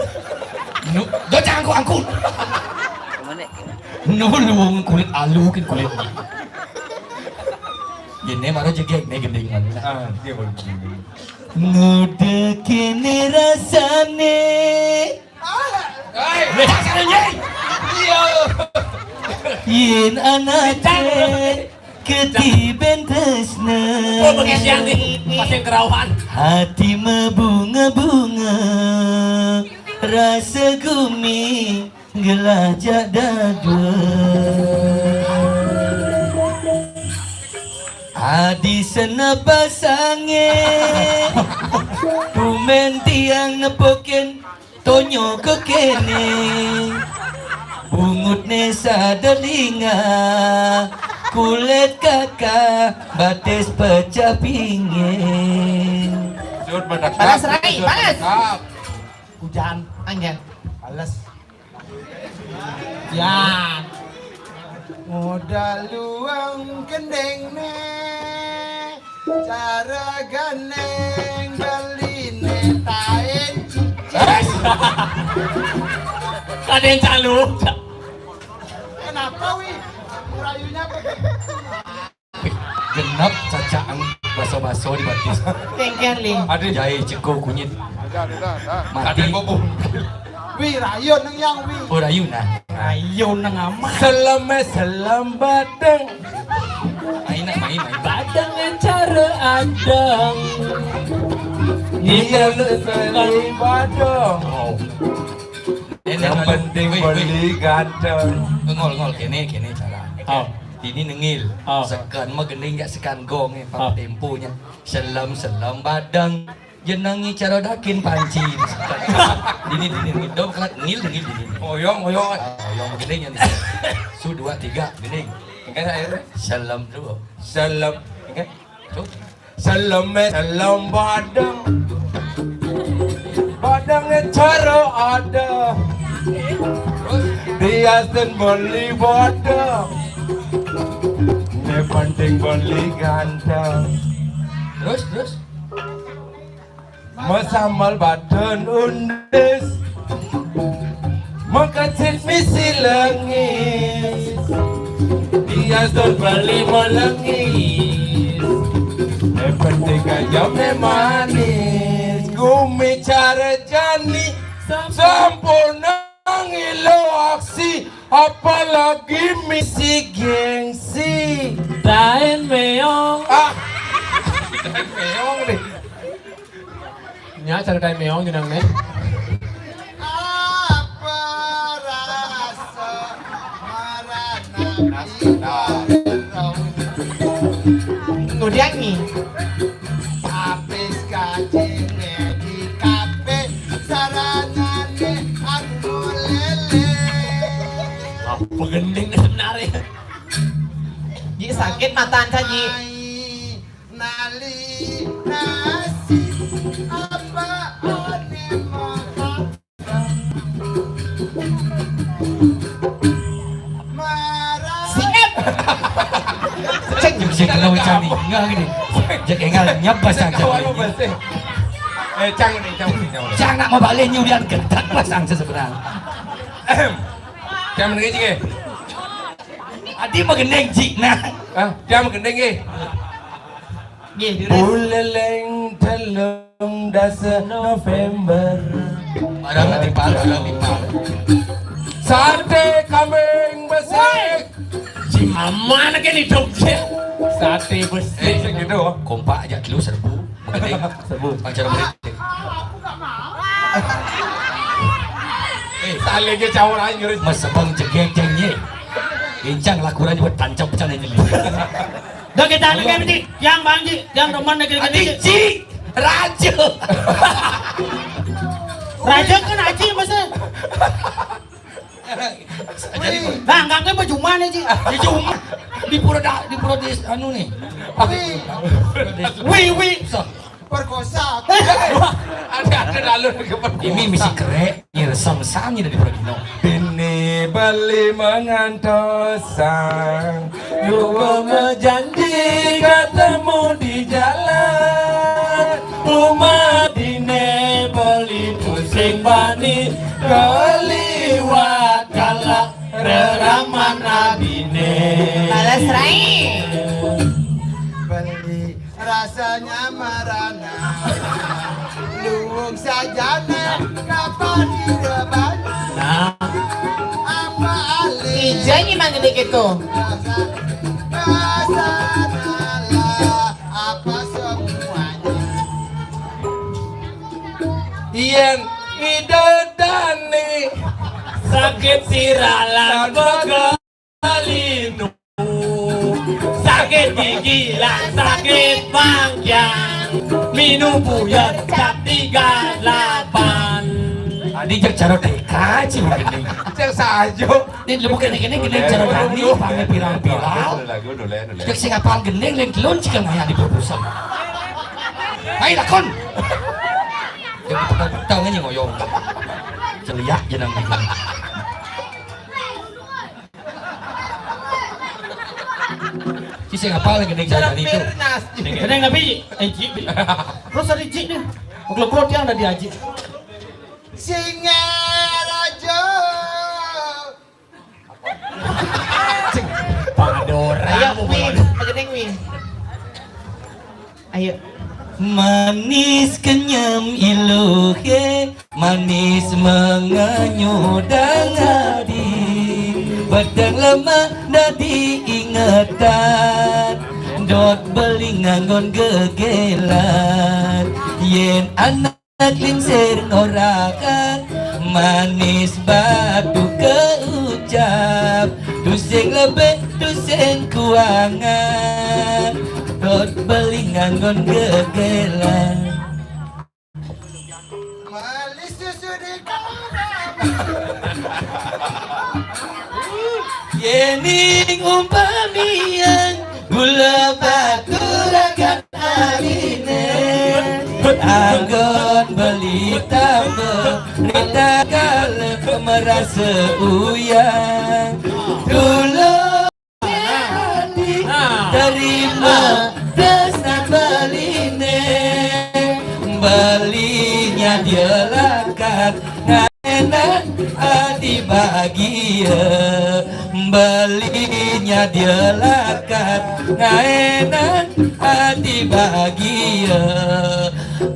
Nu, do cangku angku. Mana? Nu, nu wong kulit alu kan kulit. Ini mara jegek nih gendingan. Ah, dia baru gending. Ngudek ini rasane. Hei, dasar anjing. Iya. Yen anake ketiben tresna. Oh, pengisian nih, pas yang kerauhan. Hati mebunga-bunga, rasa gumi gelajak dadua. Adi senapa sange, tumen tiang nepukin Tonyo kekene, bungutne sadelinga, kulit kakah, batis pecah pingin. Panas, Rai, panas. Hujan. Angin. Panas. Hujan. Modal luang gending né, cara gandeng beli né tain cici. Ada yang calo. Kenapa, Wi? Rayunya begitu. Genep cacaan baso-baso di batis. Kengken li. Ada jai ceko kunyit. Mati. Wi, rayu neng yang, Wi. Oh, rayu nah. Ayo nang amat. Seleme selem badeng. Main nak main main. Badeng cara adeng. Iya Selem badeng. Oh. Yang penting beli ganteng. Ngol ngol kene kene cara. Oh. Ini nengil. Oh. Sekan mah gending gak sekan gong eh. Temponya. Selem selem badeng. Jenengi cara dakin panci. Dini dini dini dong kelak ngil ngil dini. Oyong oyong. Oyong gede nya. Su dua tiga gini. Enggak saya. Selem dulu. Selem. Enggak. Tuh. Selem selem badeng. Badeng cara ada. Dias dan beli badeng. Ini penting beli ganteng. Terus terus. Mesamal badan undis. Mengkecit misi lengis. Dia sun beli melengis. Yang penting aja manis. Gumi cara jani. Sampun ngilu aksi. Apalagi misi gengsi. Daen meong. Ah. Daen meong nih. Nya cara meong jenang nih. Apa rasa marana kita? Ngudiangi. Apis kacine di kafe saranane anu lele. Apa gending sebenarnya? Ji sakit mata anca ji. Nali nasi apa one makan? Marah. Siap. Cek Cek kalau cari enggak gini. Cek enggak nyapa saja. Eh, cang nih, cang nih, cang nih. Cang nak mau balik nyudian gentak pasang sesebenarnya. Cang nih, cik. Adi mah gendeng cik nah. Ah, cang gendeng eh. Buleleng telung dasa November. Barang dipal, barang dipal. Sate kambing besik. Aman ke nih dok ya. Sate besik. Eh, gitu. Kompak aja dulu serbu. Mengeding. Serbu. Acara mengeding. Eh, saling ke cawan aja. Mas sebang jegeng jengnya. Incang lakuran juga tancap pecah aja. Dah kita anak kayak Yang bangji, yang demen negeri Aji, ci, raja. Raja kan aji masa. Jadi Nah, enggak kan baju mana ji? Di cuma di pura dah, di pura di anu nih. Wi wi. Perkosa. Ada ada lalu ke perkosa. Ini misi kerek. Nyir sang-sang dari Pradino. Bini beli mengantosang. Luwung janji ketemu di jalan. Rumah dine beli pusing bani keliwat galak reraman abine. Balas rai. Beli rasanya marana. Luwung sajana kapan di depan. Nah, Apa alih ija nyi mang gede gitu. Rasa rasa nala apa semuanya. Yen ida dani Sakit siralan begelinu. Sakit gigi lan sakit pangkian. Minum buyut cap tiga delapan. Tadi cek cara T K sih mungkin nih. Cek sajo. Ini dulu mungkin ini gini cara tadi panggil pirang-pirang. Cek sing apal gending lain telun cek ngaya di perpusat. Hai lakon. Jangan petang-petang aja ngoyong. Celiak jenang gitu. Ki sing apal gending. Jalan tadi itu. Pirnas. Gending nabi, eh, ji. Terus tadi ji nih. Klok-klok yang tadi aji. Singaraja. Cing, padora. Ayo, Wi. Gending, Wi. Ayo. Manis kenyem iluhe, manis menganyudang hati. Bedeng lemah dadi ingetan, dot beli nganggon gegelan. Yen anak lingsir ngorakan, manis batu keucap, tusing lebih, tusing kuangan, dot beli nganggon gegelan. Beli susu di kolam. Yening umpamian gula batu ragan aline, anggon beli tambah, rita kala merasa uyang. Dulu hati terima tresnan beline, belinya dia lakat ngaenan ati bahagia, belinya dia lakat ngaenan ati bahagia.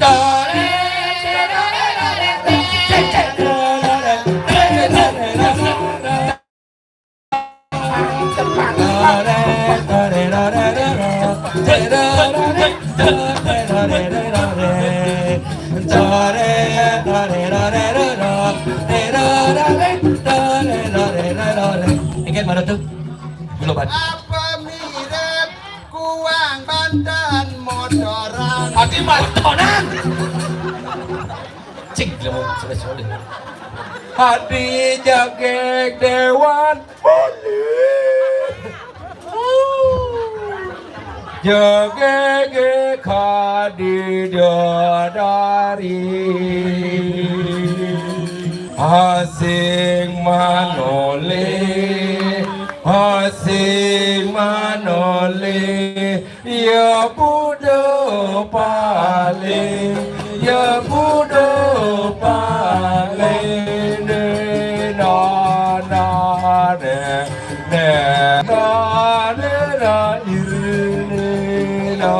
Tore, tore, tore, tore, tore, tore, tore. Inggih, mana tuh? Gula batu. Apa mirip kuang banten motoran? Ati motoran. Cing, gila mau sudah sudah. Hadi jagek dewan. Jagege kadidadari. Asing manole, asing manole. Ya budo pale, ya budo pale, ne na na ne, ne na ne na iri ne na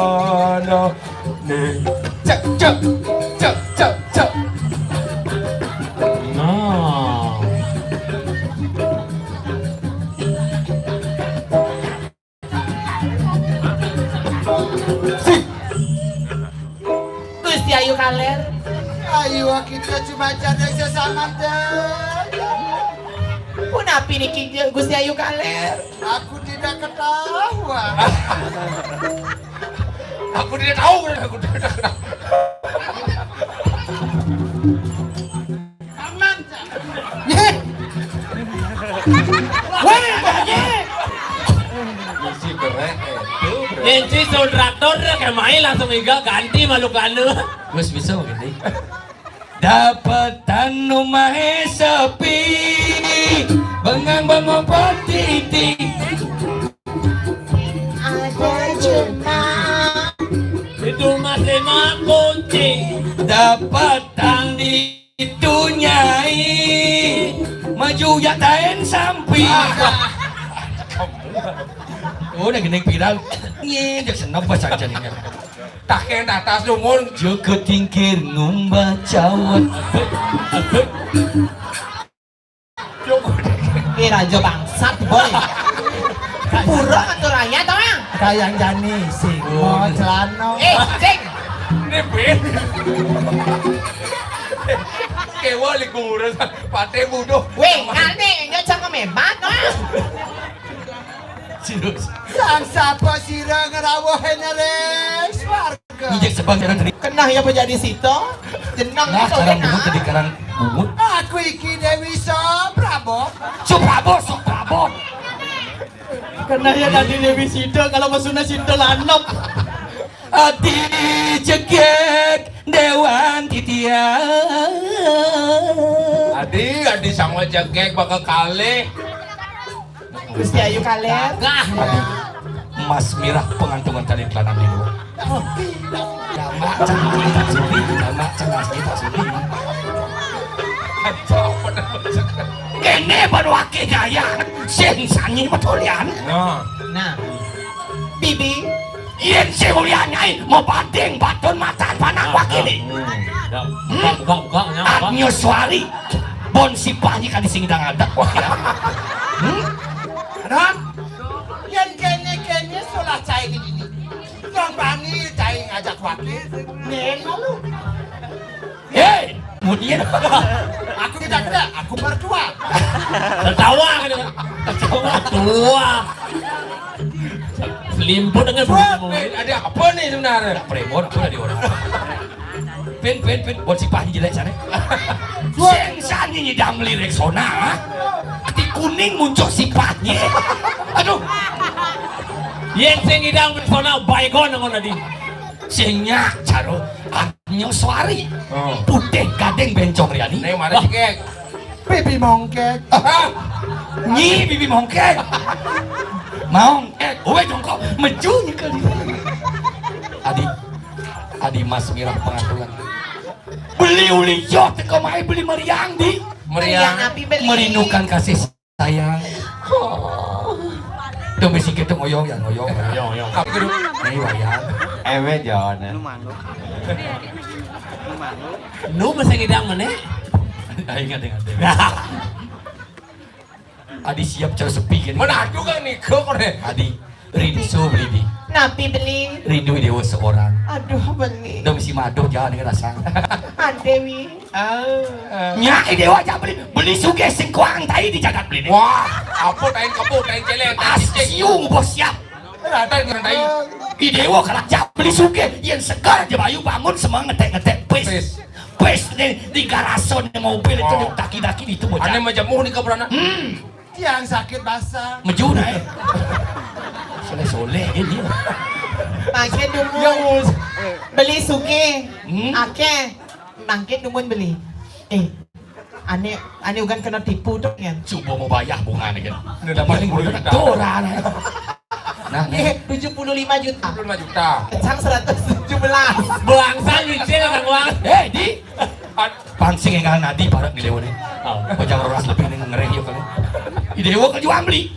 na ne. Cek, cek, cek, cek, cek. Nah. Gusti Ayu Kaler. Ayu kita cuma jadi sesama. Punapi niki Gusti Ayu Kaler? Aku tidak ketahuan. Aku tidak tahu, aku tidak tahu. Aman, Cak. Weh, Pak Haji. Mesti berek itu, berek. Ngenci kontraktor dia kayak main langsung iga ganti makhluk anu. Wes bisa begini. Dapetan omahe sepi, bengang bengong petiti. Ada jemak. Itu masih mak kunci. Dapetan di itu nyai, maju ya tain sampi. Oh, udah gini pirang. Nye, jak senep pas aja nih. Tak kena tas lu, Mun. Jaga tingkir ngumba cawet. Ih, raja bangsat, boy. Pura aturanya, tau, Mang? Kayang jani, sing. Oh, celana. Eh, cing. Ini pin. Kewa li kurus, pate buduh. Weh, ngane, nyo jangan memat, tau, Mang? Serius. Sang sapa sira ngrawuh eneres warga? Injek sebang jalan dari. Kenah ya menjadi sito? Jenang. Lah, itu karang kenah. Bungut jadi karang bungut. Aku iki Dewi Suprabot. Suprabot, Suprabot. Kenah ya tadi Dewi Sito, kalau mesuna Sito lanop. Adi jegek Dewan Titian. Adi, adi sama jegek bakal kalih. Gusti Ayu Kaler. Gagah. Mas Mirah pengantungan tali kelanan niku. Jamak cenah tak sudi, jamak cenah tak sudi. Kene baru ake jaya, sing sani betulian. Nah. Nah. Bibi. Yen sing ulian nyai, mau banding batun matan panang wakili. Hmm. Ya. Buka, buka, buka, ya, buka. Anyuswari. Bon sipah nyi kadi sing dang adak wakil. Hmm? Anon. Yen kene-kene solah cai di dini. Yang bani cai ngajak wakil. Nen malu. Hei, kemudian aku tidak ada, aku mertua. Tertawa kan? Tertawa tua. Selimput dengan. Wah, ada apa nih sebenarnya? Ada premor, aku ada di orang. Pin, pin, pin, buat sipah jelek sana. Sing sani nyidang beli Rexona. Ati kuning muncul sipahnya. Aduh. Yen sing ngidang Rexona, baygon ngono tadi. Sing nyak caro anyo suari. Oh. Putih gading bencong riani. Nih, mari. Wah. Cekek. Bibi mongkek. Hah? Nyi bibi mongkek. Mongkek. Owe jongkok meju nyekel. Adi. Adi Mas Mirah pengaturan. Beli uli yo teko mai beli meriang di. Meriang. Meriang api beli. Merindukan kasih sayang. Oh. Tuh bisi kita ngoyong ya ngoyong. Ngoyong, ngoyong. Tapi kudu. Nih wayang. Ewe jone. Nu masih ngidang mana? Ayo ingat ingat. Adi siap cara sepi gini. Mana aduh kan nih kok deh. Adi rindu beli di. Napi beli? Rindu dewa seorang. Aduh beli. Dong si maduh jangan dengan rasa. Ante wi. Ah. Nyai dewa aja beli. Beli suge singkuang tai di jagat beli nih. Wah, apa tain kebo, tain celeng, tain cicing. Asiu bos siap. Ada yang tai. Idewo kalak jak beli suge, yen segar aja bayu bangun semua ngetek-ngetek pis. Pis. Pis nih di garason nih mobil itu. Oh. Di daki-daki itu bocah. Ane majamuh nih kabrana. Hmm. Tiang sakit basah. Meju naik. Soleh-soleh ini. Pakai dulu. Ya, us. Beli suge. Hmm? Ake. Mangkin dumun beli. Eh, ane ane ugan kena tipu tuh kan. Coba mau bayar bunga nih kan. Udah paling bunga tuh orang. Nah, eh, tujuh puluh lima juta. Tujuh puluh lima juta. Kecang seratus tujuh belas. Bangsa nyicil kan uang. Eh, di pangsing yang nadi parak di dewa nih. Oh. Pejang roras lebih nih ngereh yuk kan. Di dewa kejuang beli.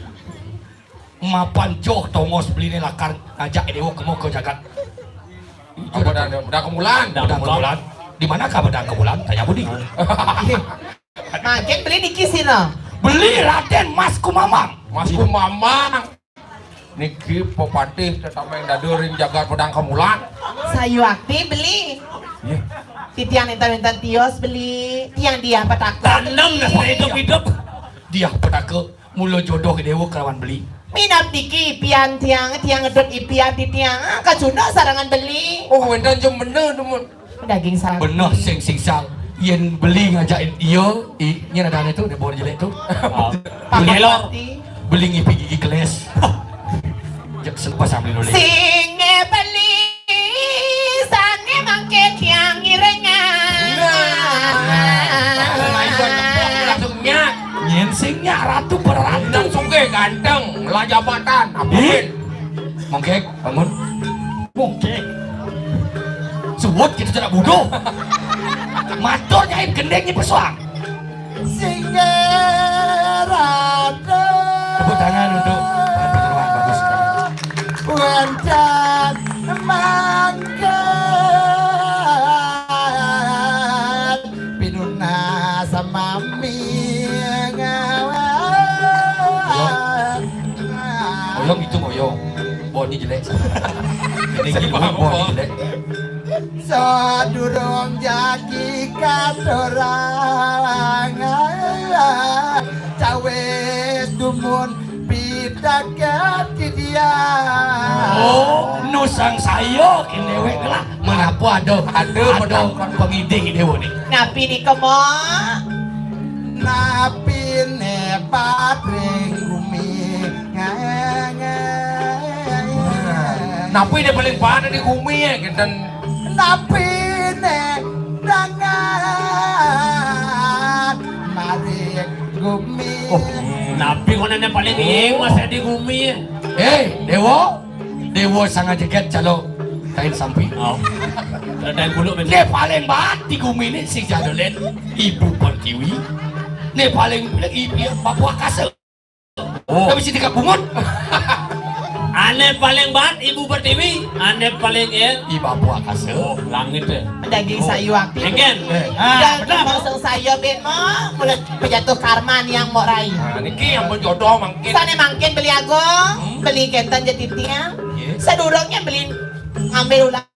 Mapan joh tongos beli nih lakar ngajak dewa kemo ke jagat. Apa dah, dah kemulan? Dah kemulan. Di manakah pedang kemulan? Tanya Budi. Makin beli niki sira. Beli Raden Mas Kumamang. Mas Kumamang. Niki pepatih tetameng dada ring jagat pedang kemulan. Sayu akti beli. Iya. Titiang intan-intan tios beli. Tiang dia petaka. Tanem dah hidup-hidup. Dia petaka. Mula jodoh ke dewa kelawan beli. Minap niki ipian tiang, tiang ngedut ipian di tiang. Ah, kacunda sarangan beli. Oh, wénten jam bener, temen. Daging sarang. Bener sing singsang. Yén beli ngajakin iya, i, nyén ada tu, dia bawa jelek tu. Ah. Beli Pakai elok. Roti. Beli ngipi gigi keles. Jak selepas sambil nulis. Sing beli Sane mangke tiang ngirengan. Nah, langsung nyak. Nyén sing nyak ratu berratu. Nang sugih ganteng, lah jabatan. Ih. Mungkin. Mungkin, bangun. Mungkin. Suwut kita tidak bodoh. Matur nyai gendeng nyi pesuang. Singgih Ratu. Tepuk tangan untuk Tuan Peteruan, bagus sekali. Wénten mangkat pinunas mami ngawak. Oyong itu oyong. Boni jelek. Ini gila, boni jelek. Sadurung jagi katurang, cawis dumun pitaken dia. Oh, nusang saya kene wek lah. Menapa ada, ada, ada pengidih dewa ni? Napi ni kemo? Napi ne patring gumi? Napi dia paling panas di gumi ya, kita. Napi ne dangan mari gumi. Oh, napi konane paling inggih masih di gumi. Eh, Dewa. Déwa sanga jegét calo tain sampi. Oh. Tain bulu. Né paling baat di gumi né sing ja dolen Ibu Pertiwi. Né paling ibu Bapak Akasa. Oh. Tapi sing dikabungut. Ané paling baat Ibu Pertiwi, ané paling él I Bapak Akasa. Oh, langit ya. Daging sayuak. Engkén. Ah, dan benar. Mosok saya ben mo, mulut pejatuh karma yang mau rai. Nah, niki ampun jodoh mangkin. Sané mangkin beli agung, hmm, beli kénten jadi tiang. Iya. Sadurungnya beli ambil ulang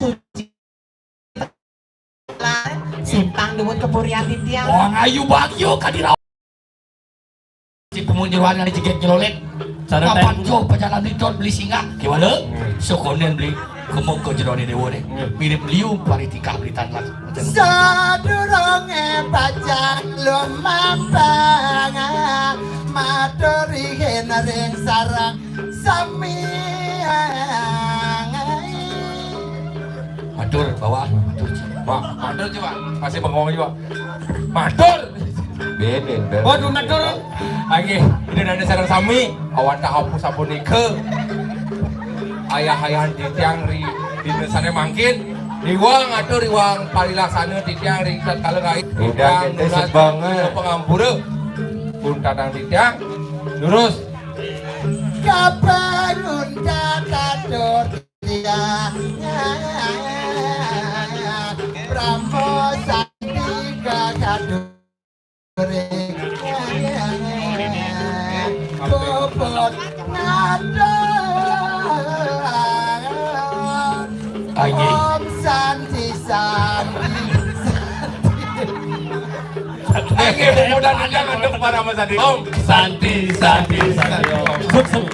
suci. Simpang dumun kepurian titiang. Wong ayu bagyo kadira. Si pemun jeroan ada jegét nyelolét. Cara papan jo pajalan litor beli singgah. Gimana? Hmm. Sokonen beli kemuk ke jeroan déwa né. Hmm. Mirip liu pari tingkah beli tanah. Sadurungé pacang lumampang, matur rihin ring sareng sami. Matur, Bapak, matur, Ci. Pak, matur, Ci, Pak. Masih bengong, Ci, Pak. Matur. Beden, beden. Waduh, matur. Lagi, ini nanda sareng sami. Awan tak hapus sapunika. Ayah-ayahan titiang ri dina sané mangkin. Riwang atur, riwang parilaksana titiang ri tatkala rai. Beden, kita nunas sebanget. Pangampura. Pun tatang titiang. Lurus. Kapangun kakatur tiang, Brahma Sandika katur. Puput ngatur. Ayo. Om Santi, Santi, Santi. Oke, pemuda aja ngadep para Mas Adi. Om Santi, Santi, Santi, Om. Sukses.